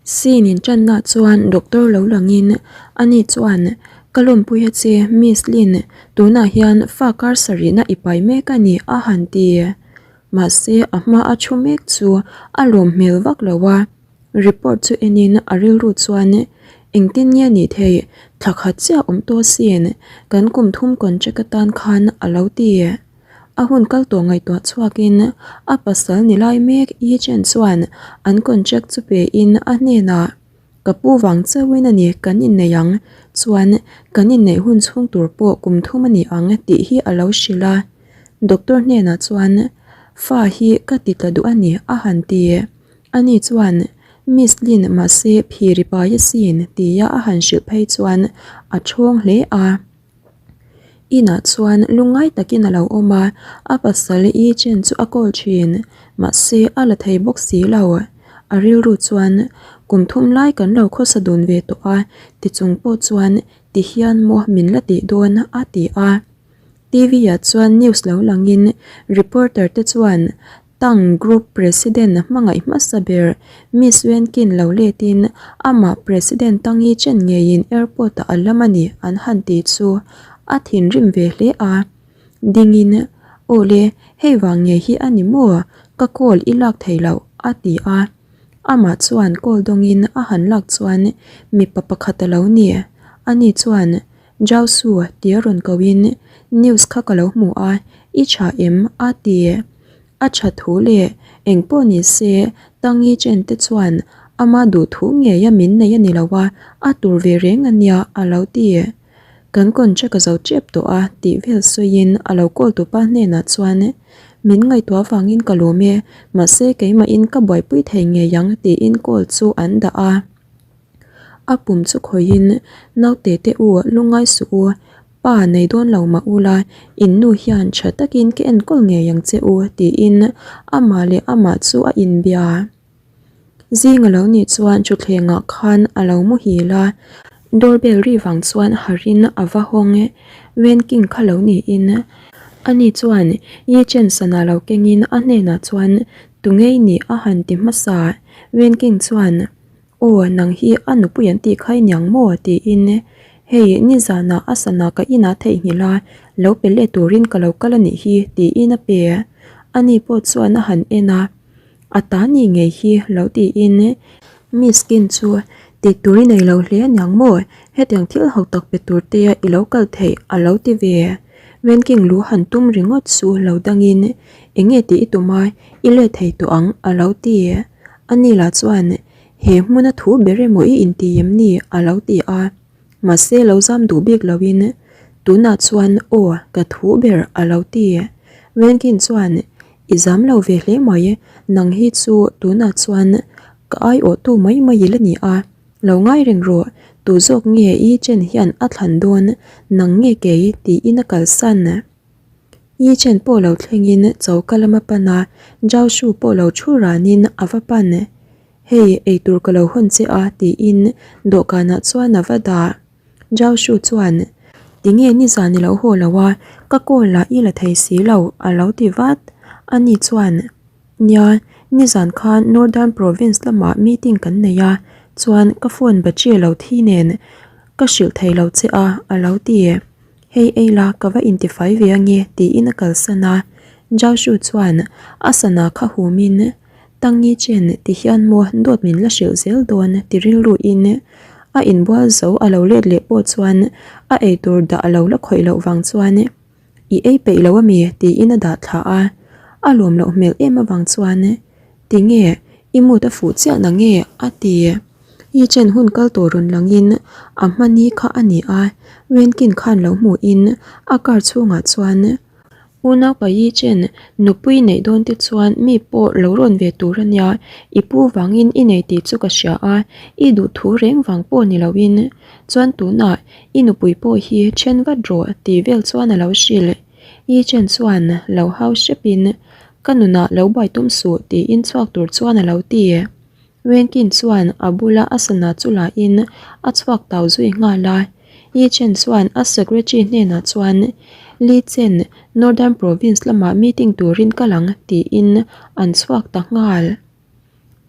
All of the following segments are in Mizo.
Scene in tanna chuan doctor lo langin ani chuan ka lawmpui a che Miss Lin tunah hian fa kar sarihna i pai mek a ni a han ti. Mahse a hma a thu mek chu a lawm hmel vak lo a, report chu enin a rilru chuan engtin nge nih theih thla khat chiah awm tawh sin kan kum thum contract atan khan a lo ti. A hun kal tawh ngaihtuah chhuakin a pasal ni lai mek Yi Chen chuan an contract chu pein a hnenah, Ka pu vang chauhin a ni kan inneih ang, chuan kan inneih hun chhung tur pawh kum thum a ni ang tih hi a lo hrilh a. Doctor hnenah chuan, Fa hi ka ti tla duh a ni a han ti. Ani chuan, Miss Lin mahse phiri pai asin tia a han hrilh phei chuan a thawng hle a. Inah chuan lungngai takin a lo awm a, a pasal i chen chu a kawl thin, mahse a la thei bawk si lo. A rilru chuan kum thum lai kan lo khawsa dun ve tawh a, tichung pawh chuan ti hian maw min la tih dawn a ti a. T_V ah chuan news lo langin reporter te chuan Tang Group President hmangaih hmasa ber Miss Wenkin lo letin amah President Tang Yi Chen ngeiin airport ah a lam a ni an han ti chu a thinrim ve hle a. Dingin, Awle, hei vang ngei hi a ni maw? Ka call i lak thei loh, a ti a. Amah chuan call dawngin a han lak chuan mipa pakhat a lo ni. Ani chuan, Zhao Su, tia rawn koin, News kha ka lo hmu a, i tha em? a ti. A tha thu leh eng pawh ni se, Tangi Chen te chuan ama duh thu ngeia min nei a ni lo a, a tur ve reng a nia, a lo ti. Kan contract a zo tep tawh a, tih vel sawiin a lo call tupa hnenah chuan, Min ngaihtuah vangin ka lawm e, mahse keimahin ka buaipui thei ngei ang, tiin call chu an dah a. A pum chu khawihin, Naute te u, lungngai suh u, pa nei dawn lo mah ula, in nu hian tha takin ka enkawl ngei ang che u, tiin amah leh amah chu a inbia. Zing a lo nih chuan thutthlengah khan a lo muhil a, doorbell ri vang chuan harin a va hawng e. Wenking kha lo niin ani chuan Ye Chen sana lo kengin a hnenah chuan Tungei nih a han ti hmasa. Wenking chuan. Aw, nang hi a nupui an tih kha i niang maw? tiin Hei, nizanah a sana ka inah theihnghilh a, lo pe let turin ka lo kal a nih hi, tiin a pe. Ani pawh chuan a han en a, A ta ni ngei hi lo tiin Miss Kin chu tih tur i nei lo hle a niang maw? Hetiang thil ho tak pe tur te i lo kal theih a lo ti ve. Wenking lu han tum ringawt chu lo dangin Eng nge tih i tum a, i let thei tawh ang a lo ti. Ani lah chuan, He hmuna thu ber emaw i inti em ni? a lo ti a. Mahse lo zam duh bik loin, Tunah chuan aw, ka thu ber a lo ti. Wenkin chuan, I zam lo ve hle mai, nang hi chu tunah chuan ka aiawhtu mai mai i la ni a, lo ngai reng rawh, tu zawk nge i chen hian a thlan dawn, nang nge kei tiin a kalsan. Yi Chen pawh lo thlengin choka lama pan a, Zhao Shu pawh lo thu ranin a va pan. Hei, eitur ka lo hawn che a tiin dawhkanah chuan a va dah. Zhao Shu chuan, Tinge nizan i lo haw lo a, ka call ah i la thei si lo a lo ti vat. Ani chuan, Nia, nizan khan Northern Province lamah meeting kan nei a, chuan ka phone battery lo thi nen ka hrilh thei lo che a a lo ti. Hei ei la ka va intifai ve ange tiin a kalsan a, Zhao Shu chuan a sana kha humin Tangi Chen ti hian maw dawt min la hrilh zel dawn ti rilruin a inbual zo a lo let leh pawh chuan a eitur dah a lo la khawih loh vang chuan I ei peih lo ami tiin a dah thla a, a lawm loh hmel em avang chuan Tinge i mood a fuh chiah na nge a ti. I chen hun kal tawh rawn langin a hmani kha a ni a, Wenkin khan lo hmuhin a car chhungah chuan Unau pa Yi Chen nupui neih dawn te chuan mi pawh lo rawn ve tur a nia, i pu vangin i nei tih chu ka hria a, i duh thu reng vang pawh ni loin chuan tunah i nupui pawh hi then vat rawh tih vel chuan a lo hrilh. Yi Chen chuan lo hau hrepin ka nunah lo buai tum suh tiin chhuak tur chuan a lo ti. Wenkin chuan a bula a sana chu la in a chhuak tau zui nghal a. Yi Chen chuan a secretary hnenah chuan Li Chen, Northern Province lamah meeting turin kal ang tiin an chhuak ta nghal.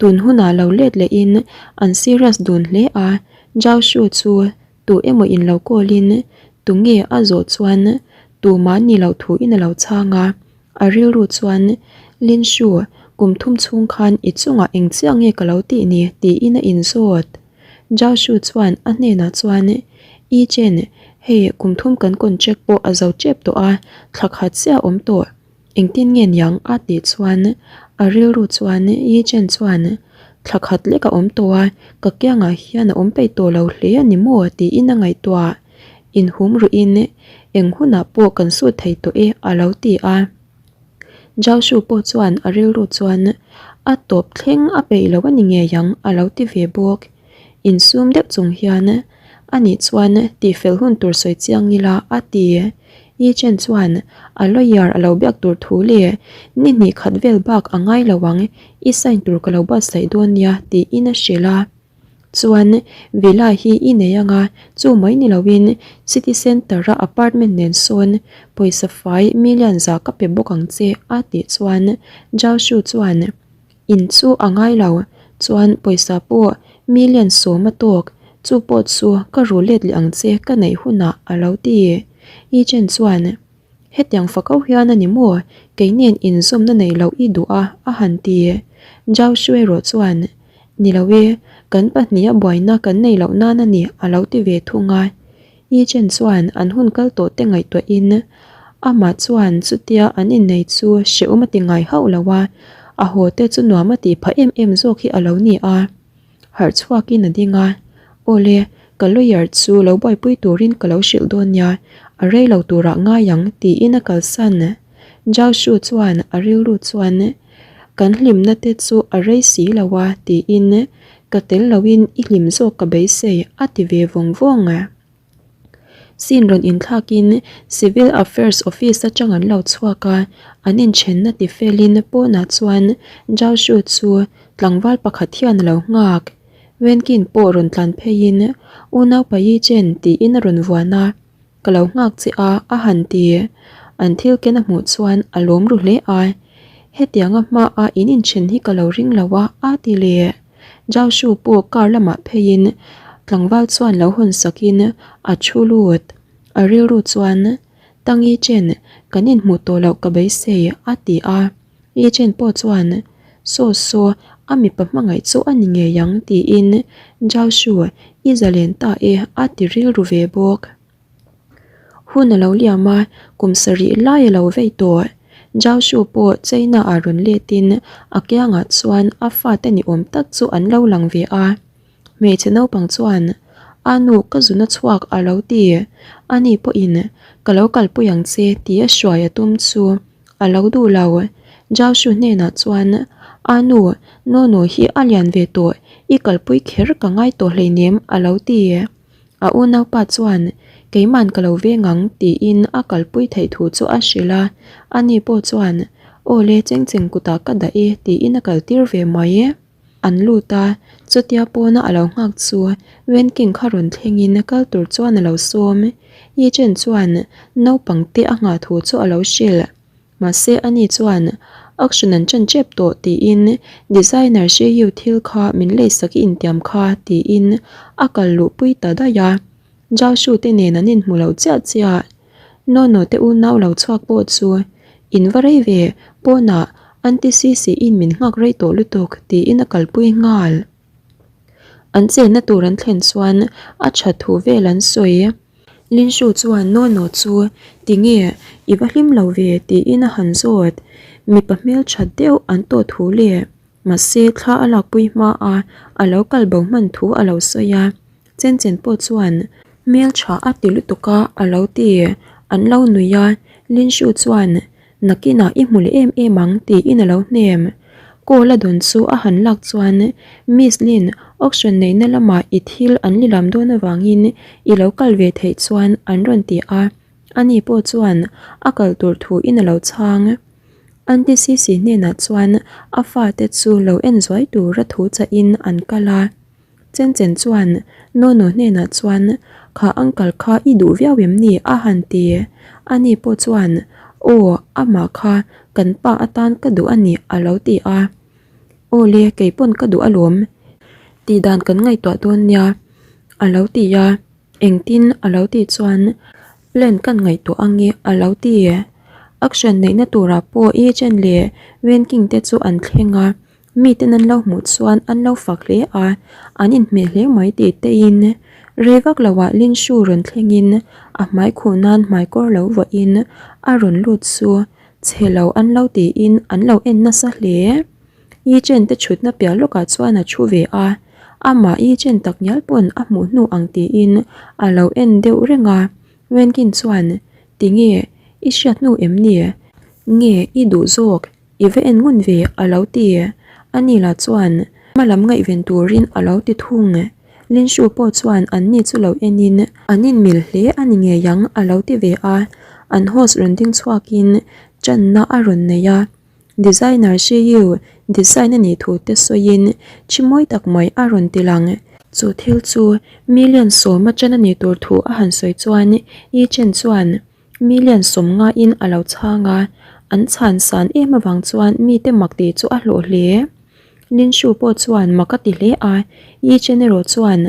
Tun hunah lo let lehin an serious dun hle a, Zhao Shu chu tu emaw in lo call in tunge a zawh chuan tumah ni loh thu in a lo chhang a, a rilru chuan Lin Shu kum thum chhung khan i chungah eng chiah nge ka lo tih ni tiin a inzawt. Zhao Shu chuan a hnenah chuan I Chen, hei kum thum kan contract pawh a zo tep tawh a, thla khat chiah a awm tawh. Engtin nge niang a tih chuan a rilru chuan Yi Chen chuan thla khat lek a awm tawh a, ka kiangah hian a awm peih tawh lo hle a ni maw tiin a ngaihtuah. Inhum ruhin eng hunah pawh kan sut thei tawh e a lo ti a. Zhao Shu pawh chuan a rilru chuan a tawp thleng a peih lo a ni ngei ang a lo ti ve bawk. Insum deuh chung hian ani chuan tihfel hun tur sawi chiang ila a ti. Yi Chen chuan a lawyer a lo biak tur thu leh ni hnih khat vel bak a ngai lo ang, i sign tur ka lo buatsaih dawn nia tiin a hrilh a. Chuan villa hi i nei anga chu mai ni loin city centre a apartment nen sawn pawisa fai million za ka pe bawk ang che a tih chuan Zhao Shu chuan In chu a ngai lo, chuan pawisa pawh million sawm a tawk, chu pawh chu ka ru let leh ang che ka neih hunah a lo ti. Yi Chen chuan, Hetiang fakau hian a ni maw, kei nen inzawmna nei loh i duh a a han ti. Zhao Shu erawh chuan, Ni lo e, kan pahniha buaina kan nei loh nan a ni a lo ti ve thung a. Yi Chen chuan an hun kal tawh te ngaihtuahin amah chuan chutia an innei chu hrehawm a ti ngai hauh lo a, a haw te chu nuam a tih phah em em zawk hi a lo ni a. Harh chhuakin a ding a, Awle, ka lawyer chu lo buaipui turin ka lo hrilh dawn nia, a rei lo turah ngai ang tiin a kalsan. Zhao Shu chuan a rilru chuan Kan hlimna te chu a rei si lo a tiin Ka tel loin i hlim zawk ka beisei a ti ve vawng vawng a. Scene rawn inthlakin Civil Affairs Office atang an lo chhuak a, an inthenna ti felin pawnah chuan Zhao Shu chu tlangval pakhat hian a lo nghak. Wenkin pawh rawn tlan pheiin Unaupa Yi Chen tiin a rawn vuan a. Ka lo nghak che a, a han ti. An thil ken a hmuh chuan a lawm ru hle a. Hetianga hmaa in inthen hi ka lo ring lo a, a ti leh. Zhao Shu pawh car lamah pheiin tlangval chuan lo hawn sakin a thu lut. A rilru chuan, Tangi Chen, kan inhmuh tawh loh ka beisei, a ti a. Yi Chen pawh chuan, Saw saw, a mipa hmangaih chu a ni ngei ang, tiin Zhao Shu i zalen ta e, a ti rilru ve bawk. Hun a lo liam a, kum sarih lai a lo vei tawh. Zhao Shu pawh China ah rawn letin a kiangah chuan a fate ni awm tak chu an lo lang ve a. Hmeichhe naupang chuan, A nu, ka zuna chhuak a lo ti. Ani pawhin, Ka lo kalpui ang che ti a hruai a tum chu a lo duh lo. Zhao Shu hnenah chuan, A nu, Nono hi a lian ve tawh, i kalpui kher ka ngai tawh hleinem a lo ti. A unaupa chuan, Keiman ka lo veng ang tiin a kalpui theih thu chu a hrilh a. Ani pawh chuan, Aw le, cheng cheng kutah ka dah e tiin a kaltir ve mai. An lut a, chutia pawna a lo nghak chu Wen King kha rawn thlengin kal tur chuan a lo sawm. Yi Chen chuan naupang te a nghah thu chu a lo hrilh. Mahse ani chuan auction an ṭan ṭep tawh tiin designer Shi Yu thil kha min leisak i intiam kha tiin a kal luhpui ta daih a. Zhao Shu te nen an inhmu lo chiah chiah. Nono te unau lo chhuak pawh chu in va rei ve, pawnah Aunty Sisi in min nghak rei tawh lutuk tiin a kalpui nghal. An chenna tur an thlen chuan a tha thu vel an sawi. Linshu chuan Nono chu tinge i va hlim lo ve tiin a han zawt. Mipa hmeltha deuh an tawh thu leh mahse thla a lakpui hma a a lo kal bo hman thu a lo sawi a. Chen chen pawh chuan hmeltha a ti lutuk a a lo ti. An lo nui a, Linshu chuan Nakinah i hmu leh em em ang tiin a lo hnem. Call a dawn chu a han lak chuan Miss Lin, auction neihna lamah i thil an lilam dawn avangin i lo kal ve theih chuan an rawn ti a, ani pawh chuan a kal tur thuin a lo chhang. Aunty Sisi hnenah chuan a fate chu lo en zuai tura thu chahin an kal a. Chen chen chuan Nono hnenah chuan Kha uncle kha i duh viau em ni? a han ti. Ani pawh chuan Aw, amah kha kan pa atan ka duh a ni a lo ti a. Aw le, kei pawn ka duh alawm. Tih dan kan ngaihtuah dawn nia, a lo ti a. Engtin a lo tih chuan plan kan ngaihtuah ang e, a lo ti. Action neihna turah pawh Yi Chen leh Wen King te chu an thleng a. Miten an lo hmuh chuan an lo fak hle a, an inhmeh hle mai tih teiin rei vak loah Lin Shu rawn thlengin a hmai khuh nan hmaikawr lo vuahin a rawn lut chu chhe lo an lo tiin an lo en nasa hle. Yi Chen te thutna piah lawkah chuan a thu ve a, amah Yi Chen tak ngial pawn a hmuh hnu ang tiin a lo en deuh reng a, Wenkin chuan, Tinge i hriat hnu em ni? Nge i duh zawk? I va en ngun ve a lo ti. Ani lah chuan hma lam ngaihven turin a lo ti thung. Linshu pawh chuan anni chu lo enin an inmil hle a ni ngei ang a lo ti ve a. An host rawn ding chhuakin channa a rawn nei a. Designer Shi Yu design a nih thu te sawiin thi mawi tak mai a rawn ti lang. Chu thil chu million sawma chan a nih tur thu a han sawi chuan Yi Chen chuan Million sawmngain a lo chhang a, an chhan san em avang chuan mite mak tih chu a hlawh hle. Lin Shu pawh chuan mak a ti hle a, Yi Chen erawh chuan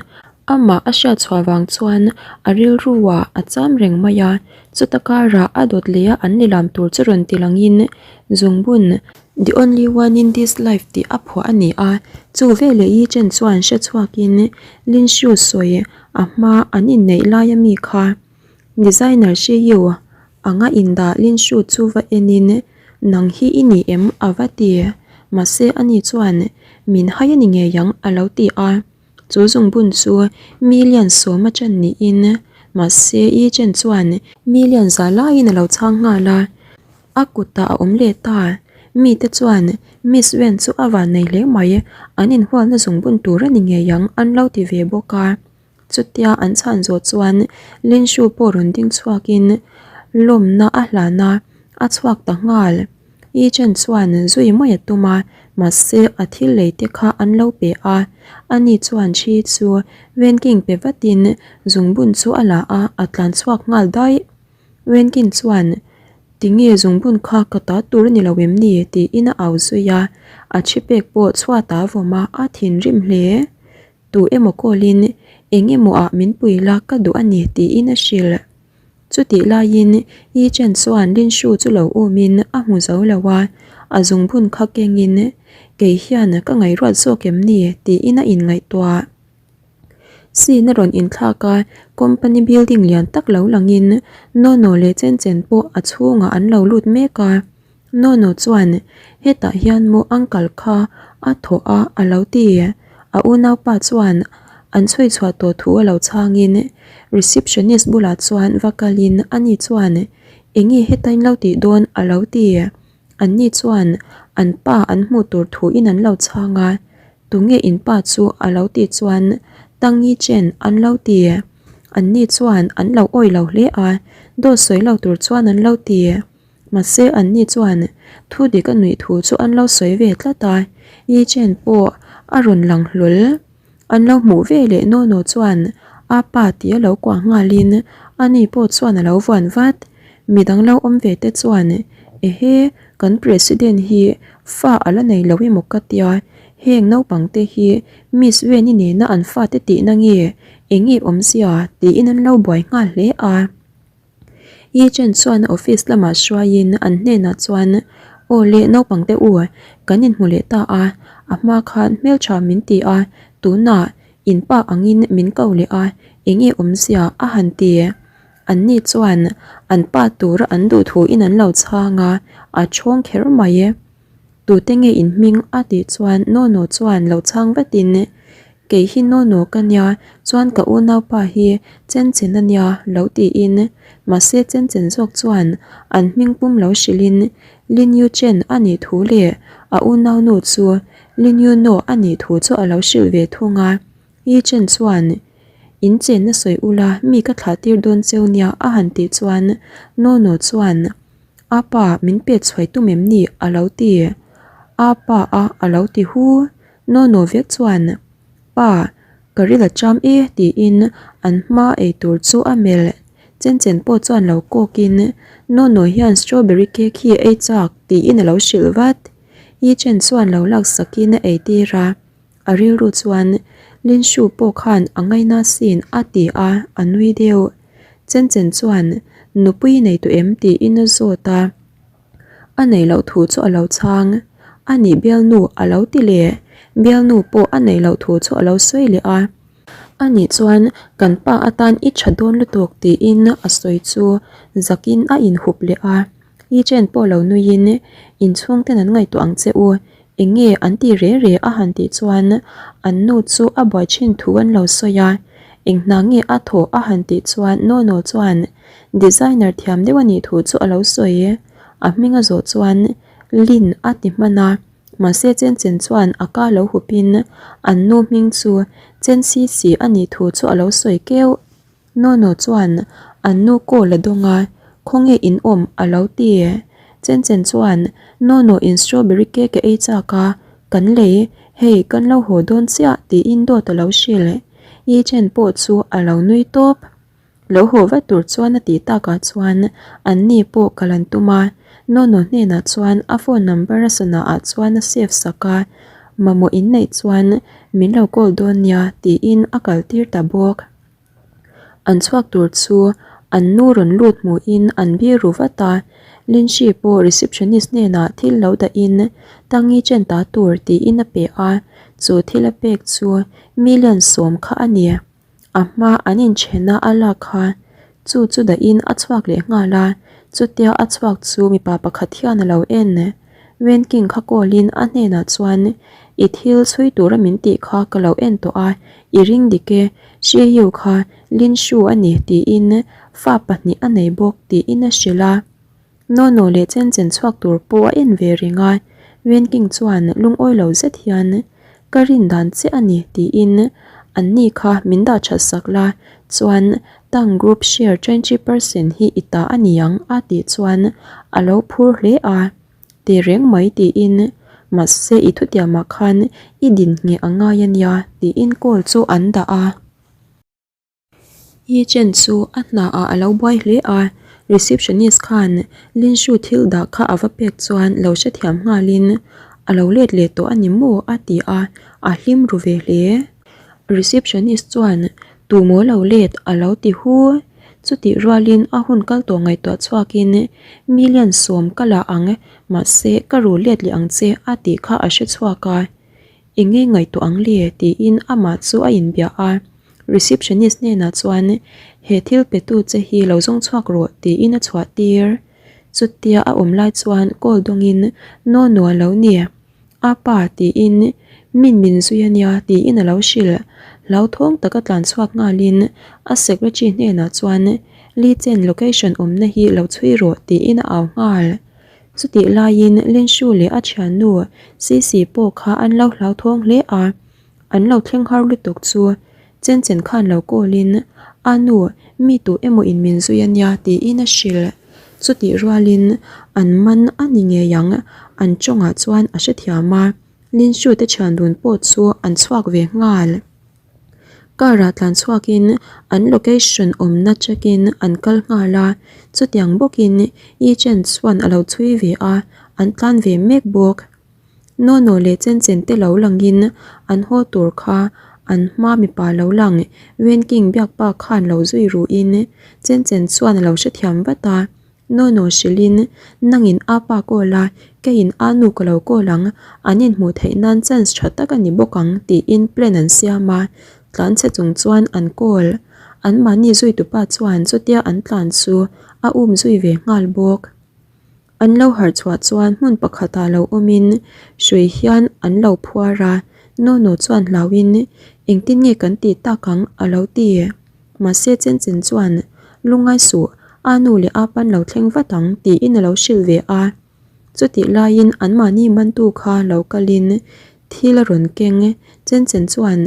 amah a hriat chhuah vang chuan a rilruah a cham reng mai a, chuta karah a dawt leh a an lilam tur chu rawn ti langin Zungbun, The only one in this life tih a phuah a ni a, chu veleh Yi Chen chuan hre chhuakin Lin Shu sawi a hma an inneih laia mi kha. Designer Shi Yu anga indah Lin Shu chu va enin, Nang hi i ni em? a va ti. Mahse ani chuan, Min hai a ni ngei ang a lo ti a. Chu zungbun chu million sawma chan niin, mahse Yi Chen chuan million za laiin a lo chhang nghal a. A kutah a awm leh ta. Mite chuan Miss Wen chu a van nei hle mai, an inhualna zungbun tur a ni ngei ang an lo ti ve bawk a. Chutia an chhan zawh chuan Lin Shu pawh rawn ding chhuakin lawmna a hlan a, a chhuak ta nghal. Yi Chen chuan zui mai a tum a, mahse a thil lei te kha an lo pe a. Ani chuan Chi chu Wenking pe vatin zungbun chu a la a, a tlan chhuak nghal daih. Wenking chuan, Tinge zungbun kha ka ta tur a ni lo em ni? tiin a au zui a, a thi pek pawh chhuatah a vawm a, a thinrim hle. Tu emaw call-in eng emaw ah min pui la ka duh a ni tiin a hrilh. Chutih laiin Yi Chen chuan Lin Shu chu lo umin a hmu zo lo a, a zungbun kha kengin kei hian ka ngaihruat zawk em ni tiin a inngaihtuah. Scene a rawn inthlak a, company building lian tak lo langin Nono leh Chen Chen pawh a chhungah an lo lut mek a. Nono chuan, Hetah hian maw uncle kha a thawh a a lo ti. A unaupa chuan an chhui chhuah tawh thu a lo chhangin receptionist bulah chuan va kalin ani chuan, Enge heta in lo tih dawn? a lo ti. Anni chuan an pa an hmuh tur thuin an lo chhang a, Tunge in pa chu? a lo tih chuan Tang Yi Chen an lo ti. Anni chuan an lo awih lo hle a, dawt sawi lo tur chuan an lo ti. Mahse anni chuan thu dik a nuih thu chu an lo sawi ve tlat a, Yi Chen pawh a rawn lang hlawl. An lo hmuh ve leh Nono chuan a pa tih a lo kuah nghalin ani pawh chuan a lo vuan vat. Midang lo awm ve te chuan Ehe, kan President hi fa a la nei lo emaw ka tia, heng naupang te hi Miss Wen-i nena an fate tihna nge eng nge awmzia tiin an lo buai nghal hle a. Yi Chen chuan a office lamah hruaiin an hnenah chuan, Aw le naupang te u, kan inhmu leh ta a, a hma khan hmeltha min ti a, tunah in pa angin min ko leh a, enge awmzia a han ti. Anni chuan an pa tura an duh thuin an lo chhang a, a chhawng kher mai. Tute nge in hming a tih chuan Nono chuan lo chhang vatin, Kei hi Nono ka nia, chuan ka unaupa hi Chen Chen a nia lo tiin, mahse Chen Chen zawk chuan an hming pum lo hrilhin Lin Yu Chen a nih thu leh a unaunu chu Lin Yu No a nih thu chu a lo hrilh ve thung a. Yi Chen chuan, In chenna sawi ula mi ka thlah tir dawn cheu nia a han tih chuan Nono chuan, A pa min pet chhuai tum em ni? a lo ti. A pa a a lo ti hu. Nono vek chuan, Pa, ka ril a cham e tiin an hma ei tur chu a melh. Chen chen pawh chuan lo kawkin, Nono hian strawberry cake hi a ei chak tiin a lo hrilh vat. Yi Chen chuan lo laksakin a eitir a, a rilru chuan Lin Shu pawh khan a ngaina sin a ti a, a nui deuh. Chen Chen chuan nupui nei tawh em tiin a zawt a, a nei loh thu chu a lo chhang. A nih bialnu a lo ti leh, bialnu pawh a nei loh thu chu a lo sawi leh a. A nih chuan kan pa atan i tha dawn lutuk tiin a sawi chu zakin a inhup leh a. I chen pawh lo nuiin inchhungten an ngaihtuah ang che u, eng nge an ti re re a han tih chuan an nu chu a buai thin thu an lo sawi a, eng hna nge a thawh a han tih chuan Nono chuan designer thiam deuh a nih thu chu a lo sawi. A hming a zawh chuan Lin a ti hman a, mahse Chen Chen chuan a ka lo hupin an nu hming chu Chen Si Si a nih thu chu a lo sawi keuh. Nono chuan an nu call a dawng a, Khawnge in awm a lo ti. Chen Chen chuan Nono in strawberry cake a ei chak a, kan lei, hei kan lo haw dawn chiah tiin dawt a lo hrilh. Yi Chen pawh chu a lo nui tawp. Lo haw vat tur chuan a tih takah chuan an ni pawh kal an tum a, Nono hnenah chuan a phone number a sana ah chuan a save sak a, mamawh in neih chuan min lo call dawn nia tiin a kal tir ta bawk. An chhuak tur chu an nu rawn lut hmuhin an bir ru vat a, Lindsay pawh receptionist hnenah thil lo dahin Tangi chen ta tur tiin a pe a, chu thil a pek chu million sawm kha a ni. A hma an inchhena a lak kha chu chu dahin a chhuak leh nghal a, chutia a chhuak chu mipa pakhat hian a lo en. Wenking kha call in a hnenah chuan I thil chhui tura min tih kha ka lo en tawh a, i ring dik e, Shi Yu kha Lin Shu a ni tiin fa pahnih a nei bawk tiin a hrilh a. Nono leh Chen Chen chhuak tur pawh a en ve reng a, Wenking chuan lungawi lo zet hian Ka rin dan che a ni tiin an ni kha min dah that sak la chuan Tang Group share 20% hi i ta a ni ang a tih chuan a lo phur hle a, Ti reng mai tiin mahse i thutiamah khan i din ngheh a ngai a nia tiin call chu an dah a. Yi Chen chu a hna ah a lo buai hle a, receptionist khan Lin Shu thil dah kha a va pek chuan lo hrethiam nghalin a lo let leh tawh a ni maw a ti a, a hlim ru ve hle. Receptionist chuan tu maw lo let a lo ti hu, chutih rualin a hun kal tawh ngaihtuah chhuakin million sawm ka la ang mahse ka ru let leh ang che a tih kha a hre chhuak a, eng nge ngaihtuah ang le tiin amah chu a inbiah a. Receptionist hnenah chuan he thil petu che hi lo zawng chhuak rawh tiin a chhuah tir. Chutia a awm lai chuan call dawngin Nono a lo ni. A pa tiin min min zui a nia tiin a lo hrilh. Hlauthawng taka tlan chhuak nghalin a secretary hnenah chuan Lee Chen location awmna hi lo chhui rawh tiin a au nghal. Chutih laiin Lin Shu leh a thiannu Sisi pawh kha an lo hlauthawng hle a. An lo thleng har lutuk chu Chen Chen khan lo call in, A nu, mi tu emaw in min zui a nia tiin a hrilh. Chutih rualin an man a ni ngei ang, an tawngah chuan a hrethiam a, Lin Shu te thian dun pawh chu an chhuak ve nghal. Car ah tlan chhuakin an location awmna check in an kal nghal a, chutiang bawkin Yi Chen chuan a lo chhui ve a, an tlan ve mek bawk. Nono leh Chen Chen te lo langin an haw tur kha an hma mipa lo lang Wen King biakpa khan lo zui ruhin Chen Chen chuan a lo hrethiam vat a, Nono hrilhin nangin a pa call a, keiin a nu ka lo call ang, an inhmuh theih nan chance tha tak a ni bawk ang tiin plan an siam a, tlan chhe chung chuan an call. Anmahni zuitupa chuan chutia an tlan chu a um zui ve nghal bawk. An lo harh chhuah chuan hmun pakhatah lo awmin hrui hian an lo phuar a, Nono chuan hlauhin engtin nge kan tih tak ang a lo ti. Mahse Chen Chen chuan lungngai suh, a nu leh a pan lo thleng vat ang tiin a lo hrilh ve a. Chutih laiin anmahni mantu kha lo kalin thil a rawn keng. Chen Chen chuan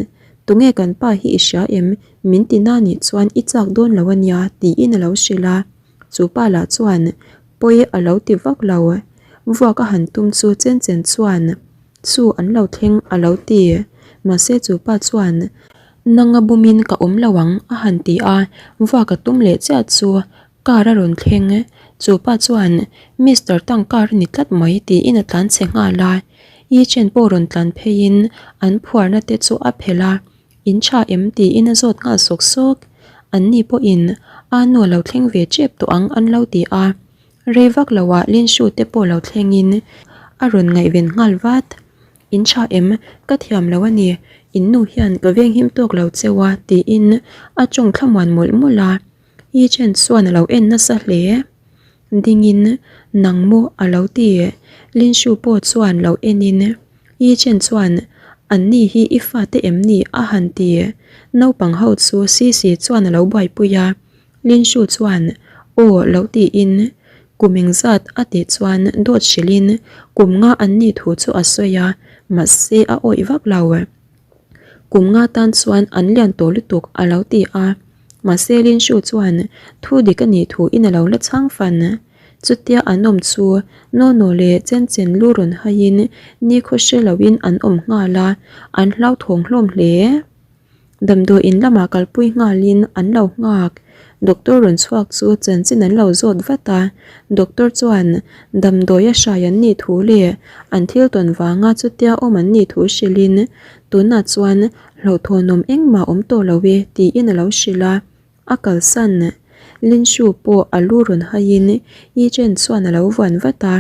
tunge kan pa hi i hria em? Min ti na nih chuan i chak dawn lo a nia tiin a lo hrilh a. Chu pa lah chuan pawi a lo ti vak lo. Vuak a han tum chu chen chen chuan chu an lo thleng a lo ti. Mahse chu pa chuan nanga bumin ka awm lo ang a han ti a, vuak a tum leh chiah chu car a rawn thleng. Chu pa chuan, Mister Tang car a ni tlat mai tiin a tlan chhe nghal a. Yi Chen pawh rawn tlan pheiin an phuarna te chu a phelh a, In tha em tiin a zawt nghal sawk sawk. An ni pawhin a nu a lo thleng ve tep tawh ang an lo ti a. Rei vak loah Lin Shu te pawh lo thlengin a rawn ngaihven nghal vat. In tha em? Ka thiam lo a ni. In nu hian ka venghim tawk lo cheu a tiin a tawng thlamuan mawlh mawlh a. Yi Chen chuan a lo en nasa hle. Dingin nang maw a lo ti. Lin Shu pawh chuan lo enin Yi Chen chuan an ni hi i fate em ni a han ti. Naupang ho chu Sisi chuan a lo buaipui a. Lin Shu chuan aw lo tiin kum engzat a tih chuan dawt hrilhin kum nga an nih thu chu a sawi a, mahse a awih vak lo. Kum nga tan chuan an lian tawh lutuk a lo ti a, mahse Lin Shu chuan thu dik a nih thu in a lo la chhang fan. Chutia an awm chu Nono leh Chen Chen lu rawn haiin nikhaw hre loin an awm nghal a, an hlauthawng hlawm hle. Damdawi in lamah kalpui nghalin an lo nghak. Doctor rawn chhuak chu chanchin an lo zawt vat a, doctor chuan damdawi a hrai an nih thu leh an thil tawn vanga chutia awm an nih thu hrilhin tunah chuan hlauhthawnawm engmah awm tawh lo e tiin a lo hrilh a, a kalsan. Linshu pawh a lu rawn haiin Yi Chen chuan a lo vuan vat a.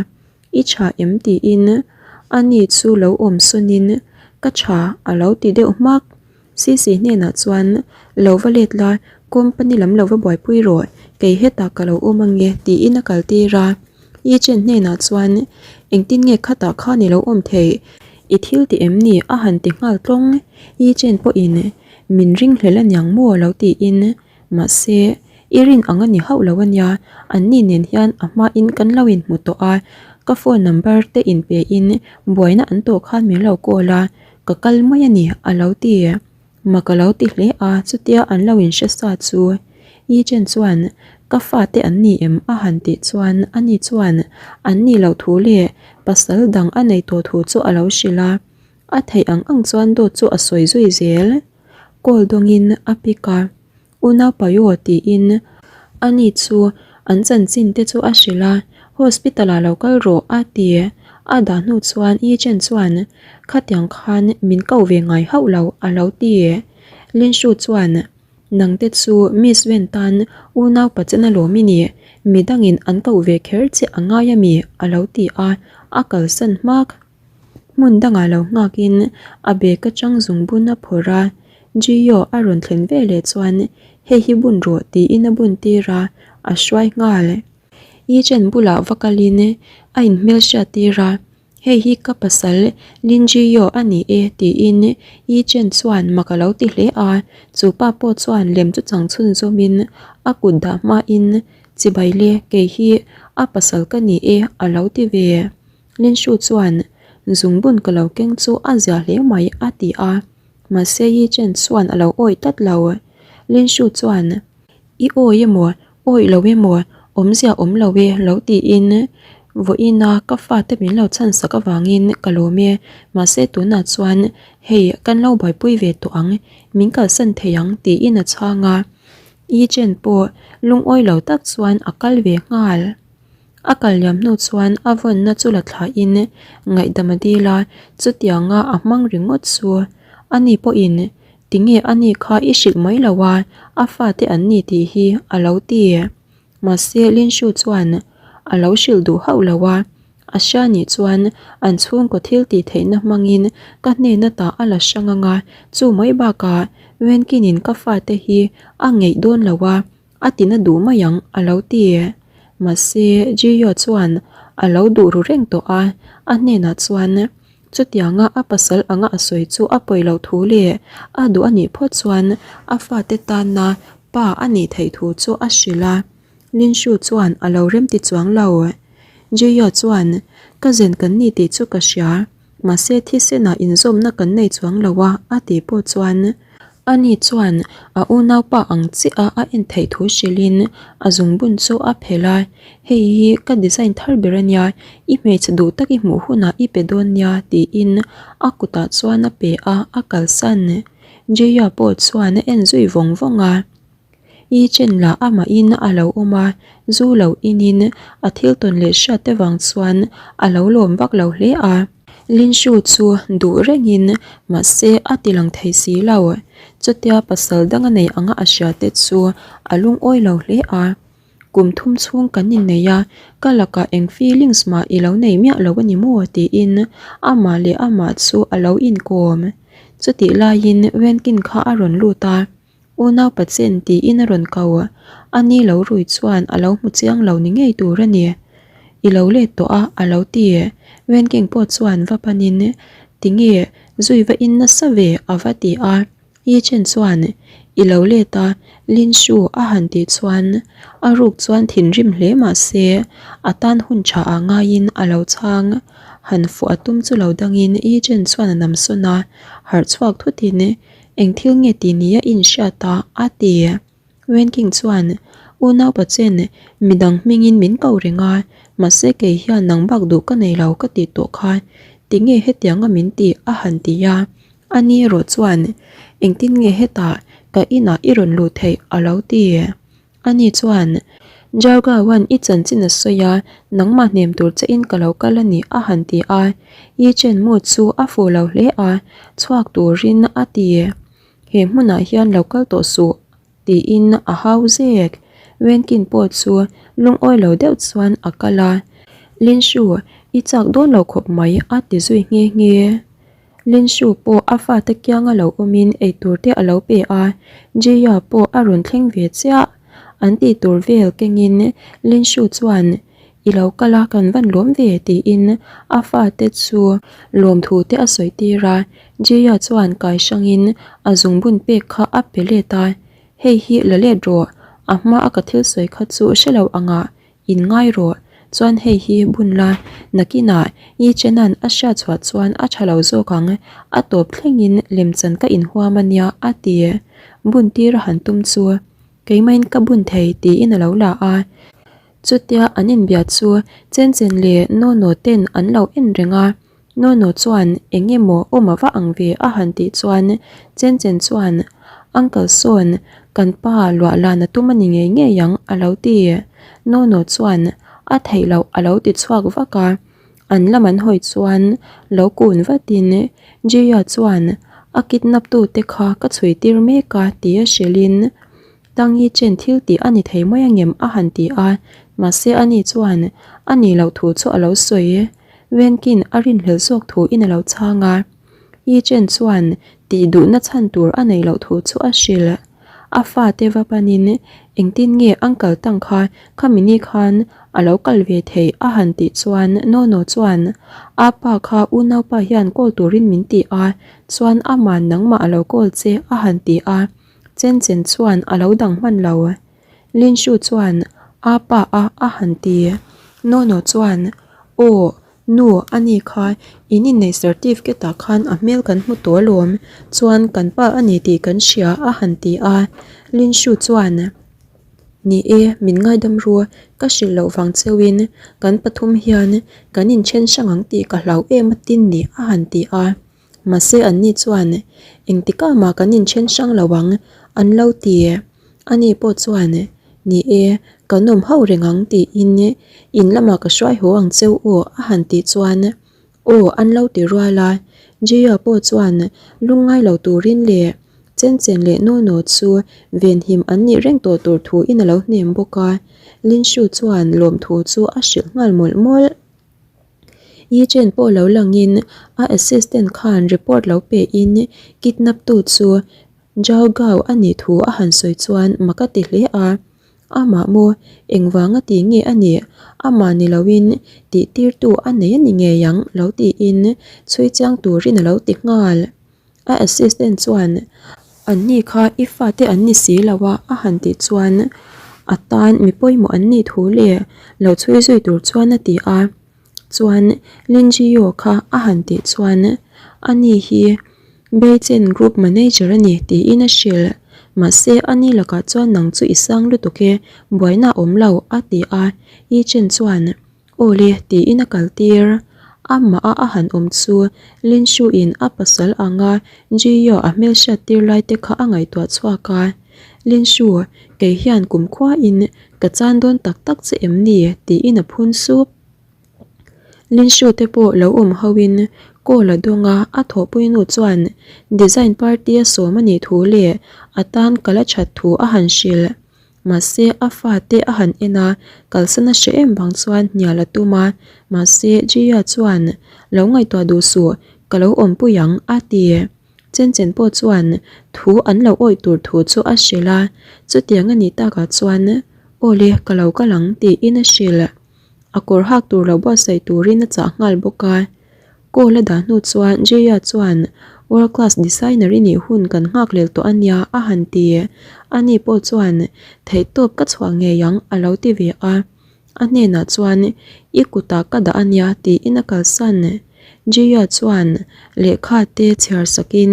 I tha em tiin ani chu lo awm sawnin ka tha a lo ti deuh hmak. Sisi hnenah chuan lo va let la, company lam lo va buaipui rawh, kei hetah ka lo awm ange tiin a kal tir a. Yi Chen hnenah chuan engtin nge khatah khan i lo awm theih, i thil ti em ni a han ti nghal tlawng. Yi Chen pawhin min ringhlel aniang maw lo tiin Mahse, i rin ang a ni hauh lo a nia, anni nen hian a hmain kan lo inhmu tawh a, ka phone number te inpe in buaina an tawh khan min lo call a, ka kal mai a ni a lo ti. Mak a lo ti hle a, chutia an lo inhre sa chu Yi Chen chuan ka fate an ni em a han tih chuan ani chuan an nih loh thu leh pasal dang a nei tawh thu chu a lo hrilh a, a theih ang ang chuan dawt chu a sawi zui zel. Call dawngin a pick a, Unau Payo tiin ani chu an chanchin te chu a hrilh a, Hospital ah lo kal rawh a ti. A dah hnu chuan Yi Chen chuan khatiang khan min ko ve ngai hauh lo a lo ti. Lin Shu chuan Nangte chu Miss Wen tan unau pachen alawm i nih, midangin an koh ve kher che a ngai ami a lo ti a, a kalsan hmak. Hmun dangah lo nghakin a bag atang zung bun a phawrh a, Gio a rawn thlen ve leh chuan hei hi bun rawh tiin a bun tir a, a hruai nghal. Yi Chen bulah va kalin a inhmelhriat tir a, hei hi ka pasal Lin Gio a ni e tiin Yi Chen chuan mak a lo ti hle a, chu pa pawh chuan lem chu chang chhun zawmin a kut dah hmain chibai le kei hi a pasal ka ni e a lo ti ve. Linshu chuan zungbun ka lo keng chu a zia hle mai a ti a, mahse Yi Chen chuan a lo awih tlat lo. Linshu chuan I awi emaw, awih lo emaw, awmzia awm lo e lo tiin vawiina ka fate min lo chhan sak avangin ka lawm e, mahse tunah chuan hei kan lo buaipui ve tawh ang, min kalsan thei ang tiin a chhang a. Yi Chen pawh lungawi lo tak chuan a kal ve nghal. A kal liam hnu chuan a vawnna chu la thlahin ngaihdam a dil a, chutianga a hmang ringawt chu ani pawhin tinge ani kha i hrilh mai lo a, a fate an ni tih hi a lo ti. Mahse Linshu chuan a lo hrilh duh hauh lo a, a hria nih chuan an chhungkaw thil tih theihna hmangin ka hnena tah a la hrang ang a, chu mai bakah Wenkinin ka fate hi a ngeih dawn lo a, A tina duh mai ang a lo ti. Mahse Jiyua chuan a lo duh ru reng tawh a, a hnenah chuan chutianga a pasal anga a sawi chu a pawi loh thu leh a duh a nih phawt chuan a fate tana pa a nih theih thu chu a hrilh a. Linshu chuan a lo remti chuang lo. Jiyua chuan ka zen kan ni tih chu ka hria. Mahse thisenah inzawmna kan nei chuang lo a, a tih pawh chuan ani chuan a unaupa ang chiah a en theih thu hrilhin a zungbun chu a phelh a, Hei hi ka design thar ber a nia, i hmeichhe duh tak i hmuh hunah i pe dawn nia tiin a kutah chuan a pe a, a kalsan. Jaya pawh chuan a en zui vawng vawng a. Yi Chen lah amahin a lo awm a, zu lo inin a thil tawn leh hriat te vang chuan a lo lawm vak lo hle a. Lin Shu chu duh rengin mahse a ti lang thei si lo. Chutia pasal dang a nei anga a hria te chu a lungawi lo hle a. Kum thum chhung kan innei a, ka lakah eng feelings mah i lo nei miah lo a ni maw? tiin amah leh amah chu a lo inkawm. Chutih laiin Wenkin kha a rawn lut a, Unau Pachen tiin a rawn ko. A ni lo rui chuan a lo hmu chiang lo ni ngei tur a ni. I lo let tawh a, a lo ti. Wenking pawh chuan va panin, Tinge, zui va in nasa ve, a va ti a. Yi Chen chuan, I lo let a, Lin Shu a han tih chuan a ruk chuan thinrim hle mah se a tan hun tha ah ngaiin a lo chhang. Han fuh a tum chu lo dangin Yi Chen chuan a nam sawn a, harh chhuak thutin, Eng thil nge tih nia i inhriat a? a ti. Wen King chuan, Unau pa Chen, midang hmingin min ko reng a, mahse kei hian nang bak duh ka nei lo ka tih tawh kha, tinge hetianga min tih a han ti a. Ani erawh chuan, Engtin nge hetah ka inah i rawn luh theih a lo ti. Ani chuan, Jargawan i chanchin a sawi a, nangmah hnem tur che in ka lo kal a ni a han ti a. Yi Chen mu chu a fuh lo hle a, chhuak turin a ti. He hmunah hian lo kal tawh suh, tiin a hau zek. Wenkin pawh chu lungawi lo deuh chuan a kal a. Linshu, i chak dawn lo khawp mai, a ti zui nghe nghe. Linshu pawh a fate kianga lo awmin eitur te a lo pe a, Jia pawh a rawn thleng ve chiah. An tih tur vel kengin Linshu chuan, I lo kal a, kan van lawm ve, tiin a fate chu lawmthu te a sawi tir a. Jia chuan kai hrangin a zungbun pek kha a pe let a, Hei hi la let rawh, a hma a ka thil sawi kha chu hre lo angah in ngai rawh, chuan hei hi bun la, nakinah Yi Chenan a hriat chhuah chuan a tha lo zawk ang, a tawp thlengin lemchan ka inhuam a nia a ti. Bun tir a han tum chu keimahin ka bun thei tiin a lo la a. Chutia an inbia chu Chen Chen leh Nono ten an lo en reng a, Nono chuan eng emaw awm a va ang ve a han tih chuan Chen Chen chuan Uncle sawn kan pa luah lan a tum a ni ngei ngei ang a lo ti. Nono chuan a theih loh a lo ti chhuak vak a, an lam an hawi chuan lo kun vatin Jia chuan a kidnap tute kha ka chhui tir mek a ti a hrilhin Tang hi chen thil tih a ni thei mai angem a han ti a, mahse ani chuan a nih loh thu chu a lo sawi. Wenkin a rinhlelh zawk thu in a lo chhang a. Yi Chen chuan tih duhna chhan tur a neih loh thu chu a hrilh. A fate va panin engtin nge uncle Tang kha khami ni khan a lo kal ve theih a han tih chuan Nono chuan a pa kha unaupa hian call turin min ti a, chuan aman nangmah a lo call che a han ti a. Chen Chen chuan a lo dang hman lo. Lin Shu chuan a pa a a han ti. Nono chuan, Aw, nu, a ni kha, in inneih certificate ah khan a hmel kan hmu tawh alawm, chuan kan pa a ni tih kan hria a han ti a. Lin Shu chuan, Ni e, min ngaidam ru, ka hrilh loh vang cheuhin kan pathum hian kan inthen hrang ang tih ka hlau em atin ni a han ti a. Mahse anni chuan, Engtikah mah kan inthen hrang lo ang, an lo ti. Ani pawh chuan, Ni e, kan awm hauh reng ang tiin in lamah ka hruai haw ang cheu aw a han tih chuan, Aw an lo ti rual a. Jia pawh chuan lungngai lo turin leh Chen Chen leh Nono chu venhim an nih reng tawh tur thuin a lo hnem bawk a. Lin Shu chuan lawmthu chu a hrilh nghal mawlh mawlh. Yi Chen pawh lo langin a assistant khan report lo pe in kidnap tu chu Zhao Gao a nih thu a han sawi chuan mak a ti hle a. Amah maw engvanga ti nge a nih? Amah ni loin tih tirtu a nei a ni ngei ang lo tiin chhui chiang turin a lo ti nghal. A assistant chuan an ni kha i fate an ni si lo a a han tih chuan a tan mi pawimawh an nih thu leh lo chhui zui tur chuan a ti a. Chuan Linjio kha a han tih chuan a ni hi Beichen group manager a ni tiin a hrilh. Mahse a ni lakah chuan nang chu i sang lutuk e, buaina a awm lo a ti a. Yi Chen chuan Aw le, tiin a kal tir. Amah a a han awm chu Lin Shu in a pasal anga Ji Yo a hmelhriat tir lai te kha a ngaihtuah chhuak a. Lin Shu, kei hian kumkhua in ka chan dawn tak tak che em ni? tiin a phun sup. Lin Shu te pawh lo awm ho in call a dawng a, a thawhpui nu chuan design party a sawm a nih thu leh a tan ka la that thu a han hrilh. Mahse a fate a han en a, kalsan a hre em vang chuan hnial a tum a, mahse Jia chuan lo ngaihtuah duh suh, ka lo awmpui ang a ti. Chen chen pawh chuan thu an lo awih tur thu chu a hrilh a, chutiang a nih takah chuan aw le ka lo kal ang tiin a hrilh. A kawr hak tur lo buatsaih turin a chah nghal bawk a. Call a dah hnu chuan Jaya chuan World class designer i nih hun kan nghak lel tawh a nia a han ti. Ani pawh chuan Theihtawp ka chhuah ngei ang a lo ti ve a. A hnenah chuan I kutah ka dah a nia tiin a kalsan. Jaya chuan lehkha te chhiar sakin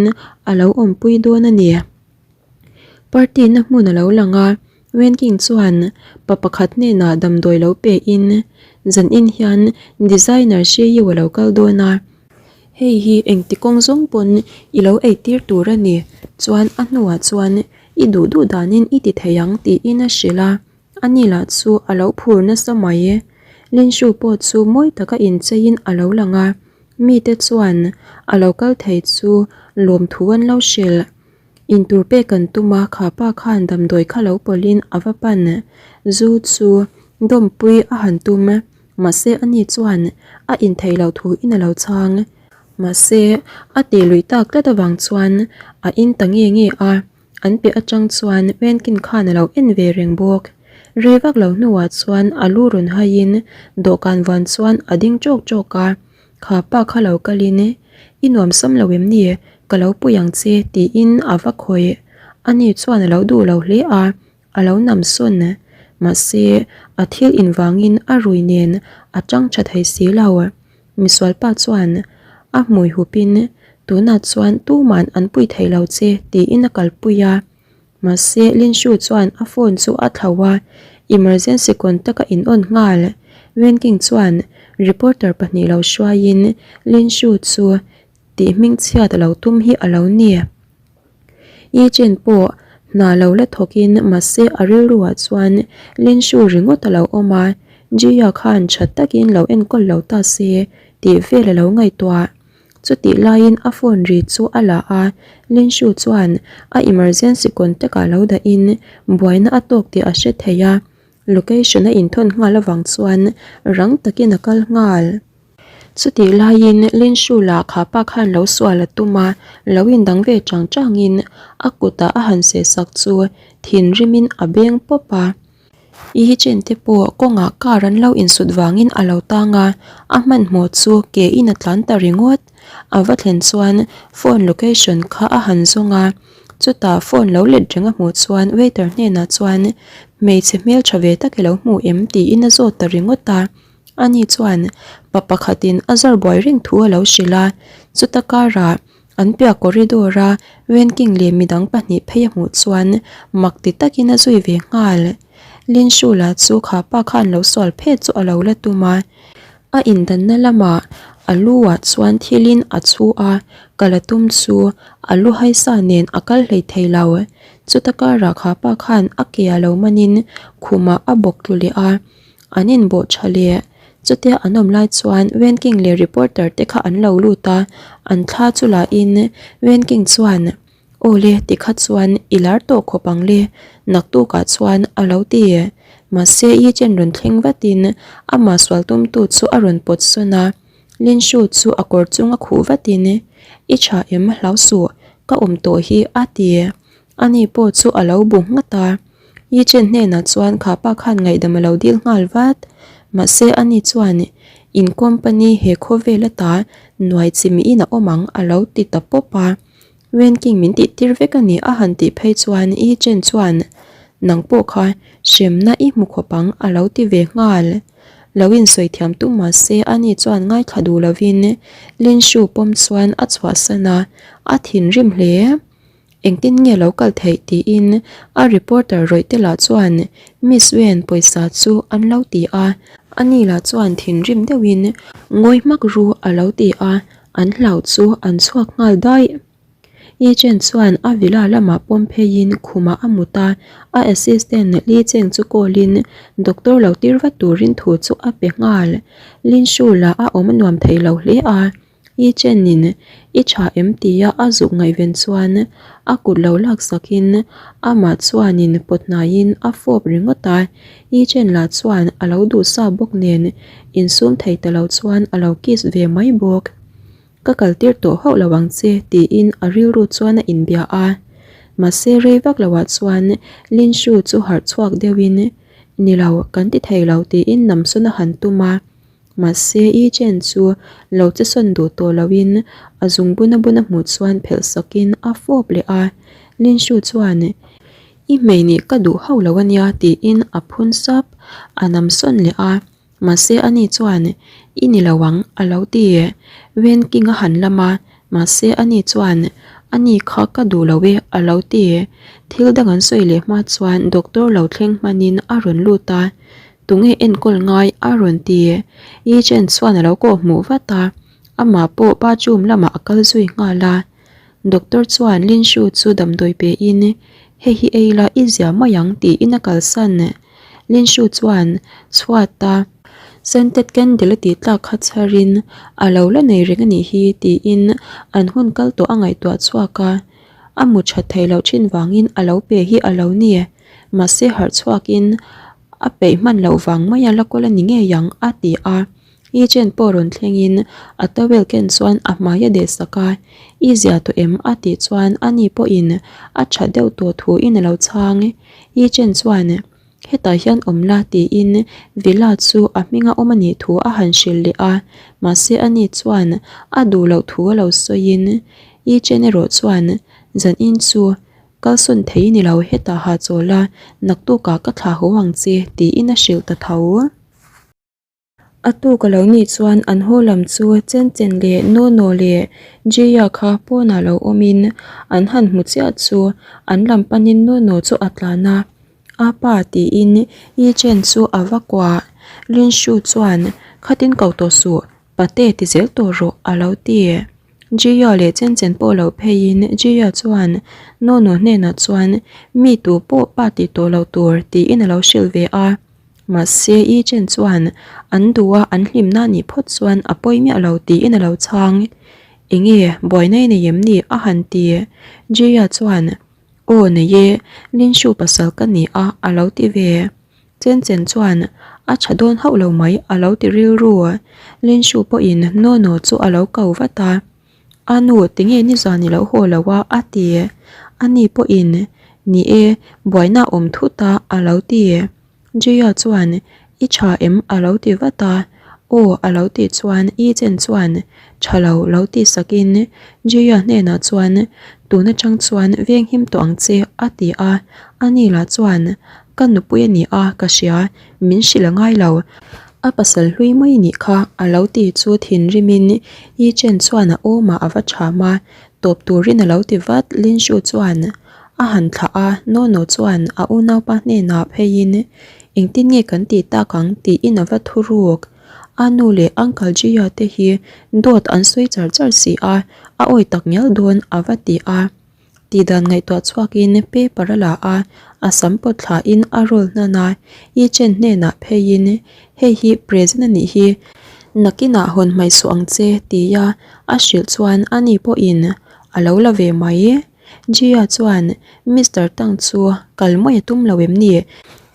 a lo awmpui dawn a ni. Party na hmun a lo lang a, Wenking chuan pa pakhat hnenah damdawi lo pe in zan in hian designer Shi Yu a lo kal dawn a, hei hi engti kawng zawng pawn i lo ei tir tur a ni, chuan a hnuah chuan i duh duh danin i ti thei ang tiin a hrilh a, ani lah chu a lo phur nasa mai. Lin Shu pawh chu mawi taka incheiin a lo lang a, mite chuan a lo kal thei chu lawmthu an lo hrilh. Intur pek an tum a, kha pa khan damdawi kha lo pawlhin a va pan. Zu chu dawmpui a han tum, mahse ani chuan a intheih loh thuin a lo chhang. Mahse, a tih luih tak tlat avang chuan a in ta nge nge a, an piah atang chuan Wenkin khan a lo en ve reng bawk. Rei vak lo hnuah chuan a lu rawn haiin dawhkan van chuan a ding ṭawk ṭawk a. Kha pa kha lo kalin i nuam sam lo em ni? Ka lo pui ang che tiin a va khawih. Ani chuan a lo duh lo hle a, a lo nam sawn. Mahse, a thil invangin a rui nen a tang tha thei si lo. Misualpa chuan a hmui hupin tunah chuan tuman an pui thei lo che tiin a kalpui a. Mahse, Lin Shu chuan a phone chu a thlauh a, emergency contact a in on nghal. Wen King chuan reporter pahnih lo hruaiin Lin Shu chu tih hming chhiat a lo tum hi a lo ni. Yi Chen pawh hna lo la thawkin mahse a rilruah chuan Lin Shu ringawt a lo awm a, Jia khan tha takin lo enkawl lo ta se tih vel a lo ngaihtuah. Chutih laiin a phone ri chu a la a, Lin Shu chuan a emergency contact ah lo dahin buaina a tawk tih a hre thei a, location a inthawn nghal avang chuan rang takin a kal nghal. Chutih laiin Lin Shu lah kha pa khan lo sual a tum a, lo indang ve chang changin a kutah a han seh sak chu thinrimin a beng pawp a. I hi chen te pawh kawngah car an lo insut vangin a lo tang a, a hmanhmawh chu ke in a tlan ta ringawt. A va thlen chuan phone location kha a han zawng a, chutah phone lo let reng a hmuh chuan waiter hnenah chuan hmeichhe hmeltha ve tak i lo hmu em tiin a zawt ta ringawt a. Ani chuan pa pakhatin a zawr buai reng thu a lo hrilh a, chuta karah An piah corridor a Wenking leh midang pahnih phei a hmuh chuan mak ti takin a zui ve nghal. Lin Shu lah chu kha pa khan lo sual phet chu a lo la tum a, a indanna lamah a lu ah chuan thilin a chhu a, kal a tum chu a lu haisa nen a kal hlei thei lo. Chuta karah kha pa khan a ke a lo manin khumah a bawk tlu leh a. An inbawh tha leh. Chutia an awm lai chuan Wen King leh reporter te kha an lo lut a, an thla chu la in Wen King chuan, Aw le, tikha chuan i lar tawh khawp ang le, naktukah chuan a lo ti. Mahse Yi Chen rawn thleng vatin amah sual tumtu chu a rawn pawt sawn a, Lin Shu chu a kawr chung a khuh vatin, I tha em hlau suh, ka awm tawh hi a ti. Ani pawh chu a lo bu nghat a. Yi Chen hnenah chuan kha pa khan ngaihdam a lo dil nghal vat. Mahse ani chuan in company he khawvel ata nuai chi miin a awm ang a lo ti ta pawp a. Wen King min tih tir vek a ni a han tih phei chuan Yi Chen chuan nang pawh kha hremna i hmu khawp ang a lo ti ve nghal. Lo insawi thiam tum mahse ani chuan ngaithla duh lovin Lin Shu pawm chuan a chhuahsan a, a thinrim hle. Engtin nge lo kal theih tiin a reporter rawih te lah chuan Miss Wen pawisa chu an lo ti a. Ani lah chuan thinrim deuhin ngawi hmak ru a lo ti a, an hlau chu an chhuak nghal daih. Yi Chen chuan a villa lamah pawm pheiin khumah a mut a, a assistant Li Cheng chu call in doctor lo tir vat turin thu chu a pe nghal. Lin Shu lah a awm a nuam thei lo hle a, Yi Chen in i tha em tia a zuk ngaihven chuan a kut lo lak sakin amah chuanin pawt hnaiin a fawp ringawt a, Yi Chen lah chuan a lo duh sa bawk nen insum thei ta lo chuan a lo kiss ve mai bawk. Ka kal tir tawh hauh lo ang che tiin a rilru chuan a inbia a. Mahse rei vak loah chuan Lin Shu chu harh chhuak deuhin, Ni lo, kan ti thei lo tiin namsawn a han tum a. Mahse Yi Chen chu lo che sawn duh tawh loin a zung buna buna hmuh chuan phelh sakin a fawp leh a. Lin Shu chuan, I hmei nih ka duh hauh lo ania tiin a phun sap, a namsawn leh a. Mahse ani chuan, I ni lo ang, a lo ti. Wen King a han lam a, mahse ani chuan, Ani kha ka duh lo e, a lo ti. Thil dang an sawi leh hma chuan doctor lo thleng hmanin a rawn lut a, Tunge enkawl ngai? a rawn ti. Yi Chen chuan a lo kawh hmuh vat a, amah pawh bathroom lamah a kal zui nghal a. Doctor chuan Lin Shu chu damdawi pein, Hei hi ei la i zia mai ang, tiin a kalsan. Lin Shu chuan chhuata scented candle a tih tlak kha chharin a lo la nei reng a nih hi tiin an hun kal tawh a ngaihtuah chhuak a, a mu that theih loh thin vangin a lo pe hi a lo ni. Mahse harh chhuakin a peih hman loh vang maia la kawl a ni ngei ang a ti a. I chen pawh rawn thlengin a towel ken chuan a hmai a deh sak a, I zia tawh em? a tih chuan ani pawhin a that deuh tawh thuin a lo chhang. I chen chuan hetah hian awm la tiin villa chu a hminga awm a nih thu a han hrilh leh a, mahse ani chuan a duh loh thu a lo sawiin I chen erawh chuan zanin chu kalsawn thei ni lo hetah ha chawl a, naktukah ka thlah haw ang che tiin a hrilh ta tho. A tuk a lo nih chuan an haw lam chu Chen Chen leh Nono leh Jia kha pawnah lo awmin an han hmu chiah chu an lam panin Nono chu a tlan a, A pa tiin Yi Chen chu a va kuah. Lin Shu chuan, Khatin ko tawh suh, pate ti zel tawh rawh a lo ti. Jia leh Chen Chen pawh lo pheiin Jia chuan Nono hnenah chuan, Mi tu pawh pa ti tawh lo tur tiin a lo hrilh ve a. Mahse, Yi Chen chuan an duh a an hlimna nih phawt chuan a pawi miah lo tiin a lo chhang. Enge, buaina i nei em ni? a han ti. Jia chuan, Aw nei e, Lin Shu pasal ka ni a, a lo ti ve. Chen Chen chuan, A tha dawn hauh lo mai, a lo ti rilru. Lin Shu pawhin Nono chu a lo ko vat a. A nu, tinge nizan i lo haw lo a? a ti. Ani pawhin, Ni e, buaina a awm thut a, a lo ti. Jia chuan, I tha em? a lo ti vat a. Aw, a lo tih chuan Yi Chen chuan, Tha lo, lo ti sakin Jia hnenah chuan, Tun atang chuan venghim tawh ang che, a ti a. Ani lah chuan, Ka nupui a ni a, ka hria, min hrilh a ngai lo. A pasal hlui mai nih kha a lo ti chu thinrimin Yi Chen chuan a awmah a va cham a, tawp turin a lo ti vat. Lin Shu chuan a han thlah a, Nono chuan a unaupa hnenah pheiin engtin nge kan tih tak ang tiin a va thu ruk. A nu leh Uncle Jia te hi dawt an sawi char char si a, a awi tak ngial dawn a va ti a. Tihdan ngaihtuah chhuakin paper a la a, a sam pawt thlain a roll hnan a, Yi Chen hnenah pheiin, Hei hi present a nih hi, nakinah hawn hmaih suh ang che, tia a hrilh chuan ani pawhin a lo la ve mai. Jia chuan Mister Tang chu kal mai a tum lo em ni?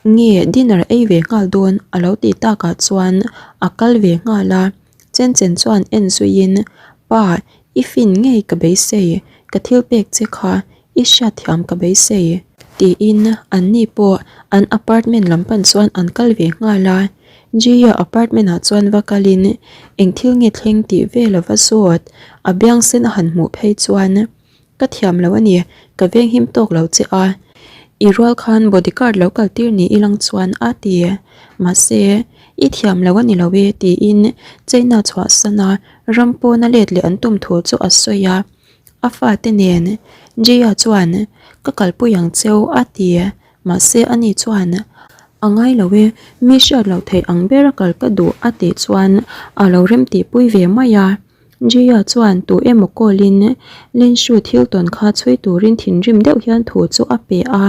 Nge dinner ei ve nghal dawn a lo tih takah chuan a kal ve nghal a. Chen Chen chuan en zuiin, Pa, i fin ngei ka beisei, ka thil pek che kha i hriatthiam ka beisei. Tiin anni pawh an apartment lam pan chuan an kal ve nghal a. Jia apartment ah chuan va kalin eng thil nge thleng tih vel a va zawt, a biang sen a han hmuh phei chuan. Ka thiam lo a ni, ka venghim tawk lo che a. I rual khan bodyguard lo kal tir ni ilang chuan a ti. Mahse, i thiam lo a ni lo e tiin China chhuahsan a ram pawna let leh an tum thu chu a sawi a. A fate nen Jia chuan ka kalpui ang cheu a ti mahse ani chuan a ngai lo e mi hriat loh theih ang bera kal ka duh a tih chuan a lo rem tihpui ve mai a. Jia chuan tu emaw call in Linshu thil tawn kha chhui turin thinrim deuh hian thu chu a pe a.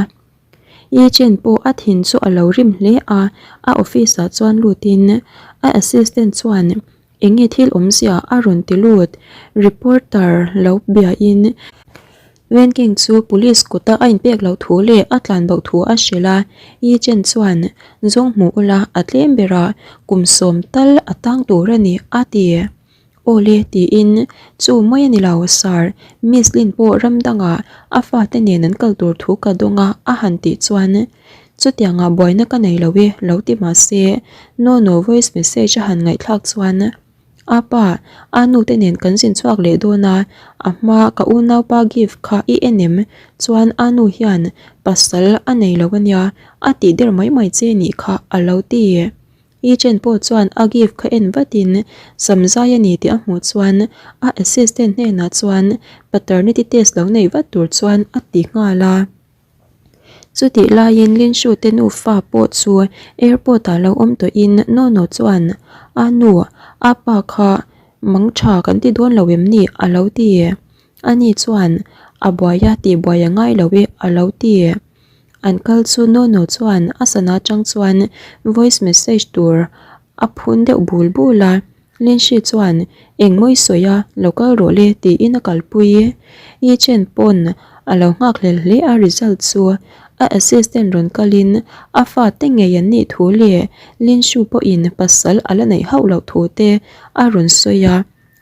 Yi Chen pawh a thin chu a lo rim hle a, a office ah chuan lutin a assistant chuan Eng nge thil awmzia a rawn ti lut? Reporter lo biain Wen King chu police kuta a inpek loh thu leh a tlan bo thu a hrilh a, Yi Chen chuan zawng hmuh ula a tlem berah kum sawm tal a tang tur a ni a ti. Aw le tiin chu mai a ni lo sir, Miss Lin pawh ram dangah a fate nen an kal tur thu ka dawng a a han tih chuan Chutiangah buaina ka nei lo e, lo ti mah se, Nono voice message a han ngaihthlak chuan, A pa, a nu te nen kan zin chhuak leh dawn a, a hma ka unaupa gift kha i en em? Chuan a nu hian pasal a nei lo ania, a tih der mai mai che nih kha a lo ti. I chen pawh chuan a gift kha en vatin samzai a ni tih a hmuh chuan a assistant hnenah chuan paternity test lo nei vat tur chuan a ti nghal a. Chutih laiin Linshu te nufa pawh chu airport ah lo awm tawhin Nono chuan a nu a pa kha mang tha kan ti dawn lo em ni a lo ti. Ani chuan a buai a tih buai a ngai lo e a lo ti. An kal chu Nono chuan a sana atang chuan voice message tur a phun deuh bul bul a. Lindsay chuan eng mawi sawi a lo kal rawh le tiin a kalpui. Yi Chen pawn a lo nghak hlel hle a result chu a assistant rawn kalin a fate ngei an nih thu leh Linshu pawhin pasal a la neih hauh loh thu te a rawn sawi a,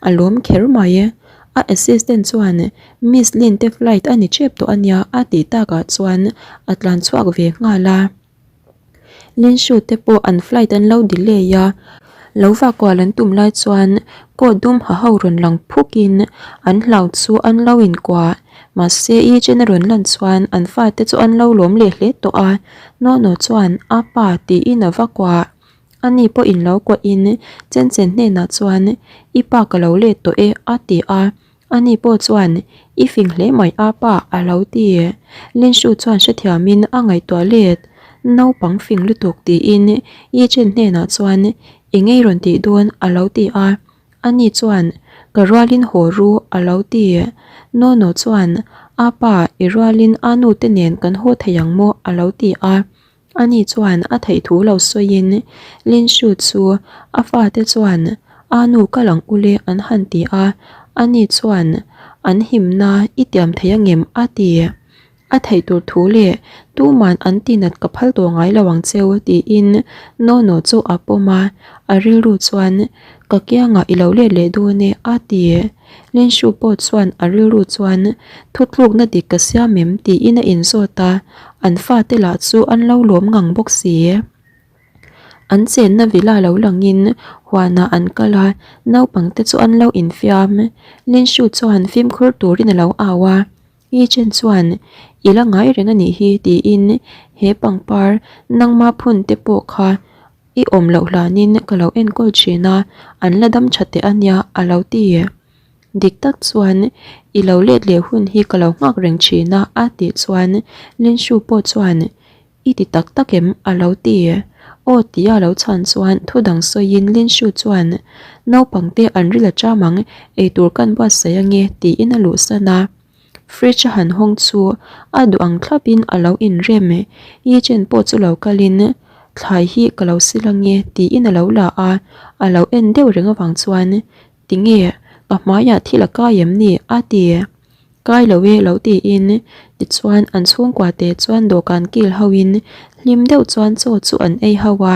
a lawm kher mai. A assistant chuan Miss Lin te flight a ni tep tawh a nia a tih takah chuan a tlan chhuak ve nghal a. Linshu te pawh an flight an lo delay a, lo vakual an tum lai chuan coat dum ha ho rawn lang phuk in an hlau chu an lo inkuah mahse i chen a rawn lan chuan an fate chu an lo lawm leh hle tawh a Nono chuan a pa tiin a va kuah ani pawh in lo kuah in chen chen hnenah chuan i pa ka lo let tawh e a ti a. Ani pawh chuan, I fing hle mai a pa, a lo ti. Linshu chuan hrethiamin a ngaihtuah let, Naupang fing lutuk tiin Yi Chen hnenah chuan, I ngei rawn tih dawn, a lo ti a. Ani chuan, Ka rualin haw ru, a lo ti. Nono chuan, A pa, i rualin a nu te nen kan haw thei ang maw, a lo ti a. Ani chuan a theih thu lo sawiin Lin Shu chu a fate chuan a nu kal ang ule an han ti a, ani chuan an himna i tiam thei angem a ti. A theih tur thu leh tuman an tinat ka phal tawh ngai lo ang cheu tiin Nono chu a pawm a, a rilru chuan ka kiangah i lo let leh dawn e a ti. Linshu pawh chuan a rilru chuan thutlukna dik ka siam em tiin a inzawt a, an fate lah chu an lo lawm ngang bawk si. An chenna villa lo langin huanah an kal a, naupangte chu an lo infiam. Linshu chuan fimkhur turin a lo au a, Yi Chen chuan i la ngai reng a nih hi tiin he pangpar nangma phun te pawh kha I awm loh hlanin ka lo enkawl thin a, an la dam tha teh a nia a lo ti. Dik tak chuan i lo let leh hun hi ka lo nghak reng thin a a tih chuan Linshu pawh chuan I ti tak tak em a lo ti. Aw tia a lo chhan chuan thu dang sawiin Linshu chuan Naupangte an ril a cham ang, eitur kan buatsaih ange tiin a luhsan a. Fridge a han hawng chu a duh ang thlap in a lo inrem e. Yi Chen pawh chu lo kal in thlai hi ka lo sil ange tiin a lo la a, a lo en deuh reng avang chuan tinge ka hmaiah thil a kai em ni a ti. Kai lo e lo tiin tichuan an chhungkua te chuan dawhkan kil ho in hlim deuh chuan chaw chu an ei ho a.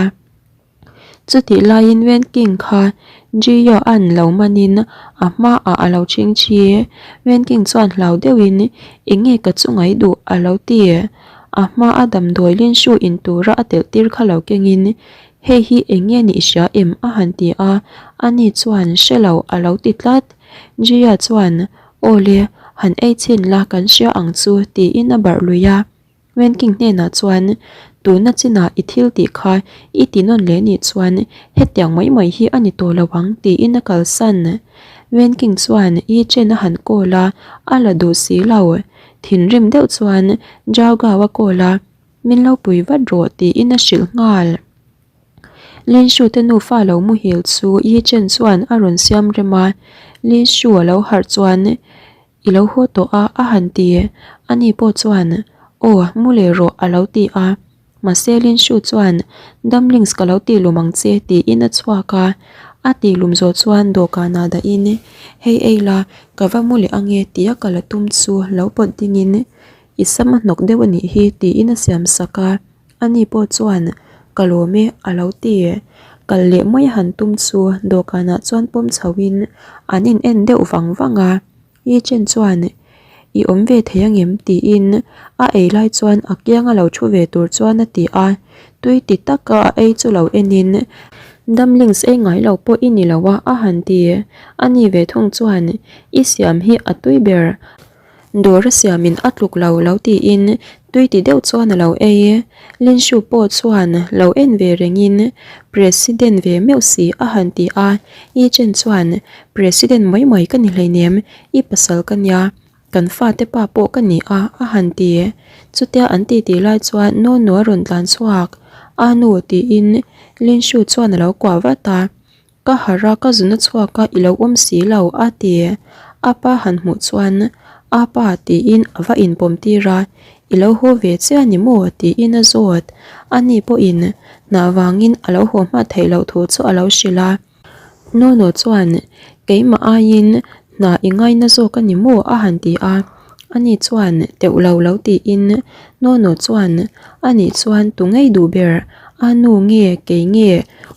Chutih laiin Wen King kha Jio an lo manin a hmaah a lo ching thi. Wen King chuan hlau deuhin Eng nge ka chu ngai duh a lo ti. A hmaa damdawi Linshu in tura a telh tir kha lo kengin Hei hi eng nge nih hria em a han ti a, ani chuan hre lo a lo ti tlat. Jia chuan Aw le, han ei chhin la kan hria ang chu tiin a barh lui a. Wenking hnenah chuan, Tuna chinah i thil tih kha i ti nawn leh nih chuan hetiang mai mai hi a ni tawh lo ang tiin a kalsan. Wenking chuan Yi Chen a han call a, a la duh si lo. Thinrim deuh chuan Zhao Gao a call a, Min lo pui vat rawh tiin a hrilh nghal. Lin Shu te nufa lo muhil chu Yi Chen chuan a rawn siam rem a, Lin Shu a lo harh chuan I lo haw tawh a a han ti. Ani pawh chuan Aw, mu leh rawh a lo ti a. Mahse Lin Shu chuan Dumplings ka lo tih lum ang che tiin a chhuak a. A tih lum zawh chuan dawhkanah dahin Hei ei la, ka va mu leh ange tia ka la tum chu lo pawt dingin I sam a hnawk deuh a nih hi tiin a siam sak a, ani pawh chuan ka lawm e a lo ti. Kal leh mai a han tum chu dawhkanah chuan pawm chhoin an in en deuh vang vang a, Yi Chen chuan I awm ve thei angem tiin a ei lai chuan a kianga lo thu ve tur chuan a ti a, tui ti taka a ei chu lo enin Dumplings ei ngai lo pawh i ni lo a a han ti. Ani ve thung chuan I siam hi a tui ber. Dawr a siamin a tluk lo lo tiin tui ti deuh chuan a lo ei. Linshu pawh chuan lo en ve rengin President ve meuh si a han ti a, Yi Chen chuan President mai mai ka ni hleinem, i pasal ka nia, kan fate pa pawh ka ni a a han ti. Chutia an titi lai chuan Nono a rawn tlan chhuak, A nu tiin Linshu chuan a lo kuah vat a. Ka harh a, ka zun a chhuak a, i lo awm si lo, a ti. A pa han hmuh chuan, A pa, tiin a va inpawm tir a, I lo haw ve che a ni maw? tiin a zawt. Ani pawhin hna vangin a lo haw hma theih loh thu chu a lo hrilh a. Nono chuan, Keimah aiin hna i ngaina zawk a ni maw? a han ti a. Ani chuan teuh lo lo tiin Nono chuan ani chuan tu ngei duh ber a nu nge kei nge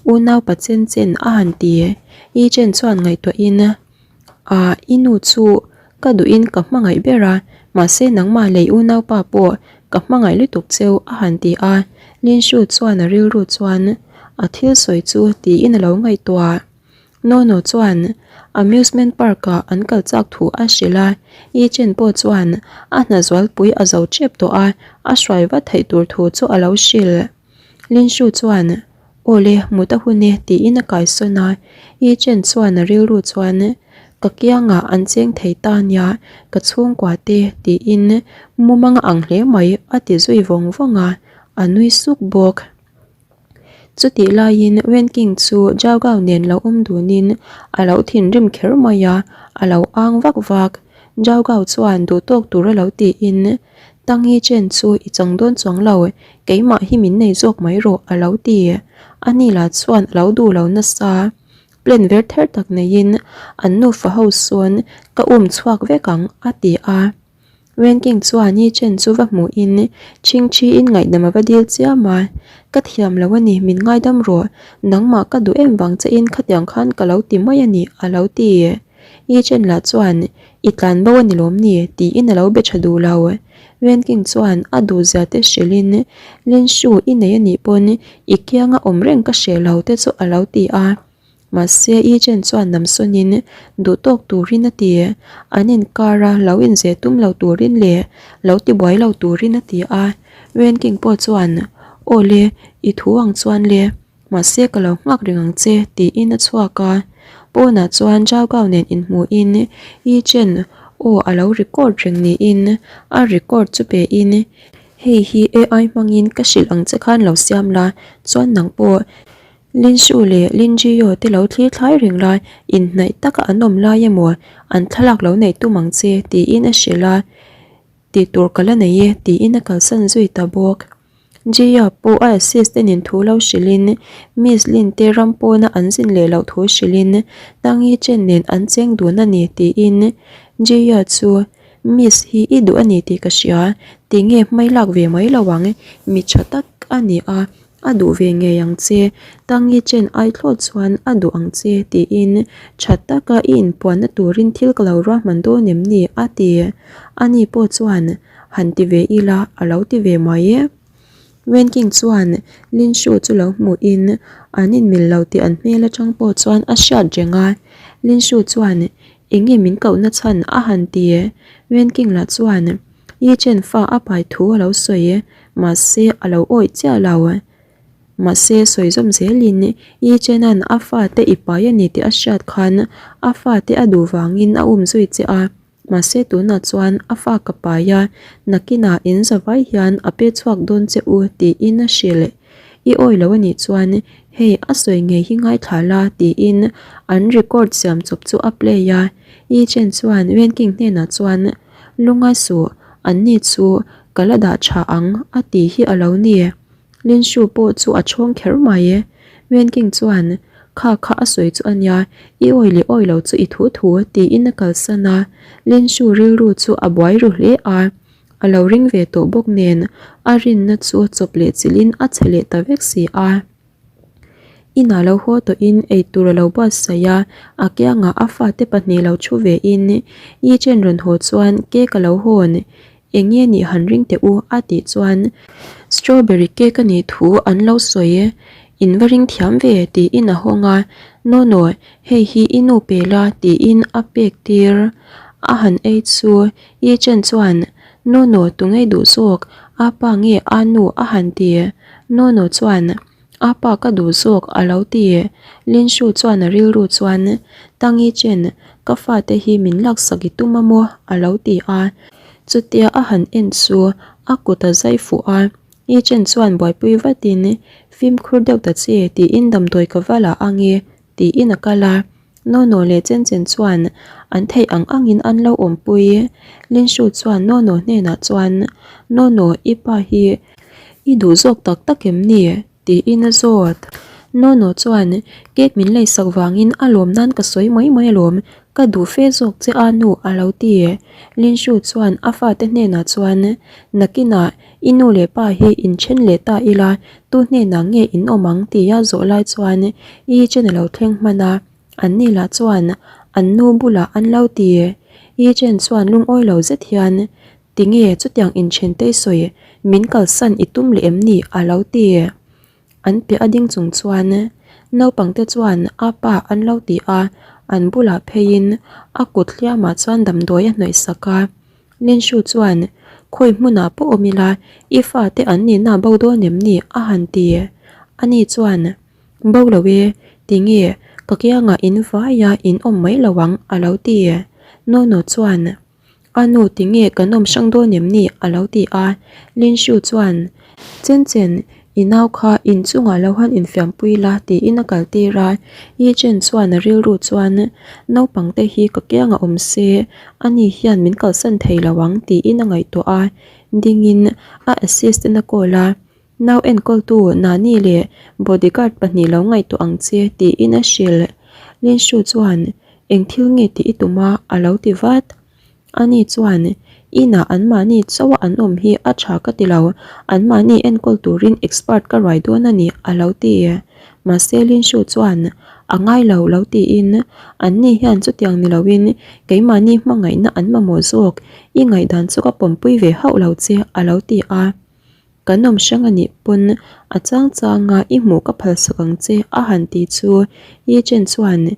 unau pa chen chen a han ti. Yi Chen chuan ngaihtuahin Ah i nu chu ka duhin ka hmangaih ber a mahse nangmah lei unaupa pawh ka hmangaih lutuk cheu a han ti a. Lin Shu chuan a rilru chuan a thil sawi chu tiin a lo ngaihtuah. Nono chuan amusement park ah an kal chak thu a hrilh a, Yi Chen pawh chuan a hna zualpui a zo tep tawh a, a hruai vat theih tur thu chu a lo hrilh. Lin Shu chuan, Aw le, mut a hun e tiin a kaisawn a, Yi Chen chuan a rilru chuan, Ka kiangah an cheng thei ta nia, ka chhungkua te tiin mumang a ang hle mai a ti zui vawng vawng a, a nui suk bawk. Chutih laiin Wen King chu Zhao Gao nen lo awm dunin a lo thinrim kher mai a, a lo ang vak vak. Zhao Gao chuan duh tawk tur a lo tiin, Tang Yi Chen chu i chang dawn chuang lo, keimah hi min nei zawk mai rawh a lo ti. Ani lah chuan a lo duh lo nasa. Plan ver ther tak neiin an nufa ho sawn ka um chhuak vek ang a ti a. Wenking chuan Yi Chen chu va hmuhin Chhingchhiin ngaihdam a va dil chiam a, Ka thiam lo a ni, min ngaidam rawh, nangmah ka duh em vang che in khatiang khan ka lo ti mai a ni, a lo ti. Yi Chen lah chuan, I tlan bo a ni lawm ni? tiin a lo be tha duh lo. Wenking chuan a duhzia te hrilhin, Lin Shu i nei a nih pawn i kianga awm reng ka hreh lo te chu a lo ti a. Mahse, Yi Chen chuan namsawnin duh tawk turin a ti. An inkar a, lo inzeh tum lo turin leh lo tibuai lo turin a ti a. Wen King pawh chuan, Aw le, i thu ang chuan le, mahse ka lo nghak reng ang che, tiin a chhuak a. Pawnah chuan Zhao Gao nen inhmuhin Yi Chen aw a lo record reng niin a record chu pein, Hei hi AI hmangin ka hrilh ang che khan lo siam la, chuan nang pawh Lin Shu leh Lin Jio te lo thlir thlai reng lai, inhnaih taka an awm lai emaw an thlalak lo neih tum ang che tiin a hrilh a, tih tur ka la nei e tiin a kalsan zui ta bawk. Jia pawh a assistant in thu lo hrilhin Miss Lin te ram pawna an zin leh loh thu hrilhin Tang Yi Chen nen an cheng dun a ni tiin Jia chu Miss hi i duh a ni tih ka hria, tinge hmai lak ve mai lo ang, mi tha tak a ni a. A duh ve ngei ang che, Tangi Chen ai thlawt chuan a duh ang che tiin tha taka i inpuanna turin thil ka lo ruahman dawn em ni? a ti. Ani pawh chuan han ti ve ila a lo ti ve mai e. Wen King chuan Lin Shu chu lo hmuhin an inmil lo tih an hmel atang pawh chuan a hriat reng a. Lin Shu chuan eng nge min kohna chhan a han ti. Wen King lah chuan Yi Chen fa a pai thu a lo sawi. Mahse, a lo awih chiah lo. Mahse, sawi zawm zelin Yi Chen-a'n a fate i pai a ni tih a hriat khan a fate a duh vangin a um zui che a. Mahse tunah chuan a fa ka pai a, nakinah in zavai hian a pe chhuak dawn che u tiin a hrilh. I awi lo a nih chuan hei a sawi ngei hi ngaithla la tiin an record siam chawp chu a play a. Yi Chen chuan Wen King hnenah chuan Lunga suh, anni chu ka la dah tha ang a ti hi a lo ni. Linshu pawh chu a chhawng kher mai. Wen King chuan, Kha kha a sawi chu a nia, i awi leh awi lo chu i thu thu, tiin a kalsan a. Linshu rilru chu a buai ru hle a, a lo ring ve tawh bawk nen a rinna chu chawp leh chilhin a chhe leh ta vek si a. Inah lo haw tawhin eitur a lo buatsaih a, a kiangah a fate pahnih lo thu vein Yi Chen rawn haw chuan cake a lo hawn. Eng nge nih han ring teh u a tih chuan strawberry cake a nih thu an lo sawi. In va ring thiam ve tiin a hawng a, No no, hei hi i nu pe la tiin a pek tir. A han ei chu Yi Chen chuan No no tu ngei duh zawk, a pa nge a nu a han ti. No no chuan A pa ka duh zawk a lo ti. Lin Shu chuan a rilru chuan Tang Yi Chen ka fate hi min laksak i tum a maw a lo ti a. Chutia a han en chu a kut a zai fuh a. Yi Chen chuan buaipui vatin Fimkhur deuh ta che tiin damdawi ka va la ang e tiin a kal a. Nono leh Chen Chen chuan an theih ang angin an lo awmpui. Lin Shu chuan Nono hnenah chuan, Nono, i pa hi i duh zawk tak tak em ni? tiin a zawt. Nono chuan, Cake min leisak vangin a lawm nan ka sawi mai mai alawm, ka duh fe zawk che a nu a lo ti. Lin Shu chuan a fate hnenah chuan, Nakinah I nu leh pa hi inthen leh ta ila, tu hnenah nge in awm ang tia zawh lai chuan I Chen a lo thleng hman a, an ni lah chuan an nu bulah an lo ti. I Chen chuan lungawi lo zet hian, Tinge chutiang inthen te i sawi, min kalsan i tum leh em ni? a lo ti. An piah a ding chung chuan naupangte chuan a pa an lo ti a, an bulah pheiin a kut hliamah chuan damdawi a hnawih sak a. Linshu chuan, Khawi hmunah pawh awm ila, i fate an nihna bo dawn em ni? a han ti. Ani chuan, Bo lo e, tinge ka kiangah in vaia in awm mai lo ang a lo ti. Nono chuan, A nu tinge kan awm hrang dawn em ni? a lo ti a. Linshu chuan, Chen chen, i nau kha inchungah lo han infiampui la tiin a kaltir a. Yi Chen chuan a rilru chuan, Naupangte hi ka kiangah awm se, ani hian min kalsan thei lo ang tiin a ngaihtuah a. Dingin a assistant a call a, Nau enkawltu Nani leh bodyguard pahnih lo ngaihtuah ang che tiin a hrilh. Linshu chuan, Eng thil nge tih i tum a? a lo ti vat. Ani chuan, Inah anmahni chauha an awm hi a tha ka ti lo, anmahni enkawl turin expert ka ruai dawn a ni a lo ti. Mahse Linshu chuan, A ngai lo lo tiin, Anni hian chutiang ni loin keimahni hmangaihna an mamawh zawk, i ngaihdan chu ka pawmpui ve hauh lo che a lo ti a. Kan awm hrang a nih pawn a chang changa i hmuh ka phalsak ang che a han ti chu Yi Chen chuan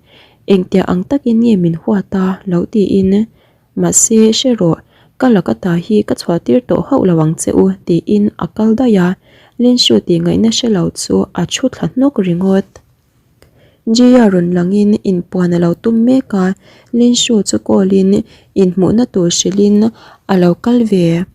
engtiah ang takin nge min huat a lo tiin mahse hre rawh ka laka ta hi ka chhuah tir tawh hauh lo ang che u tiin a kal daih a Lin Shu tih ngaihna hre lo chu a thu thla hnawk ringawt. Jia rawn langin inpuan a lo tum mek a Lin Shu chu call in inhmuhna tur hrilhin a lo kal ve.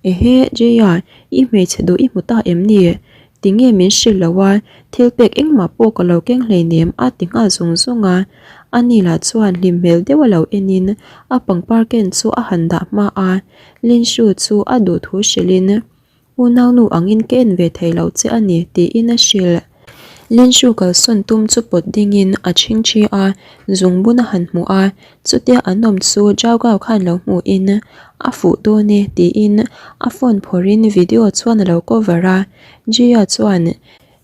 Ehe, Jaya, i hmeichhe duh i hmu ta em ni? Tinge min hrilh lo a, thil pek engmah pawh ka lo keng hleinem a ti nghal zung zung a. Ani lah chuan hlim hmel deuh a lo enin a pangpar ken chu a han dah hma a, Linshu chu a duh thu hrilhin, Unaunu angin ka en ve thei lo che a ni tiin a hrilh. Linshu kalsawn tum chu pawt dingin a chhingchhi a, zungbun a han hmu a, chutia an awm chu Zhao Gao khan lo hmuhin a fuh dawn e tiin a phone phawrhin video chuan a lo cover a, Jia chuan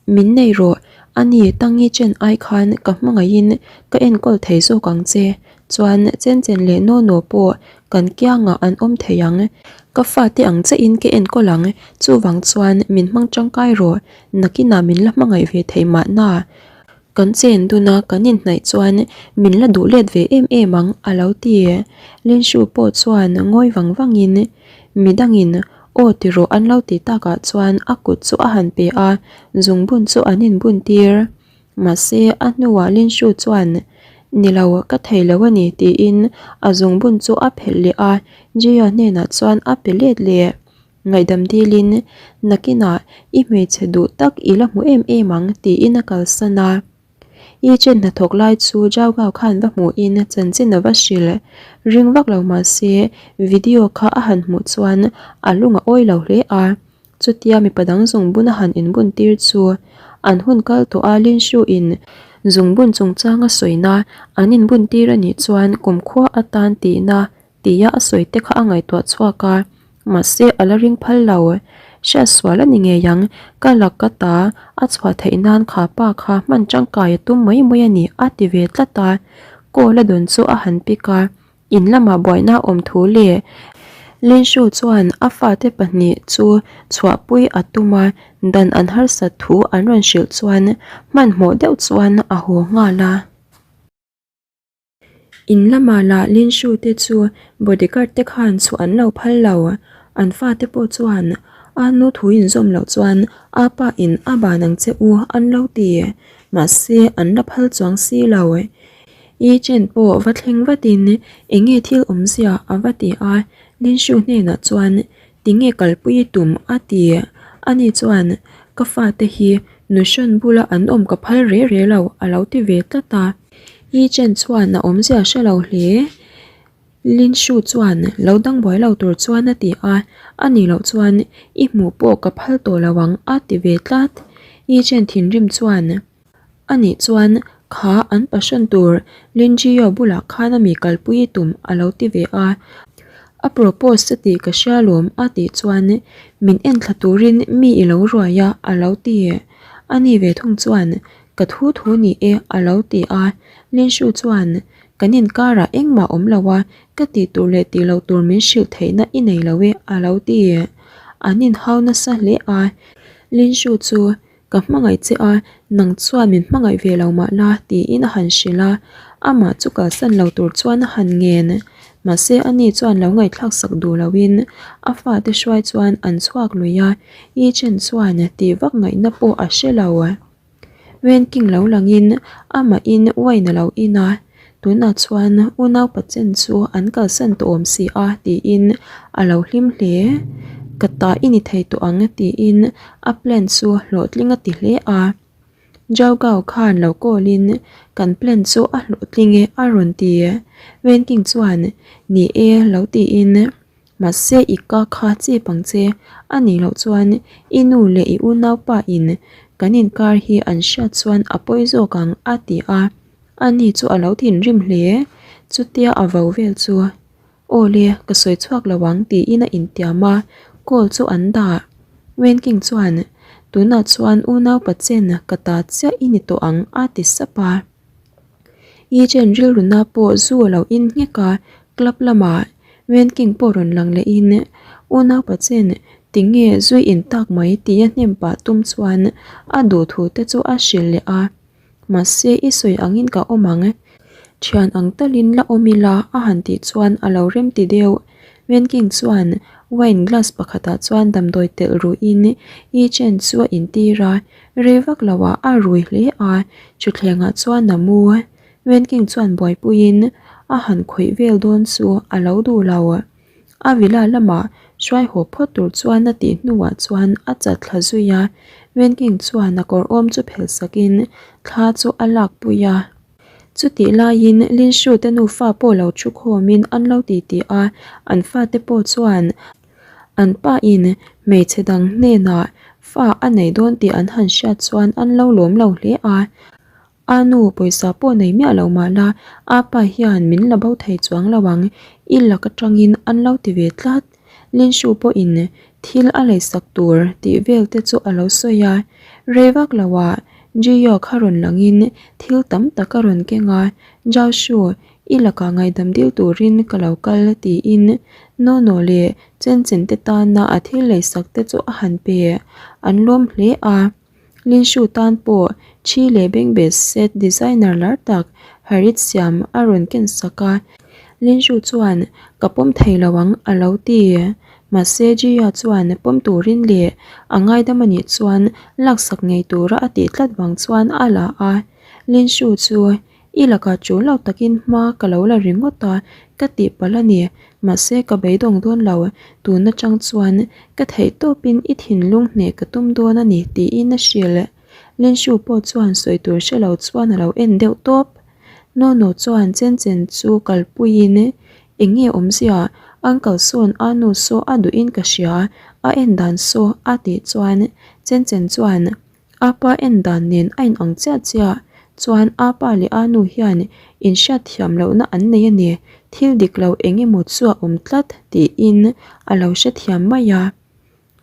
Min nei rawh, ani Tangi Chen ai khan ka hmangaihin ka enkawl thei zawk ang che, chuan Chen Chen leh Naw Naw pawh kan kiangah an awm thei ang, ka fate ang chiahin ka enkawl ang, chuvang chuan min hmang tangkai rawh, Nakinah min la hmangaih ve thei mahna. Kan chen dun a, kan inhnaih chuan min la duh let ve em em ang a lo ti. Linshu pawh chuan ngawi vang vangin midangin Aw ti rawh an lo ti takah chuan a kut chu a han pe a, zungbun chu an inbun tir. Mahse a hnuah Linshu chuan, Ni lo, ka thei lo a ni tiin a zungbun chu a phelh leh a, Jia hnenah chuan a pe let leh. Ngaihdam dilin, Nakinah i hmeichhe duh tak i la hmu em em ang tiin a kalsan a. I chen hnathawk lai chu Zhao Gao khan va hmuhin chanchin a va hrilh. Ring vak lo mah se video kha a han hmuh chuan a lung a awi lo hle a. Chutia mipa dang zungbun a han inbun tir chu an hun kal tawh a Lin Shu in zungbun chungchang a sawina an inbun tir a nih chuan kumkhua atan tihna tia a sawi te kha a ngaihtuah chhuak a, mahse a la ring phal lo. Hriatsual a ni ngei ang, ka lak ka ta a chhuah theih nan kha pa kha hman tangkai a tum mai mai a ni a ti ve tlat a, call a dawn chu a han pick a, in lamah buaina a awm thu leh Linshu chuan a fate pahnih chu chhuahpui a tum a, dan an harsat thu an rawn hrilh chuan hmanhmawh deuh chuan a haw nghal a. In lamah lah Linshu te chu bodyguard te khan chhuah an lo phal lo. An fate pawh chuan a nu thu inzawm loh chuan a pa in a ban ang che u an lo ti. Mahse an la phal chuang si lo. Yi Chen pawh va thleng vatin eng nge thil awmzia a va ti a, Linshu hnenah chuan Tinge kalpui i tum? a ti. Ani chuan, Ka fate hi nuhrawn bula an awm ka phal re re lo, a lo ti ve tlat a. Yi Chen chuan a awmzia hre lo hle. Lin Shu chuan lo dang buai lo tur chuan a ti a, a nih loh chuan i hmuh pawh ka phal tawh lo ang, a ti ve tlat. Yi Chen thinrim chuan. A nih chuan kha an passion tur Linjio bulah khan a mi kalpui i tum a lo ti ve a. A propose a tih ka hria lawm a tih chuan min enthla turin mi i lo ruai a a lo ti. A ni ve thung chuan ka thu thu ni e a lo ti a. Linshu chuan kan inkarah engmah awm lo a, ka tih tur leh tih loh tur min hrilh theihna i nei lo e a lo ti. An inhau nasa hle a. Linshu chu Ka hmangaih che a, nang chuan min hmangaih ve lo mah la, tiin a han hrilh a. Amah chu kalsan lo tur chuan a han ngen. Mahse ani chuan lo ngaihthlak sak duh loin a fate hruai chuan an chhuak lui a, Yi Chen chuan tih vak ngaihna pawh a hre lo. Wen King lo langin amahin wine a lo in a. Tunah chuan unau pachen chu an kalsan tawh awm si a tiin a lo hlim hle. Ka ta i ni thei tawh ang tiin a plan chu hlawhtling a ti hle a. Zhao Gao khan lo call in kan plan chu a hlawhtling e a rawn ti. Wen King chuan ni e lo tiin mahse i ka kha chip ang che a nih loh chuan i nu leh i unaupa in kan inkar hi an hriat chuan a pawi zawk ang a ti a. Ani chu a lo thinrim hle. Chutia a vo vel chu, Aw le, ka sawi chhuak lo ang tiin a intiam a, call chu an dah. Wen King chuan, Tunah chuan unau pachen ka ta chiah i ni tawh ang a ti sap a. Yi Chen rilruna pawh zu a lo in nghek a, club lamah Wen King pawh rawn lang lehin, Unau pachen tinge zui in tak mai tia hnem pah tum chuan a duhthu te chu a hrilh leh a. Mahse i sawi angin ka awm ang. Thian ang talin la awm ila a han tih chuan a lo rem ti deuh. Wenking chuan wine glass pakhatah chuan damdawi telh ruhin Yi Chen chu a intir a, rei vak loah a rui hle a, thutthlengah chuan a mu. Wenking chuan buaipuiin a han khawih vel dawn chu a lo duh lo. A villa lamah hruai haw phawt tur chuan a tih hnuah chuan a chat thla zui a, Wenking chuan a kawr awm chu phelh sakin thla chu a lak pui a. Chutih laiin Linshu te nufa pawh lo thu khawmin an lo titi a, an fate pawh chuan an pa in hmeichhe dang hnenah fa a nei dawn tih an han hriat chuan an lo lawm lo hle a. A nu pawisa pawh nei miah lo mah la, a pa hian min la bo thei chuang lo ang, i lak atangin an lo ti ve tlat. Linshu pawhin thil a leisak tur tih vel te chu a lo sawi a, rei vak loah Jiyao kha rawn langin thil tam tak a rawn keng a, Zhaoshu, i lakah ngaihdam dil turin ka lo kal tiin Nono leh Chen Chen te tana a thil leisak te chu a han pe, an lawm hle a. Linshu tan pawh thi leh bengbeh set designer lar tak Harit Siam a rawn ken sak a, Linshu chuan ka pawm thei lo ang a lo ti. Mahse Jia chuan pawm turin leh a ngaidam a nih chuan laksak ngei tura a tih tlat vang chuan a la a. Lin Shu chu I lakah ṭul lo takin hma ka lo la ringawt a, ka tih palh a ni. Mahse ka beidawng dawn lo, tun aṭang chuan ka theih tawpin i thinlung hneh ka tum dawn a ni tiin a hrilh. Lenshu pawh chuan sawi tur hre lo chuan a lo en deuh tawp. Nono chuan chen chen chu kalpuiin eng nge awmzia, Uncle sawn a nu saw a duhin ka hria, a en dan saw a tih chuan chen chen chuan A pa en dan nen a inang chiah chiah chuan a pa leh a nu hian inhriatthiam lohna an nei a ni, thil dik lo eng emaw chu a awm tlat tiin a lo hrethiam mai a.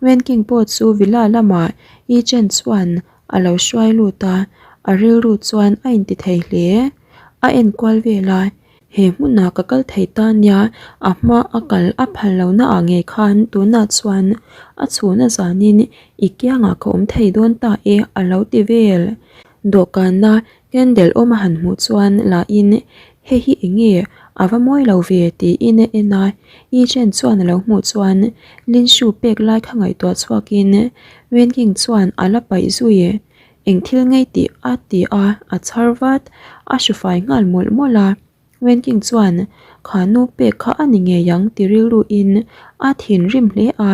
Wenking pawh chu villa lamah Yi Chen chuan a lo hruai lut a, a rilru chuan a inti thei hle. A enkual vel a, He hmunah ka kal thei ta nia, a hma a kal a phal lohna ah ngei khan tunah chuan a chhun a zanin i kiangah ka awm thei dawn ta e a lo ti vel. Dawhkana candle awm a han hmuh chuan lahin hei hi eng nge a va mawi lo ve tiin a en a, Yi Chen chuan a lo hmuh chuan Lin Shu pek lai kha ngaihtuah chhuakin Wen King chuan a la paih zui. Eng thil ngei tih a ti a, a chhar vat, a hru fai nghal mawlh mawlh a. Wenking chuan, Kha nu pek kha a ni ngei ang ti rilruin a thinrim hle a.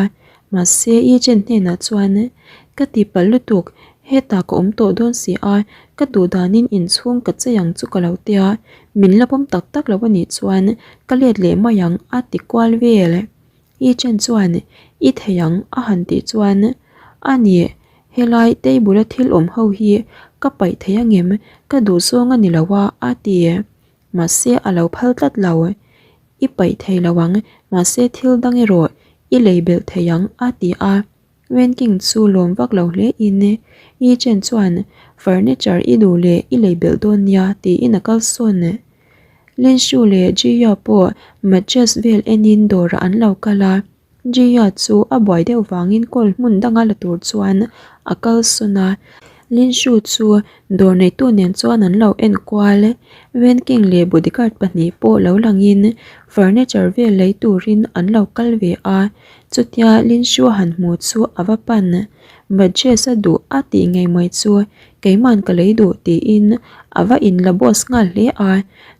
Mahse, Yi Chen hnenah chuan, Ka ti palh lutuk, hetah ka awm tawh dawn si a, ka duh danin inchhung ka chei ang chu ka lo tia, min la pawm tak tak lo a nih chuan ka let leh mai ang a ti kual vel. I chen chuan i thei ang a han tih chuan a ni helai table a thil awm ho hi ka paih thei angem ka duh zawng a ni lo a a ti mahse a lo phal tlat lo i paih thei lo ang mahse thil dang erawh i lei belh thei ang a ti a. Wenking chu lawm vak lo hle in Yi Chen chuan furniture i duh leh i lei belh dawn nia tiin a kal sawn. Lin Shu leh Ji Ya pawh mattress vel enin dawrah an lo kal a, Ji Ya chu a buai deuh vangin call hmun danga la tur chuan a kal sawn a, Lin Shu chu dawr neitu nen chuan an lo en kual. Wenking leh bodyguard pahnih pawh lo langin furniture vel lei turin an lo kal ve a. Chutia Linshu a han hmu chu a va pan, Budges a duh a tih ngei mai chu keiman ka lei duh tiin a va inla boss nghal hle a,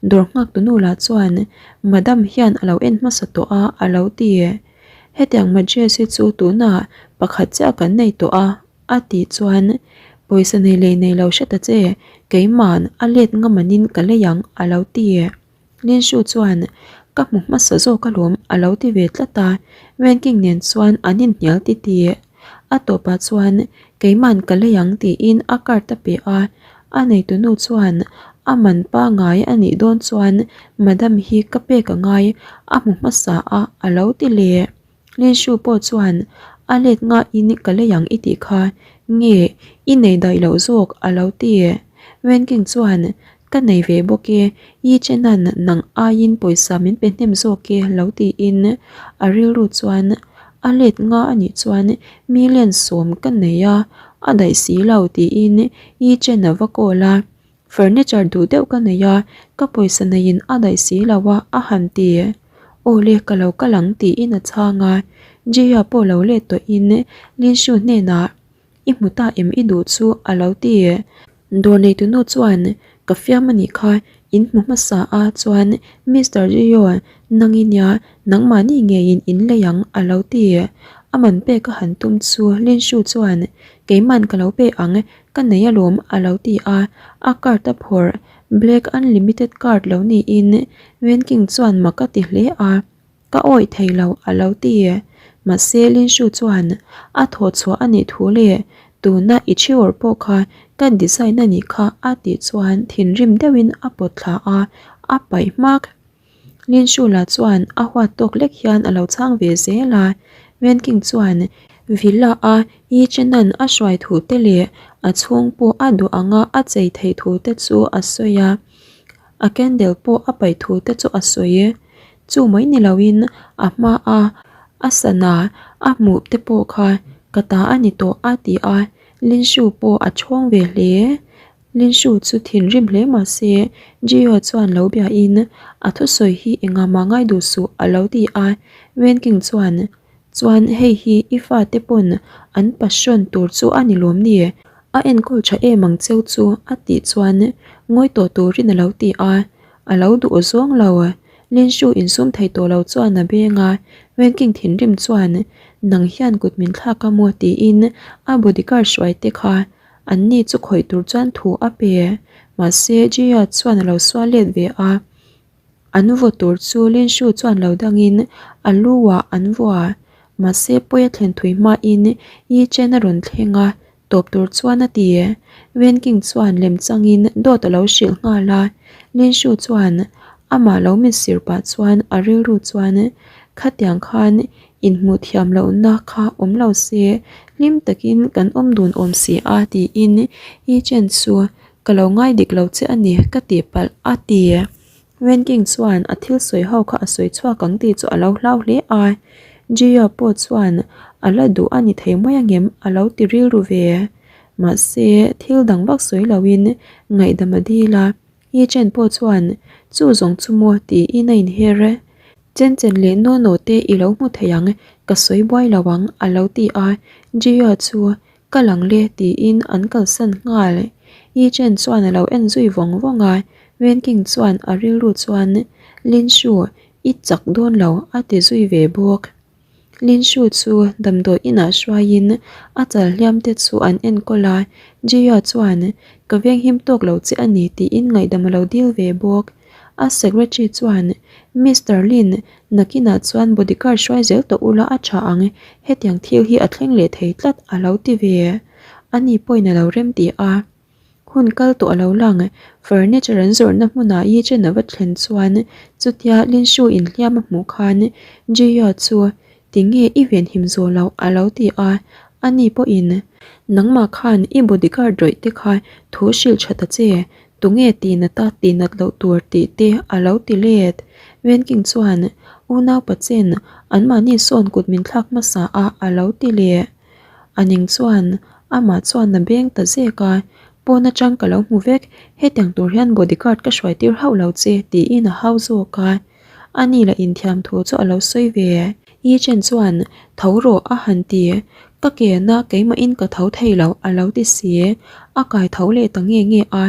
dawr nghak tu nu lah chuan Madam hian a lo en hmasa tawh a a lo ti. Hetiang Budges hi chu tunah pakhat chiah kan nei tawh a a tih chuan pawisa nei leh nei lo hre ta che, keiman a let ngamanin ka lei ang a lo ti. Linshu chuan, Ka hmu hmasa zawk alawm a lo ti ve tlat a, Wenking nen chuan an inhnial titi. A tawpah chuan, Keiman ka lei ang tiin a card a pe a, a neitunu chuan, A man pangai a nih dawn chuan madam hi ka pek a ngai, a hmu hmasa a a lo ti leh. Linshu pawh chuan, A let ngaiin ka lei ang i tih kha, nge i nei daih loh zawk a lo ti. Wenking chuan, Ka nei ve bawk e, Yi Chenan nang aiin pawisa min pe hnem zawk e lo tiin a rilru chuan a let nga a nih chuan million sawm ka nei a, a daih si lo tiin Yi Chen a va call a. Furniture duh deuh ka nei a, ka pawisa neiin a daih si lo a, a han ti. Aw le, ka lo kal ang tiin a chhang a. Jia pawh lo let tawhin Lin Shu hnenah, I hmu ta em i duh chu a lo ti. Dawr neitunu chuan, Ka fiam a nih kha, in hmu hmasa a chuan Mister Jio nang i nia, nangmahni ngeiin in lei ang a lo ti. A man pek a han tum chu Lin Shu chuan, Keiman ka lo pe ang, Ka nei alawm a lo ti a, a card a phawrh, Black Unlimited card lo niin Wenking chuan mak a ti hle a, Ka awih thei lo a lo ti. Mahse Linshu chuan a thawh chhuah a nih thu leh tuna i thiawr pawh kha ka design a nih kha a tih chuan thinrim deuhin a pawt thla a, a paih hmak. Linshula chuan a huat tawk lek hian a lo chhang ve zel a, Wenking chuan villa a Yi Chenan a hruai thu te leh a chhung pawh a duh anga a chei theih thu te chu a sawi a, a candle pawh a paih thu te chu a sawi. Chu mai ni loin a hma a a sana a hmuh te pawh kha ka ta a ni tawh a ti a, Linshu pawh a chhawng ve hle. Linshu chu thinrim hle mah se, Jio chuan lo biain a thusawi hi engah mah ngai duh suh a lo ti a, Wenking chuan. Chuan hei hi i fate pawn an passion tur chu a ni lawm ni? A enkawl tha em ang cheu chu a tih chuan ngawi tawh turin a lo ti a, a lo duh zawng lo. Linshu insum thei tawh lo chuan a beng a, Wenking thinrim chuan nang hian kut min thlak a maw tiin a bodyguard hruai te kha an ni chu khawih tur chuan thu a pe. Mahse Jia chuan a lo sual let ve a. An vaw tur chu Linshu chuan lo dangin a lu ah an vua. Mahse pawi a thlen thui hmain Yi Chen a rawn thleng a, tawp tur chuan a ti. Wen King chuan lem changin dawt a lo hrilh nghal a. Linshu chuan amah lo min sir pah chuan a rilru chuan khatiang khan inhmuh thiam lohna kha awm lo se hlim takin kan awm dun awm si a tiin Yi Chen chu Ka lo ngai dik lo che a ni, ka tih palh a ti. Wenking chuan a thil sawi ho kha a sawi chhuak ang tih chu a lo hlau hle a. Jia pawh chuan a la duh a ni thei mai angem a lo ti rilru ve. Mahse, thil dang vak sawi loin ngaihdam a dil a. Yi Chen pawh chuan chu zawng chu maw tiin a inher. Chen chen leh naw naw te i lo hmu thei ang, ka sawi buai lo ang a lo ti a. Jia chu Ka lang le tiin an kalsan nghal. Yi Chen chuan a lo en zui vawng vawng a, Wen King chuan a rilru chuan Lin Shu i chak dawn lo a ti zui ve bawk. Lin Shu chu damdawi inah hruaiin a chal hliam te chu an enkawl a, Jia chuan ka venghim tawk lo che a ni tiin ngaihdam a lo dil ve bawk. A secretary chuan Mister Lin Nakinah chuan bodyguard hruai zel tawh ula a tha ang, hetiang thil hi a thleng leh thei tlat a lo ti ve. Ani pawhin a lo rem ti a. Hun kal tawh a lo lang, furniture an zawrhna hmunah Yi Chen a va thlen chuan chutia Lin Shu inhliam a hmuh khan Jia chu tinge i venhim zawh loh a lo ti a, ani pawhin nangmah khan i bodyguard rawih te kha thu hrilh tha ta che, Tunge tihnat a tihnat loh tur tih te a lo ti let. Wenking chuan unau pachen anmahni sawn kut min thlak hmasa a a lo ti leh. A ning chuan amah chuan a beng ta zek a, pawn atang ka lo hmu vek, hetiang tur hian bodyguard ka hruai tir hauh lo che tiin a hau zawk a. Ani lah inthiam thu chu a lo sawi ve. Yi Chen chuan tho rawh a han ti. Ka kena keimahin ka tho thei lo a lo ti si. A kai tho leh ta nge nge a.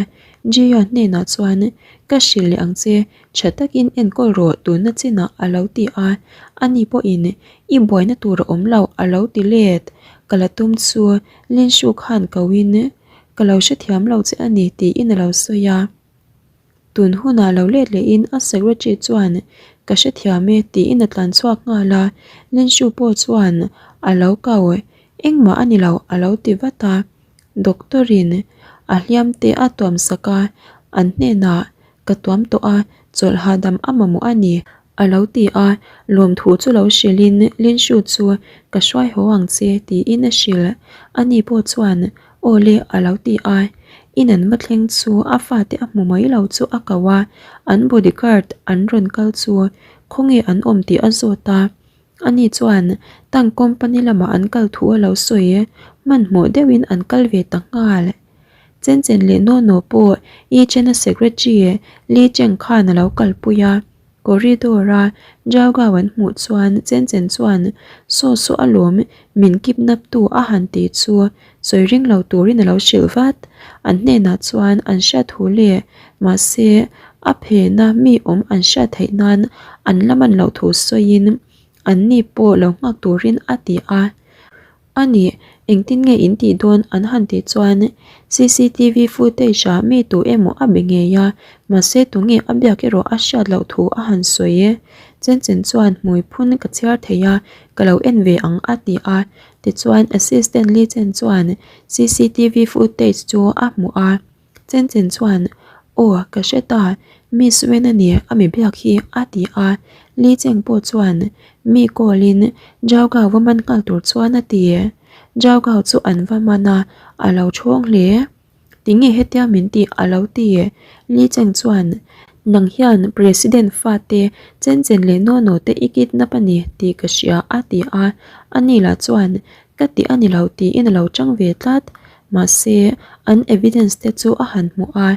Jia hnenah chuan ka hrilh leh ang che, tha takin enkawl rawh tunna chinah a lo ti a. Ani pawhin i buaina tur a awm lo a lo ti let. Ka la tum chu Lin Shu khan koin ka lo hrethiam lo che a ni tiin a lo sawi a. Tun hunah lo let lehin a secretary chuan ka hrethiam e tiin a tlan chhuak nghal a, Linshu pawh chuan a lo kau engmah a ni lo a lo ti vat a, doctor in a hliam te a tuam sak a, an hnenah ka tuam tawh a chawlh hahdam a mamawh a ni a lo ti a, lawmthu chu lo hrilhin Linshu chu ka hruai haw ang che tiin a hrilh, ani pawh chuan Aw le a lo ti a, in an va thleng chu a fate a hmu mai lo chu a ko a, an bodyguard an rawn kal chu khawnge an awm tih a zawt a, ani chuan tank company lamah an kal thu a lo sawi, hmanhmawh deuhin an kal ve ta nghal. Chen Chen leh Naw Naw pawh Yi Chen-a secretary Li Cheng khan a lo kalpui a. Corridor a Zhao Gao an hmuh chuan Chen Chen chuan Saw saw a lawm min kidnap tu a han tih chu sawi ring lo turin a lo hrilh vat. An hnenah chuan an hriat thu le mahse a phena mi awm an hriat theih nan an la man loh thu sawiin an ni pawh lo nghak turin a ti a. A nih, engtin nge in tih dawn an han tih chuan cctv footage ah mi tu emaw a be ngei a, mahse tunge a biak erawh a hriat loh thu a han sawi e. Chen chen chuan hmui phun ka chhiar thei a, ka lo en ve ang a ti a, tichuan assistant Li Chen chuan cctv footage chu a hmuh a. Chen Chen chuan, Aw, ka hre ta, Miss Wen a ni a mi biak hi, a ti a. Li Cheng pawh chuan mi call in Zhao Gao va man nghal tur chuan a ti. Zhao Gao chu an va man a, a lo thawng hle. Tinge hetia min tih a lo ti. Li Cheng chuan, Nang hian President fate Chen Chen leh Naw Naw te i kidnap a ni tih ka hria, a ti a. Ani lah chuan, Ka tih a ni lo tiin a lo chang ve tlat. Mahse, an evidence te chu a han hmuh a,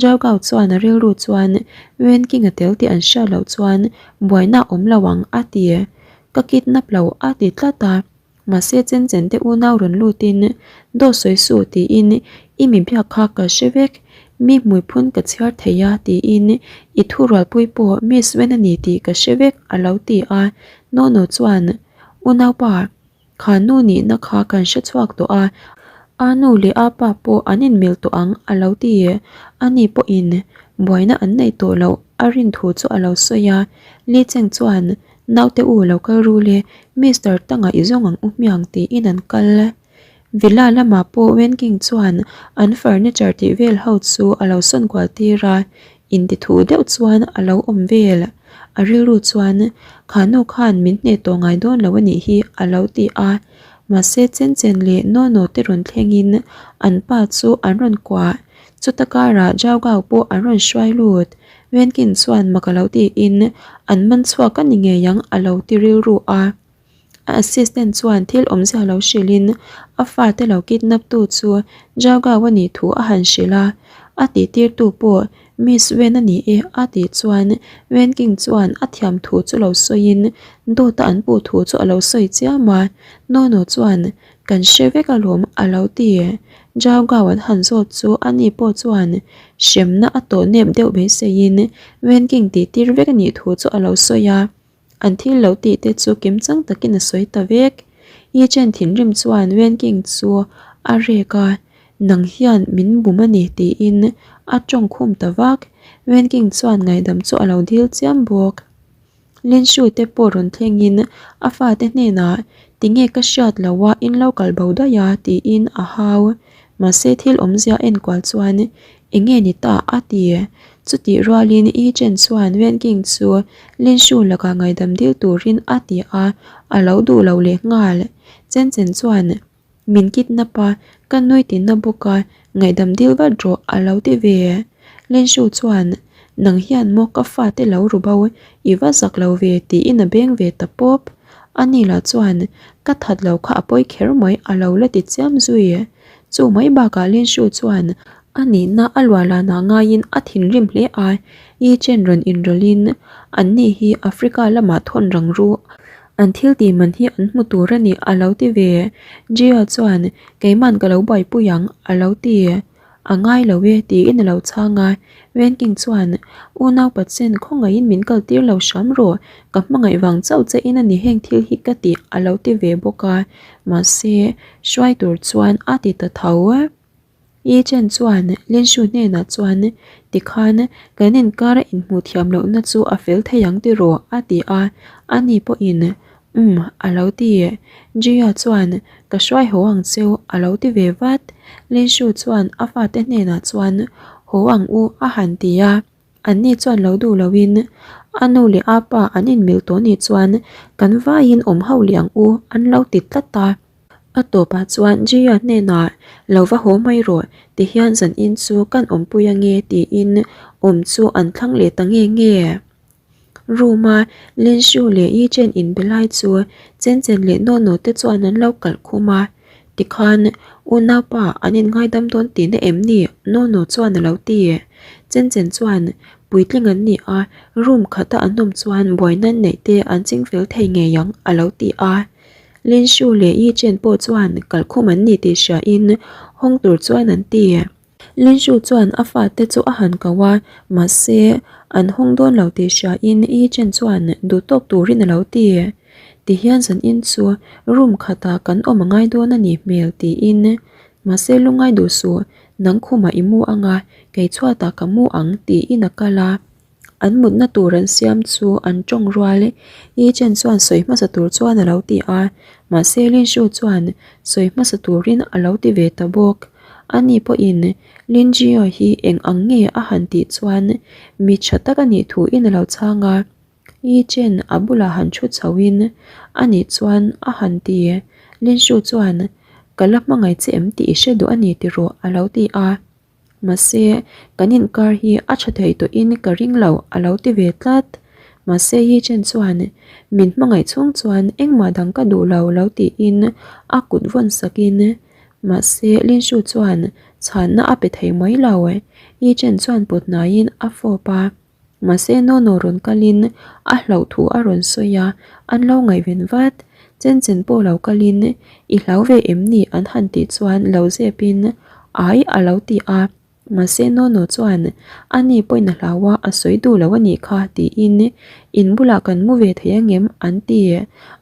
Zhao Gao chuan a rilru chuan Wen King a tel tih an hriat loh chuan buaina a awm lo ang a ti. Ka kidnap lo a ti tlat a. Mahse chen chen te unau rawn lutin Dawt sawi suh tiin i mi biak kha ka hre vek, mi hmuiphun ka chhiar thei a tiin i thurualpui pawh Miss Wen a ni tih ka hre vek a lo ti a. Nono chuan Unaupa, kha nu nihna kha kan hre chhuak tawh a, a nu leh a pa pawh an inmil tawh ang a lo ti. Ani pawhin buaina an nei tawh loh a rin thu chu a lo sawi a. Li Cheng chuan Naute u lo kal ru le, Mister Tanga i zawng ang u hmiang tiin an kal. Villa lamah pawh Wen King chuan an furniture tih vel ho chu a lo sawn kual tir a, intithu deuh chuan a lo awm vel. A rilru chuan, Kha nu khan min hneh tawh ngai dawn lo a nih hi a lo ti a. Mahse Chen Chen leh Nono te rawn thlengin an pa chu an rawn kuah. Chuta karah Zhao Gao pawh an rawn hruai lut. Wenkin chuan mak a lo tiin an man chhuak a ni ngei ang a lo ti rilru a. A assistant chuan thil awmzia lo hrilhin a fate lo kidnap tu chu Zhao Gao a nih thu a han hrilh a, a tihtirtu pawh Miss Wen a ni e a tih chuan Wenking chuan a thiam thu chu lo sawiin dawta an puh thu chu a lo sawi chiam a, Nono chuan Kan hre vek alawm a lo ti. Zhao Gao an han zawt chu ani pawh chuan hremna a tawh nep deuh beiseiin Wen King tih tir vek a nih thu chu a lo sawi a. An thil lo tih te chu kim chang takin a sawi ta vek. Yi Chen thinrim chuan Wen King chu a rek a, Nang hian min bum a ni tiin a tawng khum ta vak. Wen King chuan ngaihdam chu a lo dil chiam bawk. Linshu te pawh rawn thlengin a fate hnenah tinge ka hriat lo a in lo kal bo daih a tiin a hau. Mahse thil awmzia enkual chuan enge ni ta a ti. Chutih rualin Yi Chen chuan Wen King chu Linshu lakah ngaihdam dil turin a ti a, a lo duh lo leh nghal. Chen Chen chuan. Min kidnap a, ka nui tinna bawk a, ngaihdam dil vat rawh a lo ti ve. Lenshu chuan, Nang hian maw ka fate lo ru bo, i va zak lo ve tiin a beng ve ta pawp. Ani lah chuan, Ka that lo kha a pawi kher mai a lo la ti chiam zui. Chu mai bakah Lenshu chuan a nihna a luahlanah ngaiin a thinrim hle a, Yi Chen rawn inrawlhin, Anni hi Africa lamah thawn rang ru An thil tih man hi an hmu tur a ni a lo ti ve. Jia chuan, Keiman ka lo buaipui ang a lo ti. A ngai lo e tiin a lo chhang a. Wenking chuan, Unau Patsen khawngaihin min kal tir lo hram rawh, ka hmangaih vang chauh che in a ni heng thil hi ka tih a lo ti ve bawk a. Mahse, hruai tur chuan a ti ta tho. Yi Chen chuan Lin Shu hnenah chuan, Tikhan, kan inkara inhmuh thiam lohna chu a fel thei ang tiraw? a ti a, ani pawhin, Umm, a lo ti. Jia chuan, Ka hruai haw ang cheu, a lo ti ve vat. Lin Shu chuan a fate hnenah chuan, Haw ang u, a han ti a. Anni chuan lo duh loin a nu leh a pa an inmil tawh nih chuan kan vaiin awm ho leh ang u an lo ti tlat a. A tawpah chuan Jia hnenah lo va haw mai rawh tihian zanin chu kan awmpui ange tiin awm chu an thlang leh ta nge nge. Room a Lin Shu leh Yi Chen inbe lai chu Chen Chen leh Naw Naw te chuan an lo kalh khum a, tikhan unaupa an inngaidam dawn tihna em ni? Naw Naw chuan a lo ti. Chen Chen chuan puitling an ni a, room khata an awm chuan buaina neih te an chingfel thei ngei ang a lo ti a. Lin Shu leh Yi Chen pawh chuan kalhkhum an ni tih hriain hawng tur chuan an ti. Linshu chuan a fate chu a han ko a, mahse an hawng dawn lo tih hriain Yi Chen chuan duh tawk turin a lo ti. Tihian zanin chu room khatah kan awm a ngai dawn a nih hmel tiin, mahse lungngai duh suh, nang khumah i mu anga, kei chhuatah ka mu ang tiin a kal a. An mutna tur an siam chu an tawng rual Yi Chen chuan sawi hmasa tur chuan a lo ti a, mahse Lin Shu chuan sawi hmasa turin a lo ti ve ta bawk. Ani pawhin Lin Jio hi eng ang nge a han tih chuan mi tha tak a nih thuin a lo chhang a, Yi Chen a bulah han thu chhoin a nih chuan a han ti. Lin Shu chuan Ka la hmangaih che em tih i hre duh a ni tiraw a lo ti a. Mahse, kan inkar hi a tha thei tawhin ka ring lo a lo ti ve tlat. Mahse Yi Chen chuan min hmangaih chhung chuan engmah dang ka duh lo lo tiin a kut vawn sakin mahse Lin Shu chuan chhanna a pe thei mai lo. Yi Chen chuan pawt hnaiin a fawp a. Mahse Nono rawn kalin a hlauh thu a rawn sawi a, an lo ngaihven vat. Chen chen pawh lo kalin i hlau ve em ni an han tih chuan lo zepin ai a lo ti a. Mahse Nono chuan a ni pawhin a hlau a, a sawi duh lo a nih kha tiin in bulah kan mu ve thei angem an ti.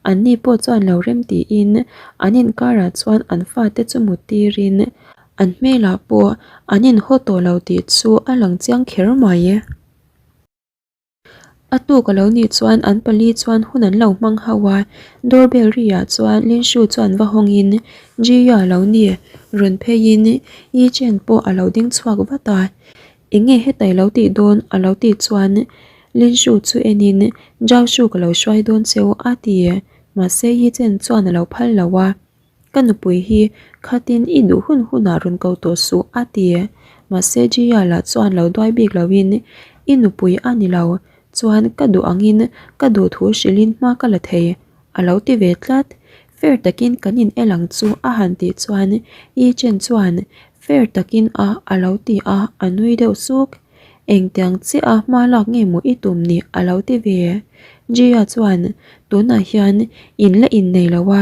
An ni pawh chuan lo rem tiin an inkarah chuan an fate chu mut tirin An hmelah pawh an inhaw tawh lo tih chu a lang chiang kher mai. A tuk a lo nih chuan an pali chuan hun an lo hmang ho a, doorbell ri ah chuan Linshu chuan va hawngin Jiya a lo ni, rawn pheiin Yi Chen pawh a lo ding chhuak vat a, Enge heta i lo tih dawn? a lo tih chuan Linshu chu enin Zhao Shu ka lo hruai dawn cheu a ti, mahse Yi Chen chuan a lo phal lo a. Ka nupui hi khatin i duh hun hunah rawn ko tawh suh a ti. Mahse Jia lah chuan lo duai bik loin i nupui a ni lo, chuan ka duh angin ka duh thu hrilhin hma ka la thei a lo ti ve tlat. Fair takin kan in el ang chu a han tih chuan Yi Chen chuan fair takin a a lo ti a, a nui deuh suk. Engtiang chiah a hma lak nge maw i tum ni a lo ti ve. Jia chuan tunah hian in la innei lo a.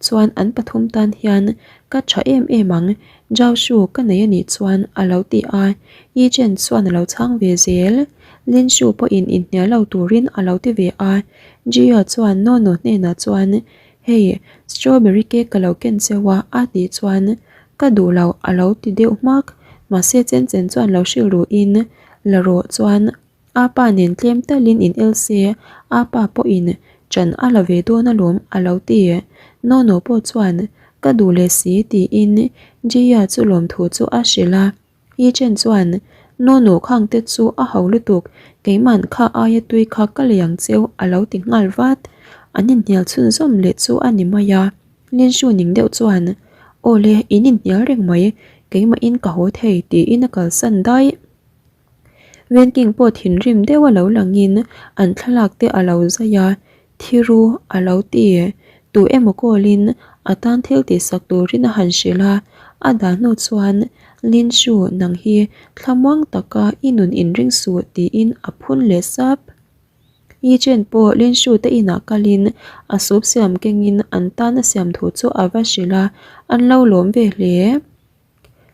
Chuan an pathum tan hian ka tha em em ang, Zhao Shu ka nei a nih chuan a lo ti a, Yi Chen chuan a lo chhang ve zel. Lin Shu pawhin inhnial lo turin a lo ti ve a, Jia chuan Nono hnenah chuan Hei, strawberry cake ka lo ken cheu a a tih chuan Ka duh lo a lo ti deuh hmak, mahse Chen Chen chuan lo hrilh ruhin la rawh chuan A pa nen tlem talin in el se, a pa pawhin ṭan a la ve dawn alawm a lo ti. Nono pawh chuan ka duh leh si tiin Jia chu lawmthu chu a hrilh a. Yi Chen chuan Nono khang te chu a ho lutuk, keiman kha aia tui kha ka lei ang cheu a lo ti nghal vat. An inhnial chhunzawm leh chu a ni mai a. Lin Shu ning deuh chuan Aw le, in inhnial reng mai, keimahin ka haw thei tiin a kalsan daih. Venking pawh thinrim deuh a lo langin an thlalak te a lo zai a, Thiru a lo ti. Tu emaw call-in a tan thil tihsak turin a han hrilh a, a dah hnu chuan Lin Shu nang hi thlamuang taka i nun inring suh tiin a phun leh sap. Yi Chen pawh Lin Shu te inah kalin a soup siam kengin an tan a siam thu chu a va hrilh a, an lo lawm ve hle.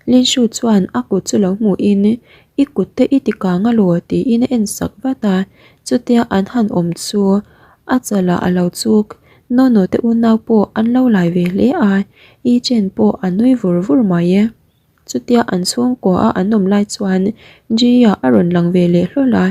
Lin Shu chuan a kut chu lo hmuhin, I kut te i ti kang alaw? tiin a en sak vat a, chutia an han awm chu a chalah a lo chuk. Nono te unau pawh an lo lai ve hle a, Yi Chen pawh a nui vur vur mai e. Chutia an chhungkua a an awm lai chuan Jia a rawn lang ve leh hlawl a,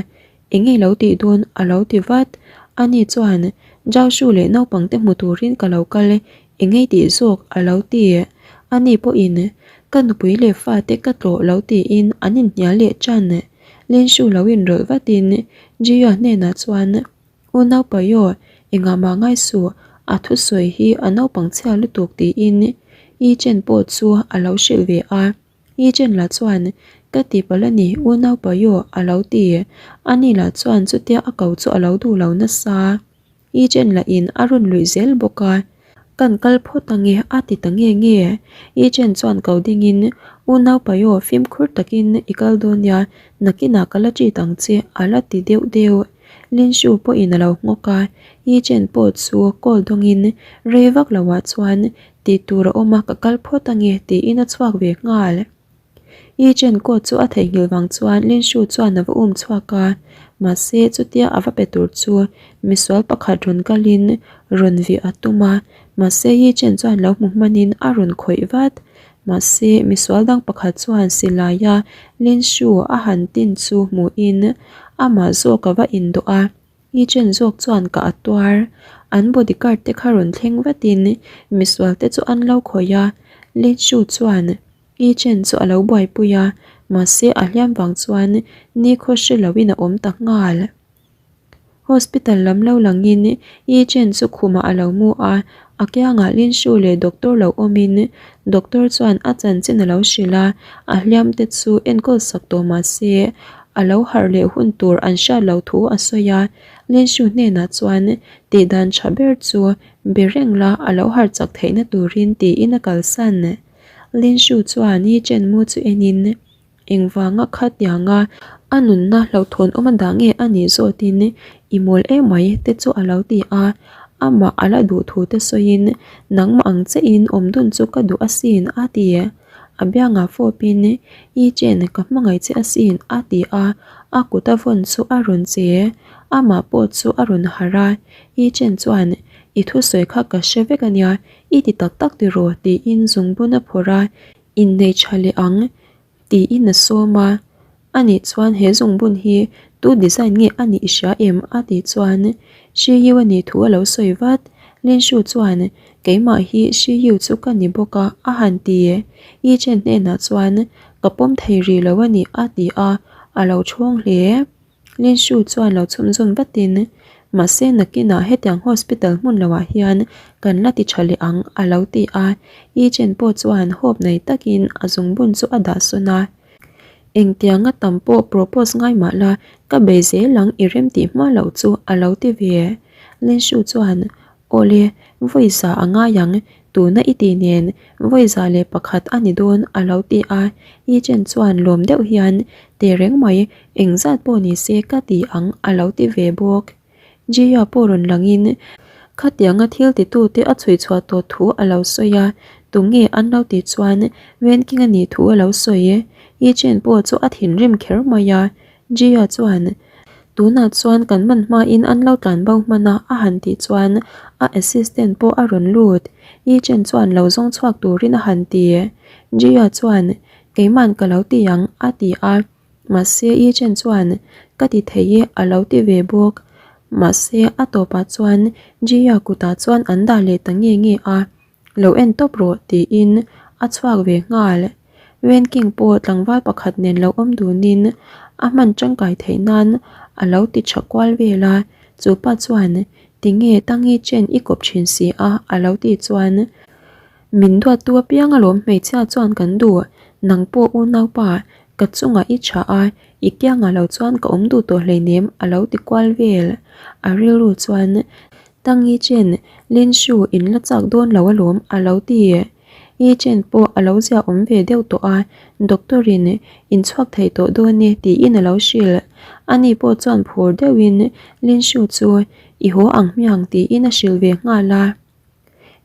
Eng nge lo tih dawn? a lo ti vat. Ani chuan, Zhao Shu leh naupangte hmu turin ka lo kal e, eng nge tih zawk? a lo ti. Ani pawhin, Ka nupui leh fate ka tlawh lo tiin an inhnial leh ṭan. Lin Shu lo inrawlh vatin Jia hnenah chuan, U naupaio, engah mah ngai suh, a thusawi hi a naupang chhia lutuk tiin Yi Chen pawh chu a lo hrilh ve a. Yi Chen lah chuan, Ka tihpalh a ni, u naupaio, a lo ti. Ani lah chuan chutia a ko chu a lo duh lo nasa. Yi Chen lahin a rawn luih zel bawk a. Kan kal phawt ange, a ti ta nge nge. Yi Chen chuan ko dingin, U naupaio, fimkhur takin i kal dawn nia, nakinah ka la treat ang che, a la ti deuh deuh. Lin Shu pawhin a lo nghawk a, Yi Chen pawh chu call dawngin rei vak loah chuan tih tur a awm a, ka kal phawt ange tiin a chhuak ve nghal. Yi Chen coat chu a theihnghilh vang chuan Lin Shu chuan a va um chhuak a, mahse chutia a va pe tur chu misual pakhat rawn kalin rawn vih a tum a, mahse Yi Chen chuan lo hmu hmanin a rawn khawih vat. Mahse misual dang pakhat chuan silaia Lin Shu a han tin chu hmuhin amah zawk a va indawh a, Yi Chen zawk chuan ka a tuar. An bodyguard te kha rawn thleng vatin misual te chu an lo khawih a, Lin Shu chuan Yi Chen chu a lo buaipui a, mahse a hliam vang chuan nikhaw hre loin a awm ta nghal. Hospital lam lo langin Yi Chen chu khumah a lo mu a, a kiangah Lin Shu leh doctor lo awmin doctor chuan a chanchin a lo hrilh a, a hliam te chu enkawl sak tawh mah se a lo harh leh hun tur an hriat loh thu a sawi a, Lin Shu hnenah chuan tih dan tha ber chu be reng la a lo harh chak theihna turin tiin a kalsan. Lin Shu chuan Yi Chen mu chu enin. Engvanga khatianga a nunna hlauhthawn awm a dah nge a nih zawtin i mawl emai te chu a lo ti a, amah a la duh thu te sawiin nangmah ang chiahin awm dun chu ka duh asin a ti. A biangah fawpin i chen ka hmangaih che asin a ti a, a kut a vawn chu a rawn che. Amah pawh chu a rawn harh a, i chen chuan i thusawi kha ka hre vek ania, i ti tak tak tiraw tiin zungbun a phawrh a, Innei tha leh ang tiin a sawm a, ani chuan he zungbun hi tu design nge a nih i hria em? a tih chuan Shi Yu a nih thu a lo sawi vat. Lin Shu chuan keimah hi Shi Yu chu ka ni bawk a a han ti. Yi Chen hnenah chuan ka pawm thei rih lo a ni a ti a, a lo chhawng hle. Lin Shu chuan lo chhunzawm vatin, Mahse nakinah hetiang hospital hmun loah hian kan la ti tha leh ang a lo ti a, Yi Chen pawh chuan hope nei takin a zungbun chu a dah sawn a. Engtianga tam pawh propose ngai mah la, ka bei zel ang i rem tih hma loh chu a lo ti ve. Lin Shu chuan Awle, vawi za a ngai ang, tuna i tih nen vawi 101 a ni dawn a lo ti a, Yi Chen chuan lawm deuh hian Tehreng mai, engzat pawh ni se ka ti ang a lo ti ve bawk. Jia pawh rawn langin khatianga thil titute a chhui chhuah tawh thu a lo sawi a, tunge an lo tih chuan Wenking a nih thu a lo sawi. Yi Chen pawh chu a thinrim kher mai a, Jia chuan, Tunah chuan kan man hmain an lo tlan bo hman a a han tih chuan a assistant pawh a rawn lut. Yi Chen chuan lo zawng chhuak turin a han ti. Jia chuan, Keiman ka lo ti ang a ti a. Mahse Yi Chen chuan, Ka ti thei e a lo ti ve bawk. Mahse a tawpah chuan Jia kutah chuan an dah leh ta nge nge a. Lo en tawp rawh tiin a chhuak ve nghal. Wen King pawh tlangval pakhat nen lo awm dunin a hman tangkai theih nan a lo ti tha kual vel a, chu pa chuan tinge Tangi Chen i kawp thin si a a lo tih chuan min duattu apiang alawm hmeichhia chuan kan duh, nang pawh unaupa ka chungah i tha a, i kiangah lo chuan ka awm duh tawh hleinem a lo ti kual vel. A rilru chuan Tangi Chen, Lin Shu in la chak dawn lo alawm a lo ti. Yi Chen pawh a lo zia awm ve deuh tawh a, Doctor in in chhuak thei tawh dawn e tiin a lo hrilh. Ani pawh chuan phur deuhin Lin Shu chu i haw ang hmiang tiin a hrilh ve nghal a.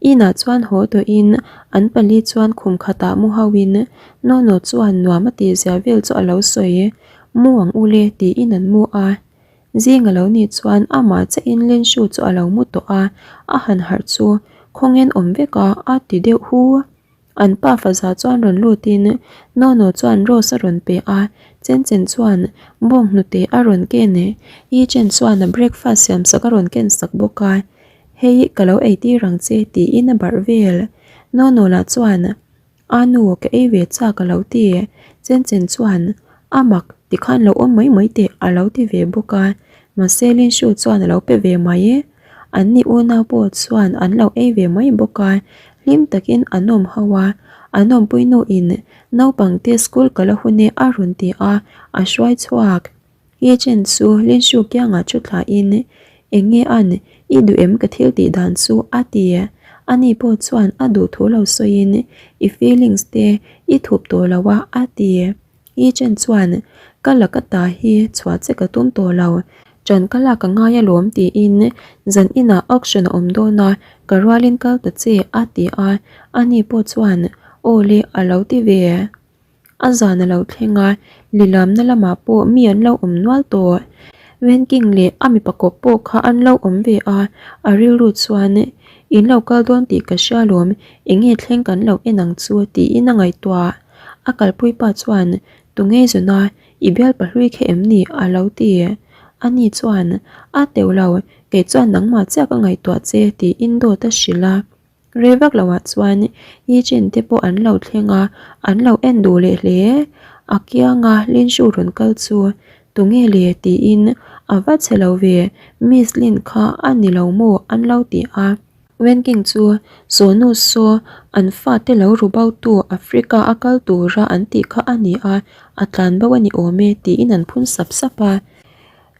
Inah chuan haw tawhin an pali chuan khum khatah mu hauhin Nono chuan nuam a tihzia vel chu a lo sawi. Mu ang ule tiin an mu a. Zing a lo nih chuan amah chiahin Lenshu chu a lo mu tawh a, a han harh chu khawngen awm vek a, a ti deuh hu. An pa faza chuan rawn lutin Nono chuan rose a rawn pe a, Chen Chen chuan bawng hnute a rawn ken e, Yi Chen chuan a breakfast siam sak a rawn ken sak bawk a, Hei ka lo eitir ang che tiin a barh vel. Nono lah chuan A nu ka ei ve chak a lo ti. Chen Chen chuan a mak tikhan lo awm mai mai teh a lo ti ve bawk a, mahse Lin Shu chuan a lo pe ve mai. An ni unau pawh chuan an lo ei ve mai bawk a, hlim takin an awm ho a, an awmpui nuin naupangte school ka la hun e a rawn ti a, a hruai chhuak. Ye Chen chu Lin Shu kiangah thu thlain, Eng nge an, i duh em ka thil tih dan chu? a ti. Ani pawh chuan a duh thu lo sawiin, I feelings te i thup tawh lo a, a ti. Ye Chen chuan, Ka laka ta hi chhuah che ka tum tawh lo, ṭan ka lak a ngai alawm tiin zan inah auction a awm dawn a, ka rualin kal ta che, a ti a. Ani pawh chuan, Aw le, a lo ti ve. A zan a lo thleng a, lilamna lamah pawh mi an lo awm nual tawh. Wenking leh a mipa kawp pawh kha an lo awm ve a, a rilru chuan In lo kal dawn tih ka hria lawm, eng nge thleng kan lo en ang chu tiin a ngaihtuah. A kalpui pa chuan Tunge zuna i bial pahlui kha em ni? a lo ti. Ani chuan A teuh lo, kei chuan nangmah chiah ka ngaihtuah che tiin dawt a hrilh a. Rei vak loah chuan Yi Chen te pawh an lo thleng a, an lo en duh leh hle. A kianga Lin Shu rawn kal chu tunge le tiin a va che lo ve, Miss Lin kha a ni lo maw an lo ti a. Wen King chu Sawnu saw an fate lo ru bo tu Africa a kal tura an tih kha a ni a, a tlan bo a ni awm e tiin an phun sap sap a.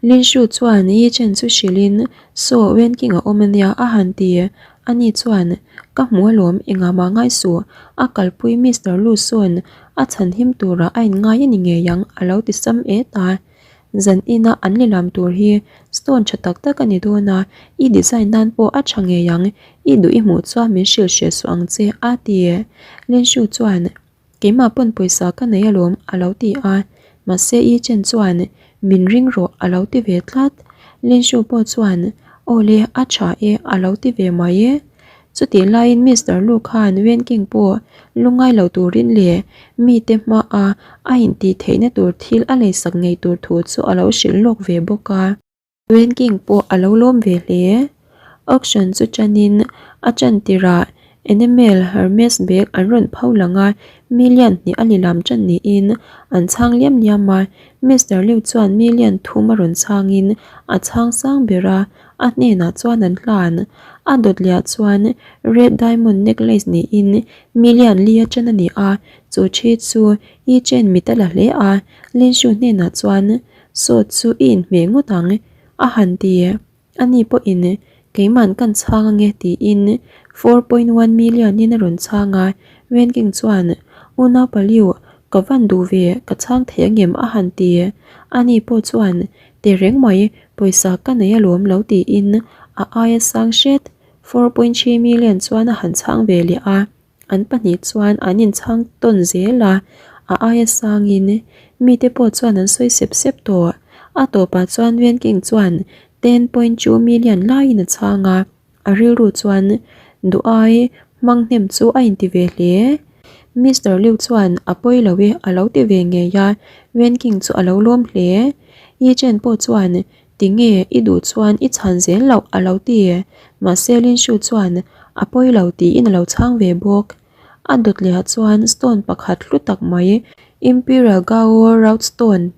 Lin Shu chuan Yi Chen chu hrilhin, Saw, Wen King a awm ania, a han ti. Ani chuan, Ka hmu alawm, engah mah ngai suh, a kalpui Mister Lu sawn a chhan him turah a inngai a ni ngei ang, a lo ti sam et a. Zan ina an lilam tur hi stone tha tak tak a ni dawn a, i design nan pawh a tha ngei ang, i duh i hmuh chuan min hrilh hreh suh ang che, a ti. Linshu chuan, Keimah pawn pawisa ka nei alawm, a lo ti a. Mahse i chen chuan, Min ring rawh, a lo ti ve tlat. Linshu pawh chuan, Aw le, a tha e, a lo ti ve mai e. Chutih laiin Mister Lu khan Wenking pawh lungngai lo turin leh mite hmaa a intih theihna tur thil a leisak ngei tur thu chu a lo hrilh lawk ve bawk a. Wenking pawh a lo lawm ve hle. Auction chu tanin a tan tirah Enamel Hermes bag an rawn pho lang a, million hnih a lilam tan niin an chhang liam liam a. Mister Liu chuan million thum a rawn chhangin a chhang sang ber a, a hnenah chuan an hlan. A dawt liah chuan Red Diamond necklace niin million li a tan a ni a, chu thi chu Yi Chen mit a la hle a, Lin Shu hnenah chuan Saw chu i inhmeh ngawt ang, a han ti. Ani pawhin keiman kan chhang ange tiin 4.1 million in a rawn chhang a, Wen King chuan Unau Paliu ka van duh ve, ka chhang thei angem a han ti. Ani pawh chuan Tehreng mai, pawisa ka nei alawm lo tiin a aia sang hret 4.3 million chuan a han chhang ve leh a. An pahnih chuan an inchhang tawn zel a, a aia sangin mite pawh chuan an sawi sep sep tawh. A tawpah chuan Wenking chuan 10.2 million laiin a chhang a, a rilru chuan duh ai hmang hnem chu a inti ve hle. Mister Liu chuan a pawi lo e a lo ti ve ngei a, Wenking chu a lo lawm hle. Yi Chen pawh chuan Tinge i duh chuan i chhan zel loh a lo ti. Mahse Lin Shu chuan a pawi lo tiin a lo chhang ve bawk. A dawt leh ah chuan stone pakhat hlu tak mai Imperial Gao Route Stone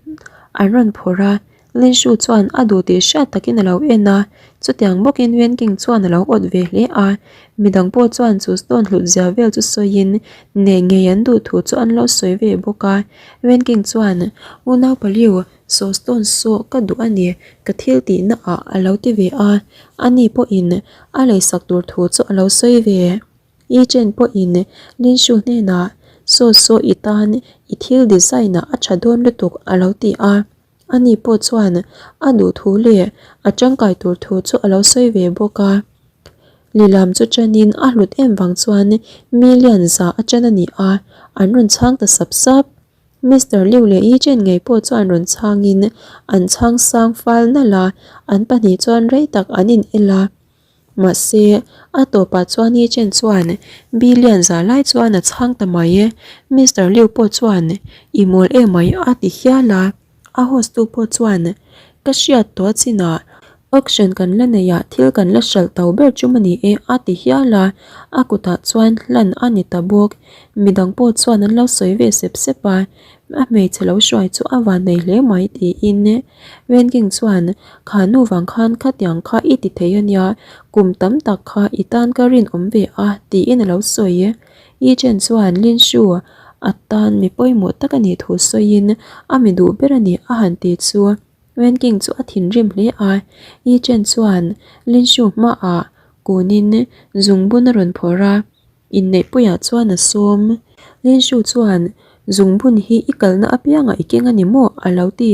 an rawn phawrh a, Lin Shu chuan a duh tih hriat takin a lo en a, chutiang bawkin Wen King chuan a lo awt ve hle a. Midang pawh chuan chu stone hlut zia vel chu sawiin nei ngei an duh thu chu an lo sawi ve bawk a. Wen King chuan, Unau Paliu, Saw stone saw ka duh a ni, ka thil tihna ah a lo ti ve a, ani pawhin a leisak tur thu chu a lo sawi ve. Yi Chen pawhin Lin Shu hnenah Saw saw i tan i thil design ah a tha dawn lutuk a lo ti a, ani pawh chuan a duh thu leh a tangkai tur thu chu a lo sawi ve bawk a. Lilam chu tanin a hlut em vang chuan million za a tan a ni a, an rawn chhang ta sap sap. Mister Liu leh Yi Chen ngei pawh chuan rawn chhangin an chhang sang fal nalh a, an pahnih chuan rei tak an in el a. Mahse, a tawpah chuan Yi Chen chuan billion za lai chuan a chhang ta mai. Mister Liu pawh chuan I mawl emai a ti hial a. A host tu pawh chuan Ka hriat tawh chinah auction kan la neih ah thil kan la hralh to ber chum a ni e a ti hial a, a kutah chuan hlan a ni ta bawk. Midang pawh chuan an lo sawi ve sep sep a, a hmeichhe lo hruai chu a van nei hle mai tiin Wenking chuan kha nu vang khan khatiang kha i ti thei a nia, kum tam tak kha i tan ka rinawm ve a tiin a lo sawi. Yi Chen chuan Lin Shu a tan mi pawimawh tak a nih thu sawiin a mi duh ber a ni a han ti chu Wen King chu a thinrim hle a, Yi Chen chuan Lin Shu hmaah kunin zungbun a rawn phawrh a, inneihpuiah chuan a sawm. Lin Shu chuan Zungbun hi i kalna apiangah i keng a ni maw? a lo ti.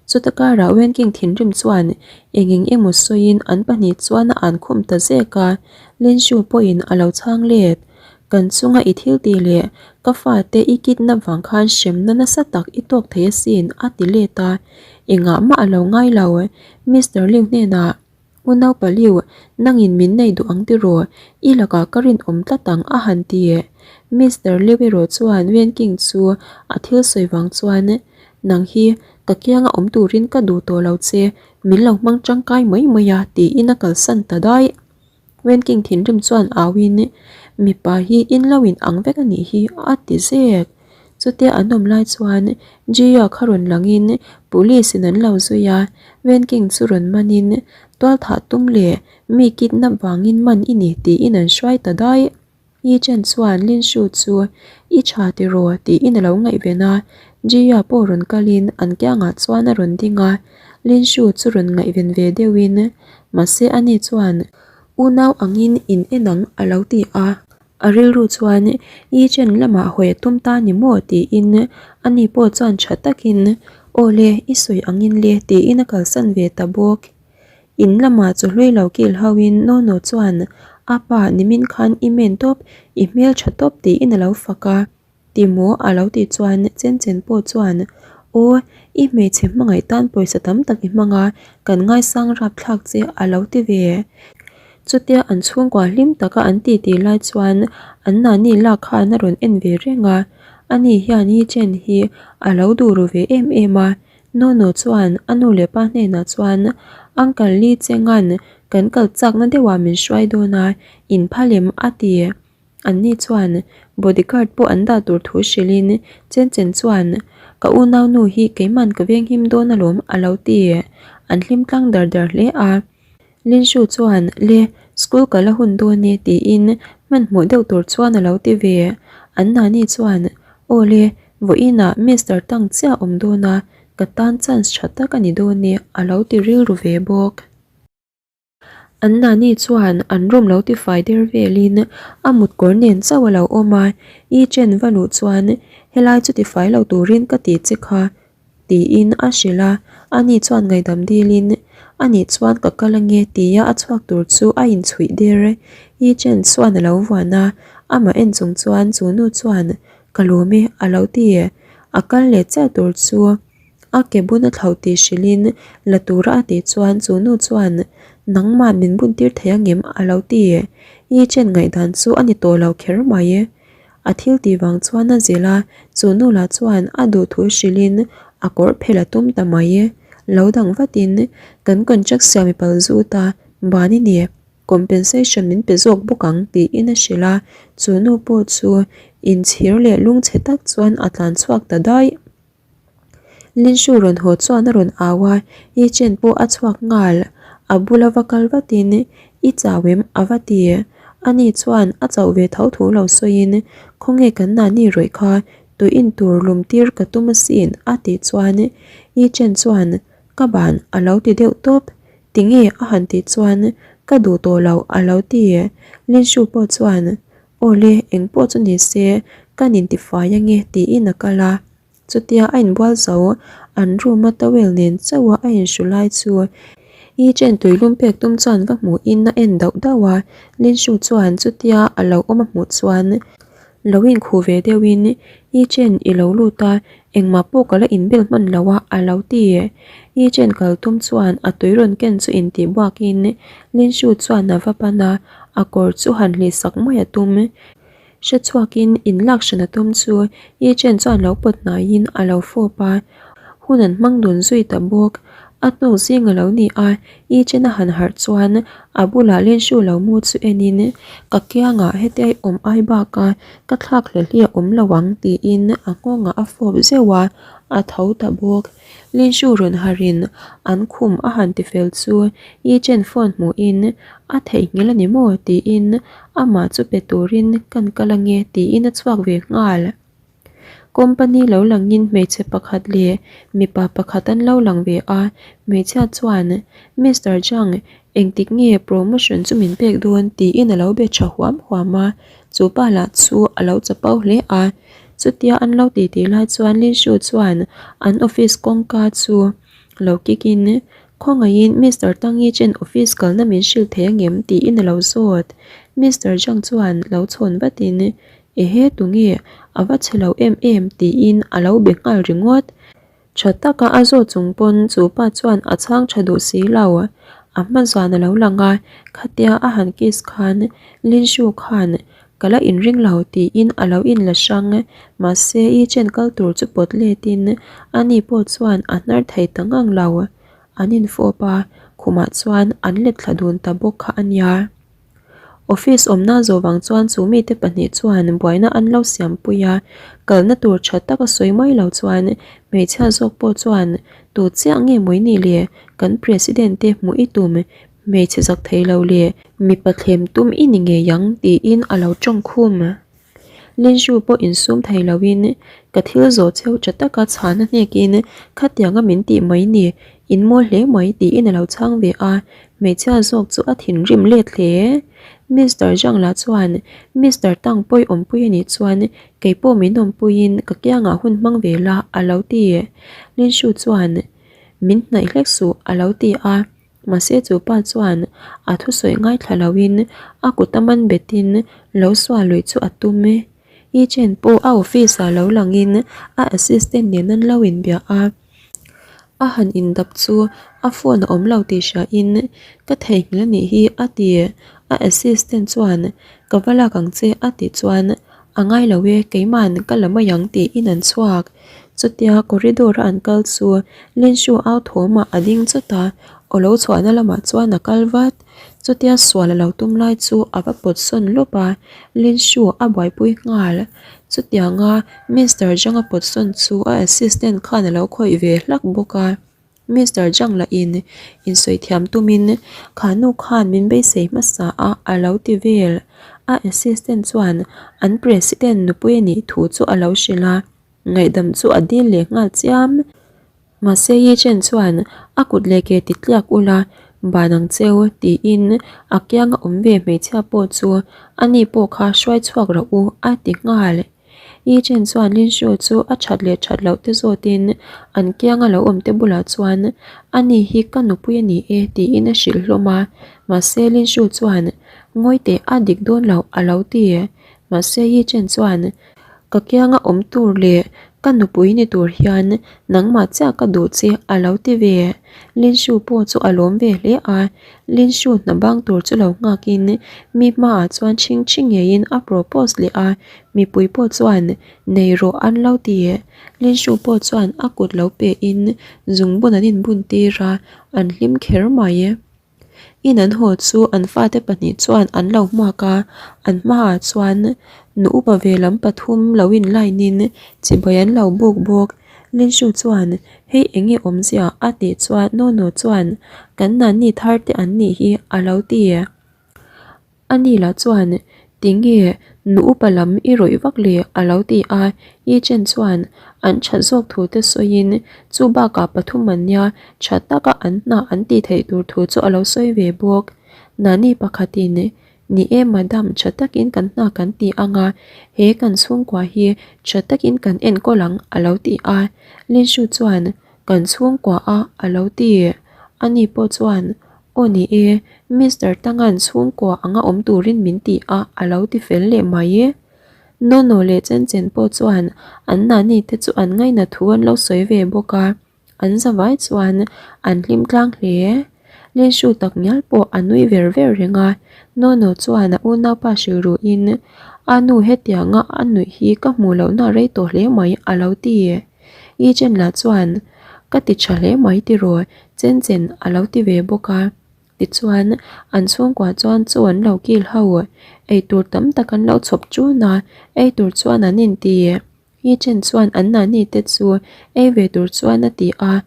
Chuta karah Wen King thinrim chuan eng eng emaw sawiin an pahnih chuan a an khum ta zek a, Lin Shu pawhin a lo chhang let. Kan chunga i thil tih leh ka fate i kidnap vang khan hremna nasa tak i tawk thei asin a ti let a, engah mah a lo ngai lo. Mister Liu hnenah Unau Paliu, nangin min nei duh ang tiraw? I lakah ka rinawm tlat ang a han ti. Mister Liu erawh chuan Wen King chu a thil sawi vang chuan Nang hi ka kianga awm turin ka duh tawh lo che, min lo hmang tangkai mai mai a tiin a kalsan ta daih. Wenking thinrim chuan auin, Mipa hi in lo in ang vek a nih hi, a ti zek. Chutia an awm lai chuan Jia kha rawn langin police in an lo zui a, Wenking chu rawn manin tualthah tum leh mi kidnap vangin man i ni tiin an hruai ta daih. Yi Chen chuan Lin Shu chu i tha tiraw tiin a lo ngaihven a, Jia pawh rawn kalin an kiangah chuan a rawn ding a, Lin Shu chu rawn ngaihven ve deuhin mahse ani chuan. Unau angin in en ang a lo ti a. A rilru chuan Yi Chen lamah hawi a tum ta ni maw tiin ani pawh chuan tha takin Aw le, i sawi angin le tiin a kalsan ve ta bawk. In lamah chu hlui lo kil hoin Nono chuan a pa nimin khan i men tawp, i hmel tha tawp tiin a lo fak a. Ti maw? a lo tih chuan Chen Chen pawh chuan, Aw, i hmeichhe hmangaih tan pawisa tam tak i hmang a, kan ngaisang rapthlak che a lo ti ve. Chutia an chhungkua hlim taka an titi lai chuan an nani lak khan a rawn en ve reng a, ani hian Yi Chen hi a lo duh ru ve em em a. Nono chuan a nu leh pa hnenah chuan, Uncle Li Chenga'n kan kal chakna deuhah min hruai dawn a, in phal em? a ti. Anni chuan bodyguard pawh an dah tur thu hrilhin Chen Chen chuan, Ka unaunu hi keiman ka venghim dawn alawm a lo ti. An hlim tlang dar dar hle a. Lin Shu chuan, Le, school ka la hun dawn e tiin hmanhmawh deuh tur chuan a lo ti ve. An nani chuan, Aw le, vawiinah Mister Tang chiah a awm dawn a, ka tan chance tha tak a ni dawn e a lo ti rilru ve bawk. An nani chuan an room lo tifai der velin a mut kawr nen chauh a lo awm a, I chen va luh chuan helai chu tifai lo turin ka ti che kha tiin a hrilh a, ani chuan ngaihdam dilin ani chuan ka kal ange tia a chhuak tur chu a inchhuih der. I chen chuan a lo vuan a, amah en chung chuan chu nu chuan ka lawm e a lo ti, a kal leh chiah tur chu. A ke bun a thlauh tih hrilhin la tura a tih chuan chu nu chuan nangmah min bun tir thei angem a lo ti. I chen ngaihdan chu a ni tawh lo kher mai. A thil tih vang chuan a zilh a, chu nu lah chuan a duh thu hrilhin a kawr phelh a tum ta mai. Lo dang vatin kan contract siam i pal zut a, ban i ni. Compensation min pe zawk bawk ang tiin a hrilh a, chu nu pawh chu inchhir leh lungchhe tak chuan a tlan chhuak ta daih. Linshu rawn haw chuan a rawn au a, Yi Chen pawh a chhuak nghal. A bula va kal vatin, I chau em? a va ti. Ani chuan a chauh ve tho thu lo sawiin, Khawnge kan nani rawih kha, tui in tur lum tir ka tum asin a tih chuan Yi Chen chuan, Ka ban a lo ti deuh tawp. Tinge a han tih chuan, Ka duh tawh lo a lo ti. Linshu pawh chuan, Awle, engpawh chu ni se, kan intifai ange tiin a kal a. Chutia a inbual zo, an room a towel nen chauh a a inhru lai chu Yi Chen tuilum pek tum chuan va hmuhin a en dauh dauh a. Lin Shu chuan chutia a lo awm a hmuh chuan lo inkhuh ve deuhin Yi Chen i lo lut a, engmah pawh ka la inbel hman lo a a lo ti. Yi Chen kal tum chuan a tui rawn ken chu intih buakin Lin Shu chuan a va pan a, a kawr chu han hlih sak mai a tum. Hre chhuakin in lak hran a tum chu Yi Chen chuan lo pawt hnaiin a lo fawp a, hun an hmang dun zui ta bawk. A hnuk zing a lo ni a, Yi Chen a han harh chuan a bulah Lin Shu lo mu chu enin, Ka kiangah hetia i awm ai baka ka thlak hle hle a awm lo ang tiin a nghawngah a fawp zeuh a, a tho ta bawk. Lin Shu rawn harhin an khum a han ti fel chu Yi Chen phone hmuhin a theihnghilh a ni maw tiin amah chu pe turin kan kal ange tiin a chhuak ve nghal. Company lo langin hmeichhe pakhat leh mipa pakhat an lo lang ve a, hmeichhia chuan Mister Zhang engtik nge promotion chu min pek dawn tiin a lo be tha huam huam a, chu pa lah chu a lo chapo hle a. Chutia an lo titi lai chuan Lin Shu chuan an office kawngka chu lo kick in, Khawngaihin Mister Tang Yi Chen office kalna min hrilh thei angem? tiin a lo zawt. Mister Zhang chuan lo chhawn vatin, Ehe tunge a va chhe lo em em tiin a lo be nghal ringawt. Tha taka a zawt chung pawn chu pa chuan a chhang tha duh si lo. A hma zan a lo lang a, khatia a han kiss khan Lin Shu khan ka la inring lo tiin a lo inla hrang. Mahse i chen kal tur chu pawt letin ani pawh chuan a hnar thei ta ngang lo. An infawp a, khumah chuan an let thla dun ta bawk kha a nia. Office awmna zawh vang chuan chu mite pahnih chuan buaina an lo siampui a, kalna tur tha taka sawi mai lo chuan hmeichhia zawk pawh chuan tu chiah nge mawi ni le kan president te hmuh i tum hmeichhe zak thei lo le mipa thlem tum i ni ngei ang tiin a lo tawng khum. Linju pawh insum thei loin ka thil zawh cheu tha taka chhana hnekin khatianga min tih mai ni, in mawl hle mai tiin a lo chhang ve a. Hmeichhia zawk chu a thinrim let hle. Mister Zhang lah chuan Mister Tang pawi awmpui a nih chuan kei pawh min awmpuiin ka kiangah hun hmang ve la a lo ti. Lin Shu chuan min hnaih hlek suh a lo ti a. Mahse chu pa chuan a thusawi ngaithla loin a kut a man betin lo suah luih chu a tum. Yi Chen pawh a office ah lo langin a assistant nen an lo inbia a. A han indap chu a phone a awm lo tih hriain ka theihnghilh a nih hi a ti. A assistant chuan ka va lak ang che a tih chuan a ngai lo e keima'n ka la mai ang tiin an chhuak. Chutia corridor a an kal chu Linshu au thawmah a ding chawt a, aw lo chhuahna lamah chuan a kal vat. Chutia sual a lo tum lai chu a va pawt sawn lawp a, Linshu a buaipui nghal. Chutianga Mister Zhang a pawt sawn chu a assistant khan a lo khawih ve hlak bawk a. Mister Zhang lahin insawi thiam tumin kha nu khan min beisei hmasa a a lo ti vel. A assistant chuan an president nupui a nih thu chu a lo hrilh a, ngaihdam chu a dil leh nghal chiam. Mahse Yi Chen chuan a kut leh ke ti tliak ula ban ang cheu tiin a kianga awm ve hmeichhia pawh chu ani pawh kha hruai chhuak rawh u a ti nghal. Yi Chen chuan Lin Shu chu a that leh that loh te zawtin an kianga lo awm te bulah chuan ani hi ka nupui a ni e tiin a hrilh hlawm a, mahse Lin Shu chuan ngawi teh a dik dawn loh a lo ti. Mahse Yi Chen chuan Ka kianga awm tur leh ka nupui ni tur hian nangmah chiah ka duh che a lo ti ve. Lin Shu pawh chu a lawm ve hle a, Lin Shu hna bang tur chu lo nghakin mi hmaah chuan chhing chhing ngeiin a propose leh a, mipui pawh chuan nei rawh an lo ti. Lin Shu pawh chuan a kut lo pehin zungbun an inbun tir a, an hlim kher mai. In an haw chu an fate pahnih chuan an lo hmuak a, an hmaah chuan nu upa ve lam pathum lo in line in chibai an lo buk bawk. Linshu chuan hei eng nge awmzia a tih chuan Nono chuan kan nanni thar te an nih hi a lo ti. A ni lah chuan, Tinge nu upa lam i rawih vak le? a lo ti a. Yi Chen chuan an that zawk thu te sawiin chu bakah pathum an nia tha taka an hna an tih theih tur thu chu a lo sawi ve bawk. Nani pakhatin, Ni e madam, tha takin kan hna kan ti ang a, he kan chhungkua hi tha takin kan enkawl ang a lo ti a. Lin Shu chuan, Kan chhungkua a a lo ti. Ani pawh chuan, Aw ni e, Mister Tangan chhungkua anga awm turin min ti a a lo ti fel leh mai. Nono leh Chen Chen pawh chuan an nani te chu an ngaina thu an lo sawi ve bawk a, an zavai chuan an hlim tlang hle. Lenshu tak ngial pawh a nui ver ver reng a, Nono chuan a unaupa hrilh ruhin, A nu hetianga a nuih hi ka hmuh lohna rei tawh hle mai a lo ti. I Chen lah chuan, Ka ti tha hle mai tiraw, Chen Chen a lo ti ve bawk a. Tichuan, an chhungkua chuan chaw an lo kil ho. Eitur tam tak an lo chhawp ṭun a, eitur chuan an inti. I Chen chuan an nani te chu ei ve tur chuan a ti a.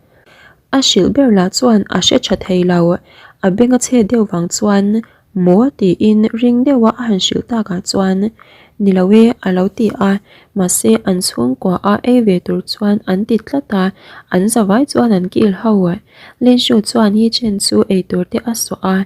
A hrilh ber lah chuan a hre tha thei lo. A beng a chhe deuh vang chuan Maw? tiin ring deuha a han hrilh takah chuan Ni lo e a lo ti a, mahse an chhungkua a ei ve tur chuan an ti tlat a, an zavai chuan an kil ho. Linshu chuan Yi Chen chu ei tur te a suah a,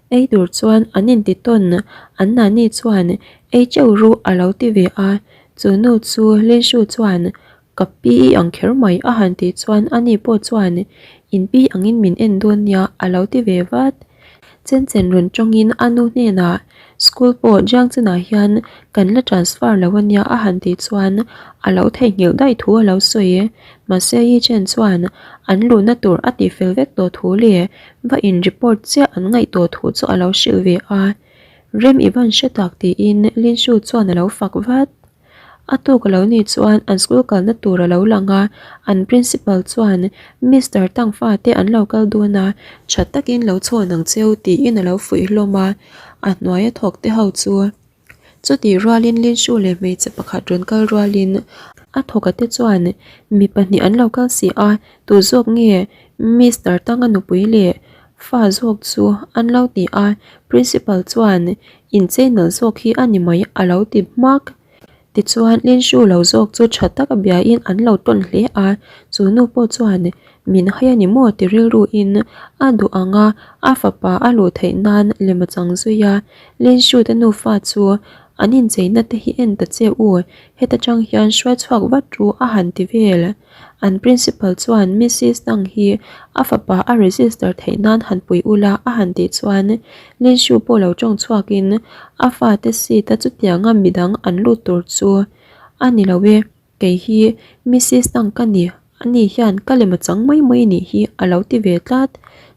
ei tur chuan an inti tawn, an nani chuan ei teuh ru a lo ti ve a, chu nu chu Linshu chuan Ka pi i ang kher mai a han tih chuan ani pawh chuan in pi angin min en dawn nia a lo ti ve vat. Chen chen rawn tawngin a nu hnenah school pawh Jiangchenah hian kan la transfer lo ania a han tih chuan a lo theihnghilh daih thu a lo sawi. Mahse Yi Chen chuan an luhna tur a tihfel vek tawh thu leh va in report chiah an ngaih tawh thu chu a lo hrilh ve a. Rem i van hre tak tiin Lin Shu chuan a lo fak vat. A tuk a lo nih chuan an school kalna tur a lo lang a, an principal chuan Mister Tang fate an lo kal dawn a, tha takin lo chhawn ang cheu tiin a lo fuih hlawm a, a hnuaia thawk te ho chu chutih rualin Linshu leh hmeichhe pakhat rawn kal rualin a thawk a te chuan mi pahnih an lo kal si a, tu zawk nge Mister Tanga nupui leh fa zawk chu an lo ti a, principal chuan Inchei nalh zawk hi a ni mai a lo ti hmak. Tichuan, Linshu lo zawk chu tha taka biain an lo tawn hle a, chu nu pawh chuan min hai a ni maw ti rilruin a duh ang a, a fapa a luh theih nan lem a chang zui a. Linshu te nufa chu an incheina te hi en ta che u, heta tang hian hruai chhuak vat ru a han ti vel. An principal chuan Mrs Tang hi a fapa a register theih nan han pui ula a han tih chuan Linshu pawh lo tawng chhuakin a fate seat a chutianga midang an lut tur chu a ni lo e, kei hi Mrs Tang ka ni, ani hian ka lem a chang mai mai nih hi a lo ti ve tlat.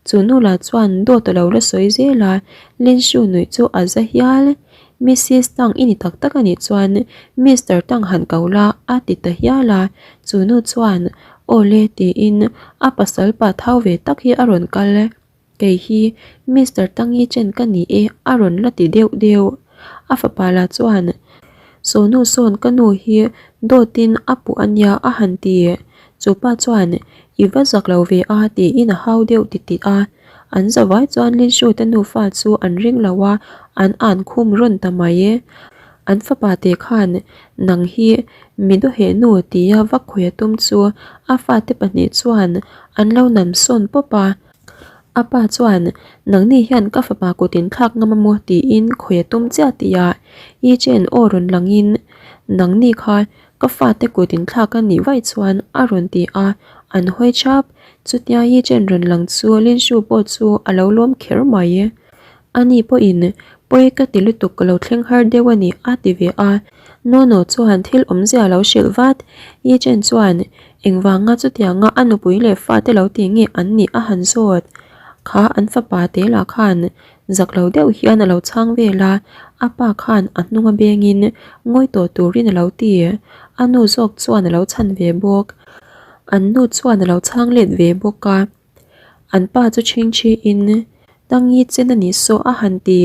Chu nu lah chuan dawt a lo la sawi zel a, Linshu nuih chu a za hial. Mrs Tang i ni tak tak a nih chuan Mister Tang han ko la a ti ta hial a, chu nu chuan Aw le tiin a pasal pa thau ve tak hi a rawn kal. Kei hi Mister Tangi chen ka ni e a rawn la ti deuh deuh. A fapa lah chuan Saw nu sawn ka nu hi dawtin a puh a nia a han ti. Chu pa chuan I va zak lo ve a tiin a hau deuh titih a. An zavai chuan Linshu te nufa chu an ring lo a, an an khum rawn ta mai e. An fapa te khan nang hi mi dawheh nu tia va khawi a tum chu a fate pahnih chuan an lo nam sawn pawp a. A pa chuan nangni hian ka fapa kut in thlak ngam a maw tiin khawi a tum chiah tihah Yi Chen aw rawn langin nangni kha Ka fate kut in thlak a nih vaih chuan a rawn ti a, an hawi chap. Chutia Yi Chen rawn lang chu Lin Shu pawh chu a lo lawm kher mai. Ani pawhin, Pawi ka ti lutuk ka lo thleng har deuh a ni a ti ve a. Nono chuan thil awmzia a lo hrilh vat. Yi Chen chuan, Engvanga chutianga a nupui leh fate lo ti nge an nih a han zawt. Kha an fapa te lah khan Zak lo deuh hian a lo chhang vel a, a pa khan a hnung a bengin ngawi tawh turin a lo ti. A nu zawk chuan a lo chhan ve bawk. An nu chuan a lo chhang let ve bawk a. An pa chu chhingchhiin, Tangi chen a nih saw a han ti.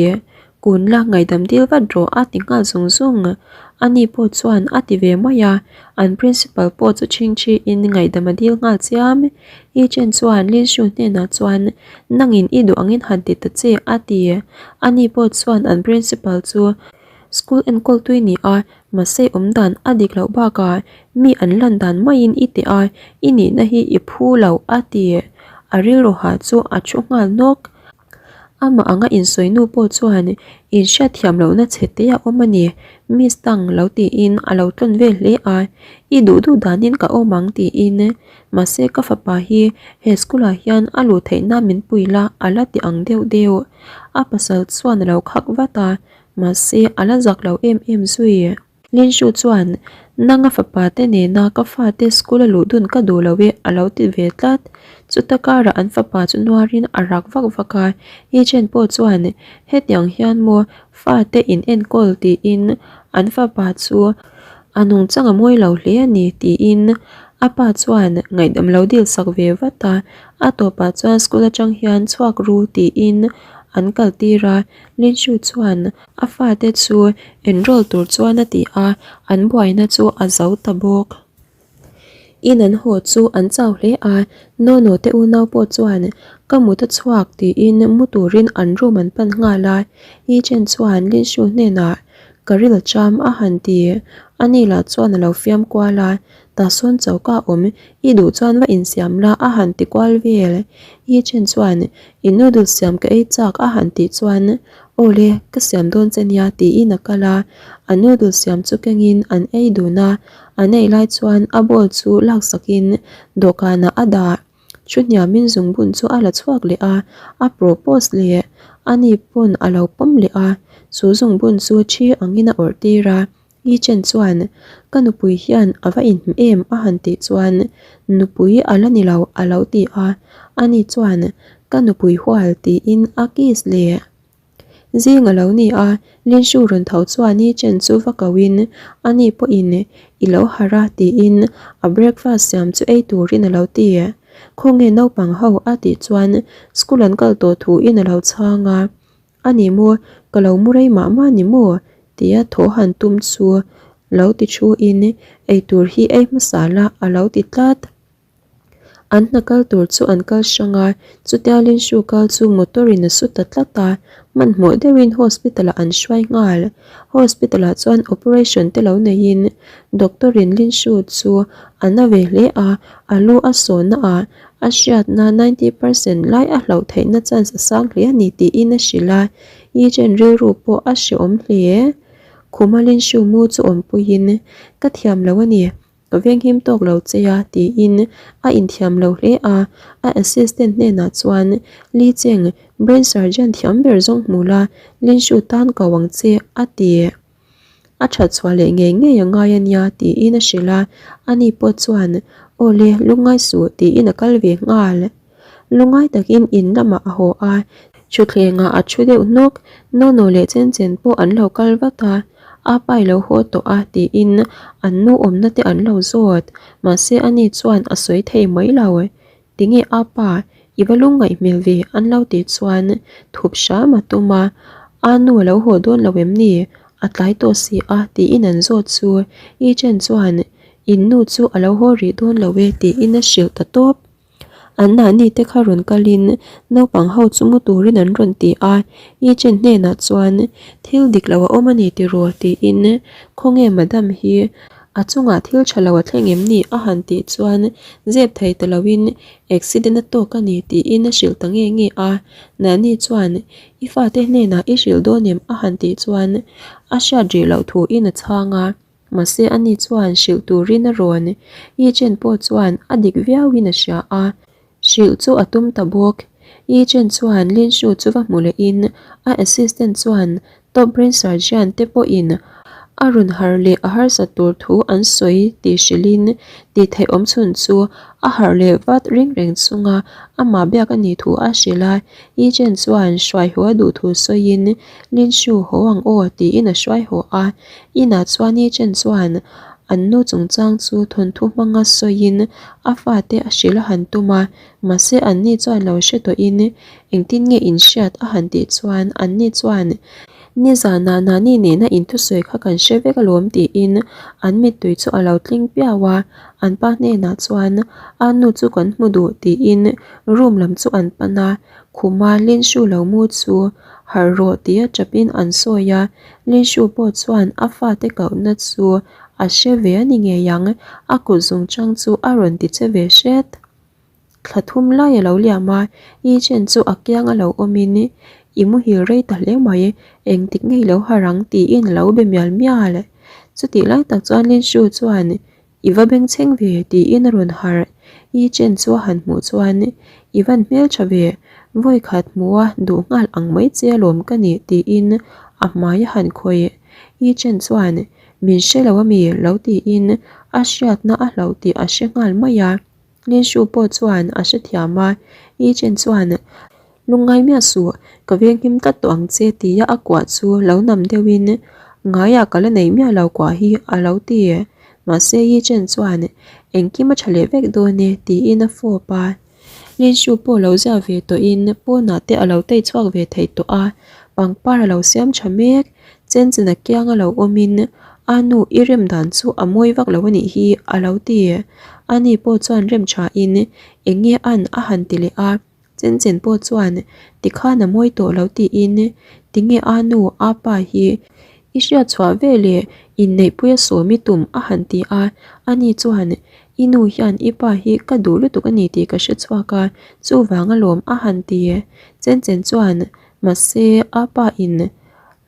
Kun la ngaihdam dil vat rawh a ti nghal zung zung. Ani pawh chuan a ti ve mai a, an principal pawh chu chhingchhiin ngaihdam a dil nghal chiam. I chen chuan Lin Shu hnenah chuan Nangin i duh angin han ti ta che a ti. Ani pawh chuan an principal chu school enkawl tui ni a, mahse awm dan a dik loh bakah mi an lan dan maiin i teh a, i nihna hi i phu lo a ti. A rilru hah chu a thu nghal nawk. Amah anga insawi nu pawh chuan inhriatthiam lohna chhe te a awm a ni, Miss Tang lo tiin a lo tlawn vel hle a, I duh duh danin ka awm ang tiin. Mahse ka fapa hi he school ah hian a luh theih nan min pui la a la ti ang deuh deuh. A pasal chuan a lo khak vat a, mahse a la zak lo em em zui. Linshu chuan, Nanga fapa te nena ka fate school a luh dun ka duh lo e a lo ti ve tlat. Chuta karah an fapa chu nuarin a rak vak vak a, Yi Chen pawh chuan, Hetiang hian maw fate in enkawl tiin an fapa chu a nungchang a mawi lo hle a ni tiin a pa chuan ngaihdam lo dil sak ve vat a, a tawpah chuan school atang hian chhuak ru tiin an kal tir a, Linshu chuan a fate chu enroll tur chuan a ti a, an buaina chu a zo ta bawk. In an haw chu an chau hle a, Nono te unau pawh chuan ka mut a chhuak tiin mu turin an room an pan nghal a, Yi Chen chuan Lin Shu hnenah ka ril a cham a han ti, ani lah chuan a lo fiam kual a, tah sawn choka awm i duh chuan va insiam la a han ti kual vel, Yi Chen chuan i noodle siam ka ei chak a han tih chuan Aw le, ka siam dawn che nia tiin a kal a, a noodle siam chu kengin an ei dun a, an ei lai chuan a bowl chu laksakin dawhkanah a dah. Thu hniamin zungbun chu a la chhuak leh a, a propose leh ani pawn a lo pawm leh a, chu zungbun chu thi angin a awrh tir a. Yi Chen chuan, Ka nupui hian a va inhmu em? a han tih chuan, Nupui a la ni lo a lo ti a. Ani chuan, Ka nupui hual tiin a kiss leh. Zing a lo ni a, Lin Shu rawn tho chuan Yi Chen chu va kohin, ani pawhin i lo harh a tiin a breakfast siam chu ei turin a lo ti. Khawnge naupang ho a tih chuan school an kal tawh thuin a lo chhang a. A ni maw, ka lo mu rei mah mah ni maw? tia thaw han tum chu lo ti thu in eitur hi ei hmasa la a lo ti tlat. An hna kal tur chu an kal hrang a, chutia Linshu kal chu motor in a su ta tlat a, hmanhmawh deuhin hospital ah an hruai nghal. Hospital ah chuan operation te lo neiin doctor in Linshu chu a na ve hle a, a lu a sawhna ah a hriatna 90 percent lai a hlauh theihna chance a sang hle a ni tiin a hrilh a, Yi-Chen rilru pawh a hrehawm hle. Khuma Linshu mu chu awmpuiin, Ka thiam lo a ni. Ka venghim tawk lo che a tiin a inthiam lo hle a, a assistant hnenah chuan Li Cheng, brain surgeon thiam ber zawng hmu la, Lin Shu tan ko ang che a ti. A that chhuah leh ngei ngei a ngai a nia tiin a hrilh a, ani pawh chuan Aw le, lungngai suh tiin a kal ve nghal. Lungngai takin in lamah a haw a, thutthlengah a thu deuh hnawk, Nono leh Chen Chen pawh an lo kal vat a, a pa i lo haw tawh a tiin an nu awmna te an lo zawt, mahse ani chuan a sawi thei mai lo. Tinge a pa, i va lungngaih hmel ve an lo tih chuan thup hram a tum a, a nu a lo haw dawn lo em ni? A tlai tawh si a tiin an zawt chu Yi Chen chuan in nu chu a lo haw rih dawn lo e tiin a hrilh ta tawp. An mahni te kha rawn kalin naupang ho chu mu turin an rawn ti a, Yi Chen hnenah chuan thil dik lo a awm a ni tiraw tiin khawnge madam hi a chungah thil tha lo a thleng em ni a han tih chuan zep thei ta loin accident a tawk a ni tiin a hrilh ta nge nge a, Nani chuan i fate hnenah i hrilh dawn em a han tih chuan a hriat rih loh thuin a chhang a. Mahse ani chuan hrilh turin a rawn. Yi Chen pawh chuan a dik viauin a hria a, hrilh chu a tum ta bawk. Yi Chen chuan Lin Shu chu va hmu lehin a assistant chuan top brain surgeon te pawhin a rawn harh leh a harsat tur thu an sawi tih hrilhin tih theih awm chhun chu a harh leh vat ring reng chunga amah biak a nih thu a hrilh a. Yi Chen chuan hruai haw a duh thu sawiin Lin Shu haw ang aw tiin a hruai haw a. Inah chuan Yi Chen chuan an nu chungchang chu thawnthu hmanga sawiin a fate a hrilh a han tum a, mahse anni chuan lo hre tawhin engtin nge inhriat a han tih chuan anni chuan nizanah Nani nena inthusawi kha kan hre vek alawm tiin an mittui chu a lo tling piau a, an pa hnenah chuan a nu chu kan hmu duh tiin room lam chu an pan a, khuma Lin Shu lo mu chu harh rawh tia tap in an sawi a. Linshu pawh chuan a fate kohna chu a hre ve a ni ngei ang, a kut zungchang chu a rawn ti che ve hret. Thla thum lai a lo liam a, Yi Chen chu a kiang a lo awmin, I muhil rei ta hle mai, engtik ngei lo harh ang tiin a lo be mial mial. Chutih lai tak chuan Linshu chuan I va bengchheng ve tiin a rawn harh. I chen chu a han hmuh chuan I van hmeltha ve, vawi khat hmuh a duh nghal ang mai che alawm ka ni tiin a hmai a han khawih. I chen chuan min hre lo ami lo tiin a hriatna a hlauh tih a hre nghal mai a. Linshu pawh chuan a hrethiam a, I Chen chuan, Lungngai miah suh, ka venghim tlat tawh ang che tia a kuah chu lo nam deuhin, Ngaiah ka la nei miah lo kuah hi a lo ti. Mahse Yi Chen chuan, Engkim a tha leh vek dawn e tiin a fawp a. Linshu pawh lo ziah ve tawhin pawnah te a lo tei chhuak ve thei tawh a, pangpar a lo siam tha mek. Chen chen a kiang a lo awmin a nu i rem dan chu a mawi vak lo a nih hi a lo ti. Ani pawh chuan rem thain eng nge an a han ti leh a, Chen chen pawh chuan tikhan a mawi tawh lo tiin tinge a nu a pa hi i hriat chhuah ve leh inneihpuia sawm i tum a han ti a, ani chuan i nu hian i pa hi ka duh lutuk a ni tih ka hre chhuak a, chuvang alawm a han ti. Chen chen chuan Mahse, a pa in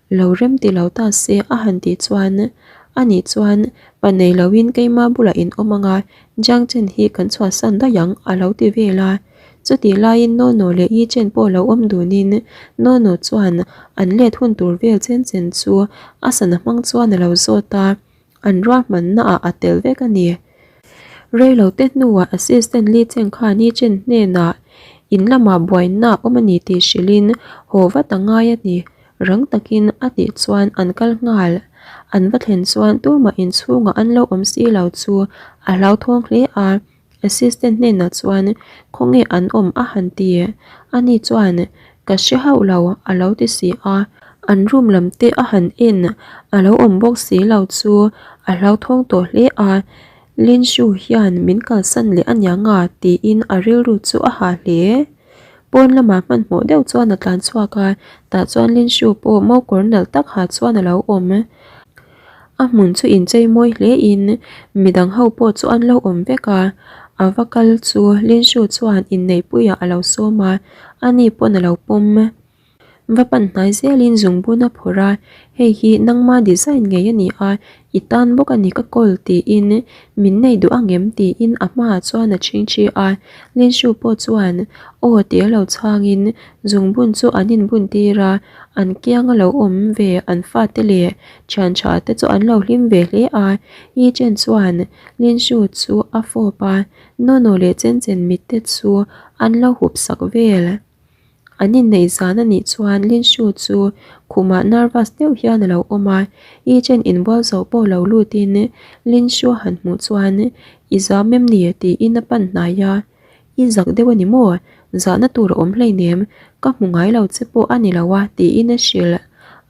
lo rem ti lo ta se a han tih chuan ani chuan pa nei loin keima bulah in awm ang a, Jiang Chen hi kan chhuahsan daih ang a lo ti vel a. Chutih laiin Nono leh Yi Chen pawh lo awm dunin Nono chuan an let hun tur vel chen chen chu a sana hmang chuan a lo zawt a. An ruahmanna ah a tel vek a ni. Reilote hnuah Assistant Li Cheng khan Yi Chen hnenah in lamah buaina a awm a ni tih hrilhin haw vat a ngai a ni. Rang takin a tih chuan an kal nghal. An va thlen chuan tumah inchhungah an lo awm si lo chu a hlauthawng hle a. Assistant hnenah chuan khawnge an awm a han ti. Ani chuan ka hre hauh lo a lo ti si a, an room lam te a han en a lo awm bawk si lo chu a hlauthawng tawh hle a. Lin Shu hian min kalsan leh a niang a tiin a rilru chu a hah hle. Pawn lamah hmanhmawh deuh chuan a tlan chhuak a, tah chuan Lin Shu pawh mokawr nalh tak ha chuan a lo awm. A hmun chu inchei mawi hle in midang ho pawh chu an lo awm vek a, a va kal chu Lin Shu chuan inneihpuiah a lo sawm a, ani pawn a lo pawm. Va pan hnai zelin zungbun a phawrh a, hei hi nangma design ngei a ni a, i tan bawk a ni ka kawl tiin min nei duh angem tiin a hmaah chuan a chhingchhi a, Linshu pawh chuan aw tia lo chhangin zungbun chu an inbun tir a, an kiang a lo awm ve an fate leh thian tha te chu an lo hlim ve hle a, Yi Chen chuan Linshu chu a fawp a, Nono leh Chen Chen mit te chu an lo hup sak vel. An inneih zan a nih chuan Lin Shu chu khumah nervous deuh hian a lo awm a, Yi Chen inbual zo pawh lo lutin Lin Shu a han hmuh chuan I zam em ni? tiin a pan hnai a, I zak deuh a ni maw? Zahna tur a awm hleinem, ka hmu ngai lo che pawh a ni lo a tiin a hrilh.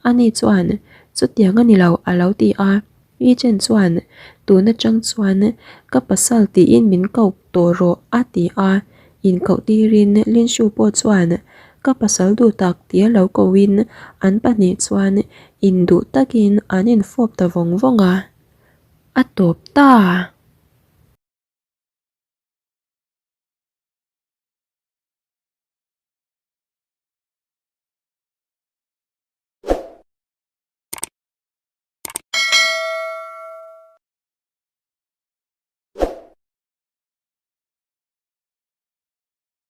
Ani chuan Chutiang a ni lo a lo ti a. Yi Chen chuan, Tun atang chuan ka pasal tiin min ko tawh rawh a ti a, inkoh tirin Lin Shu pawh chuan ka pasal duh tak tia lo koin an pahnih chuan induh takin an infawp ta vawng vawng a, a tawp ta.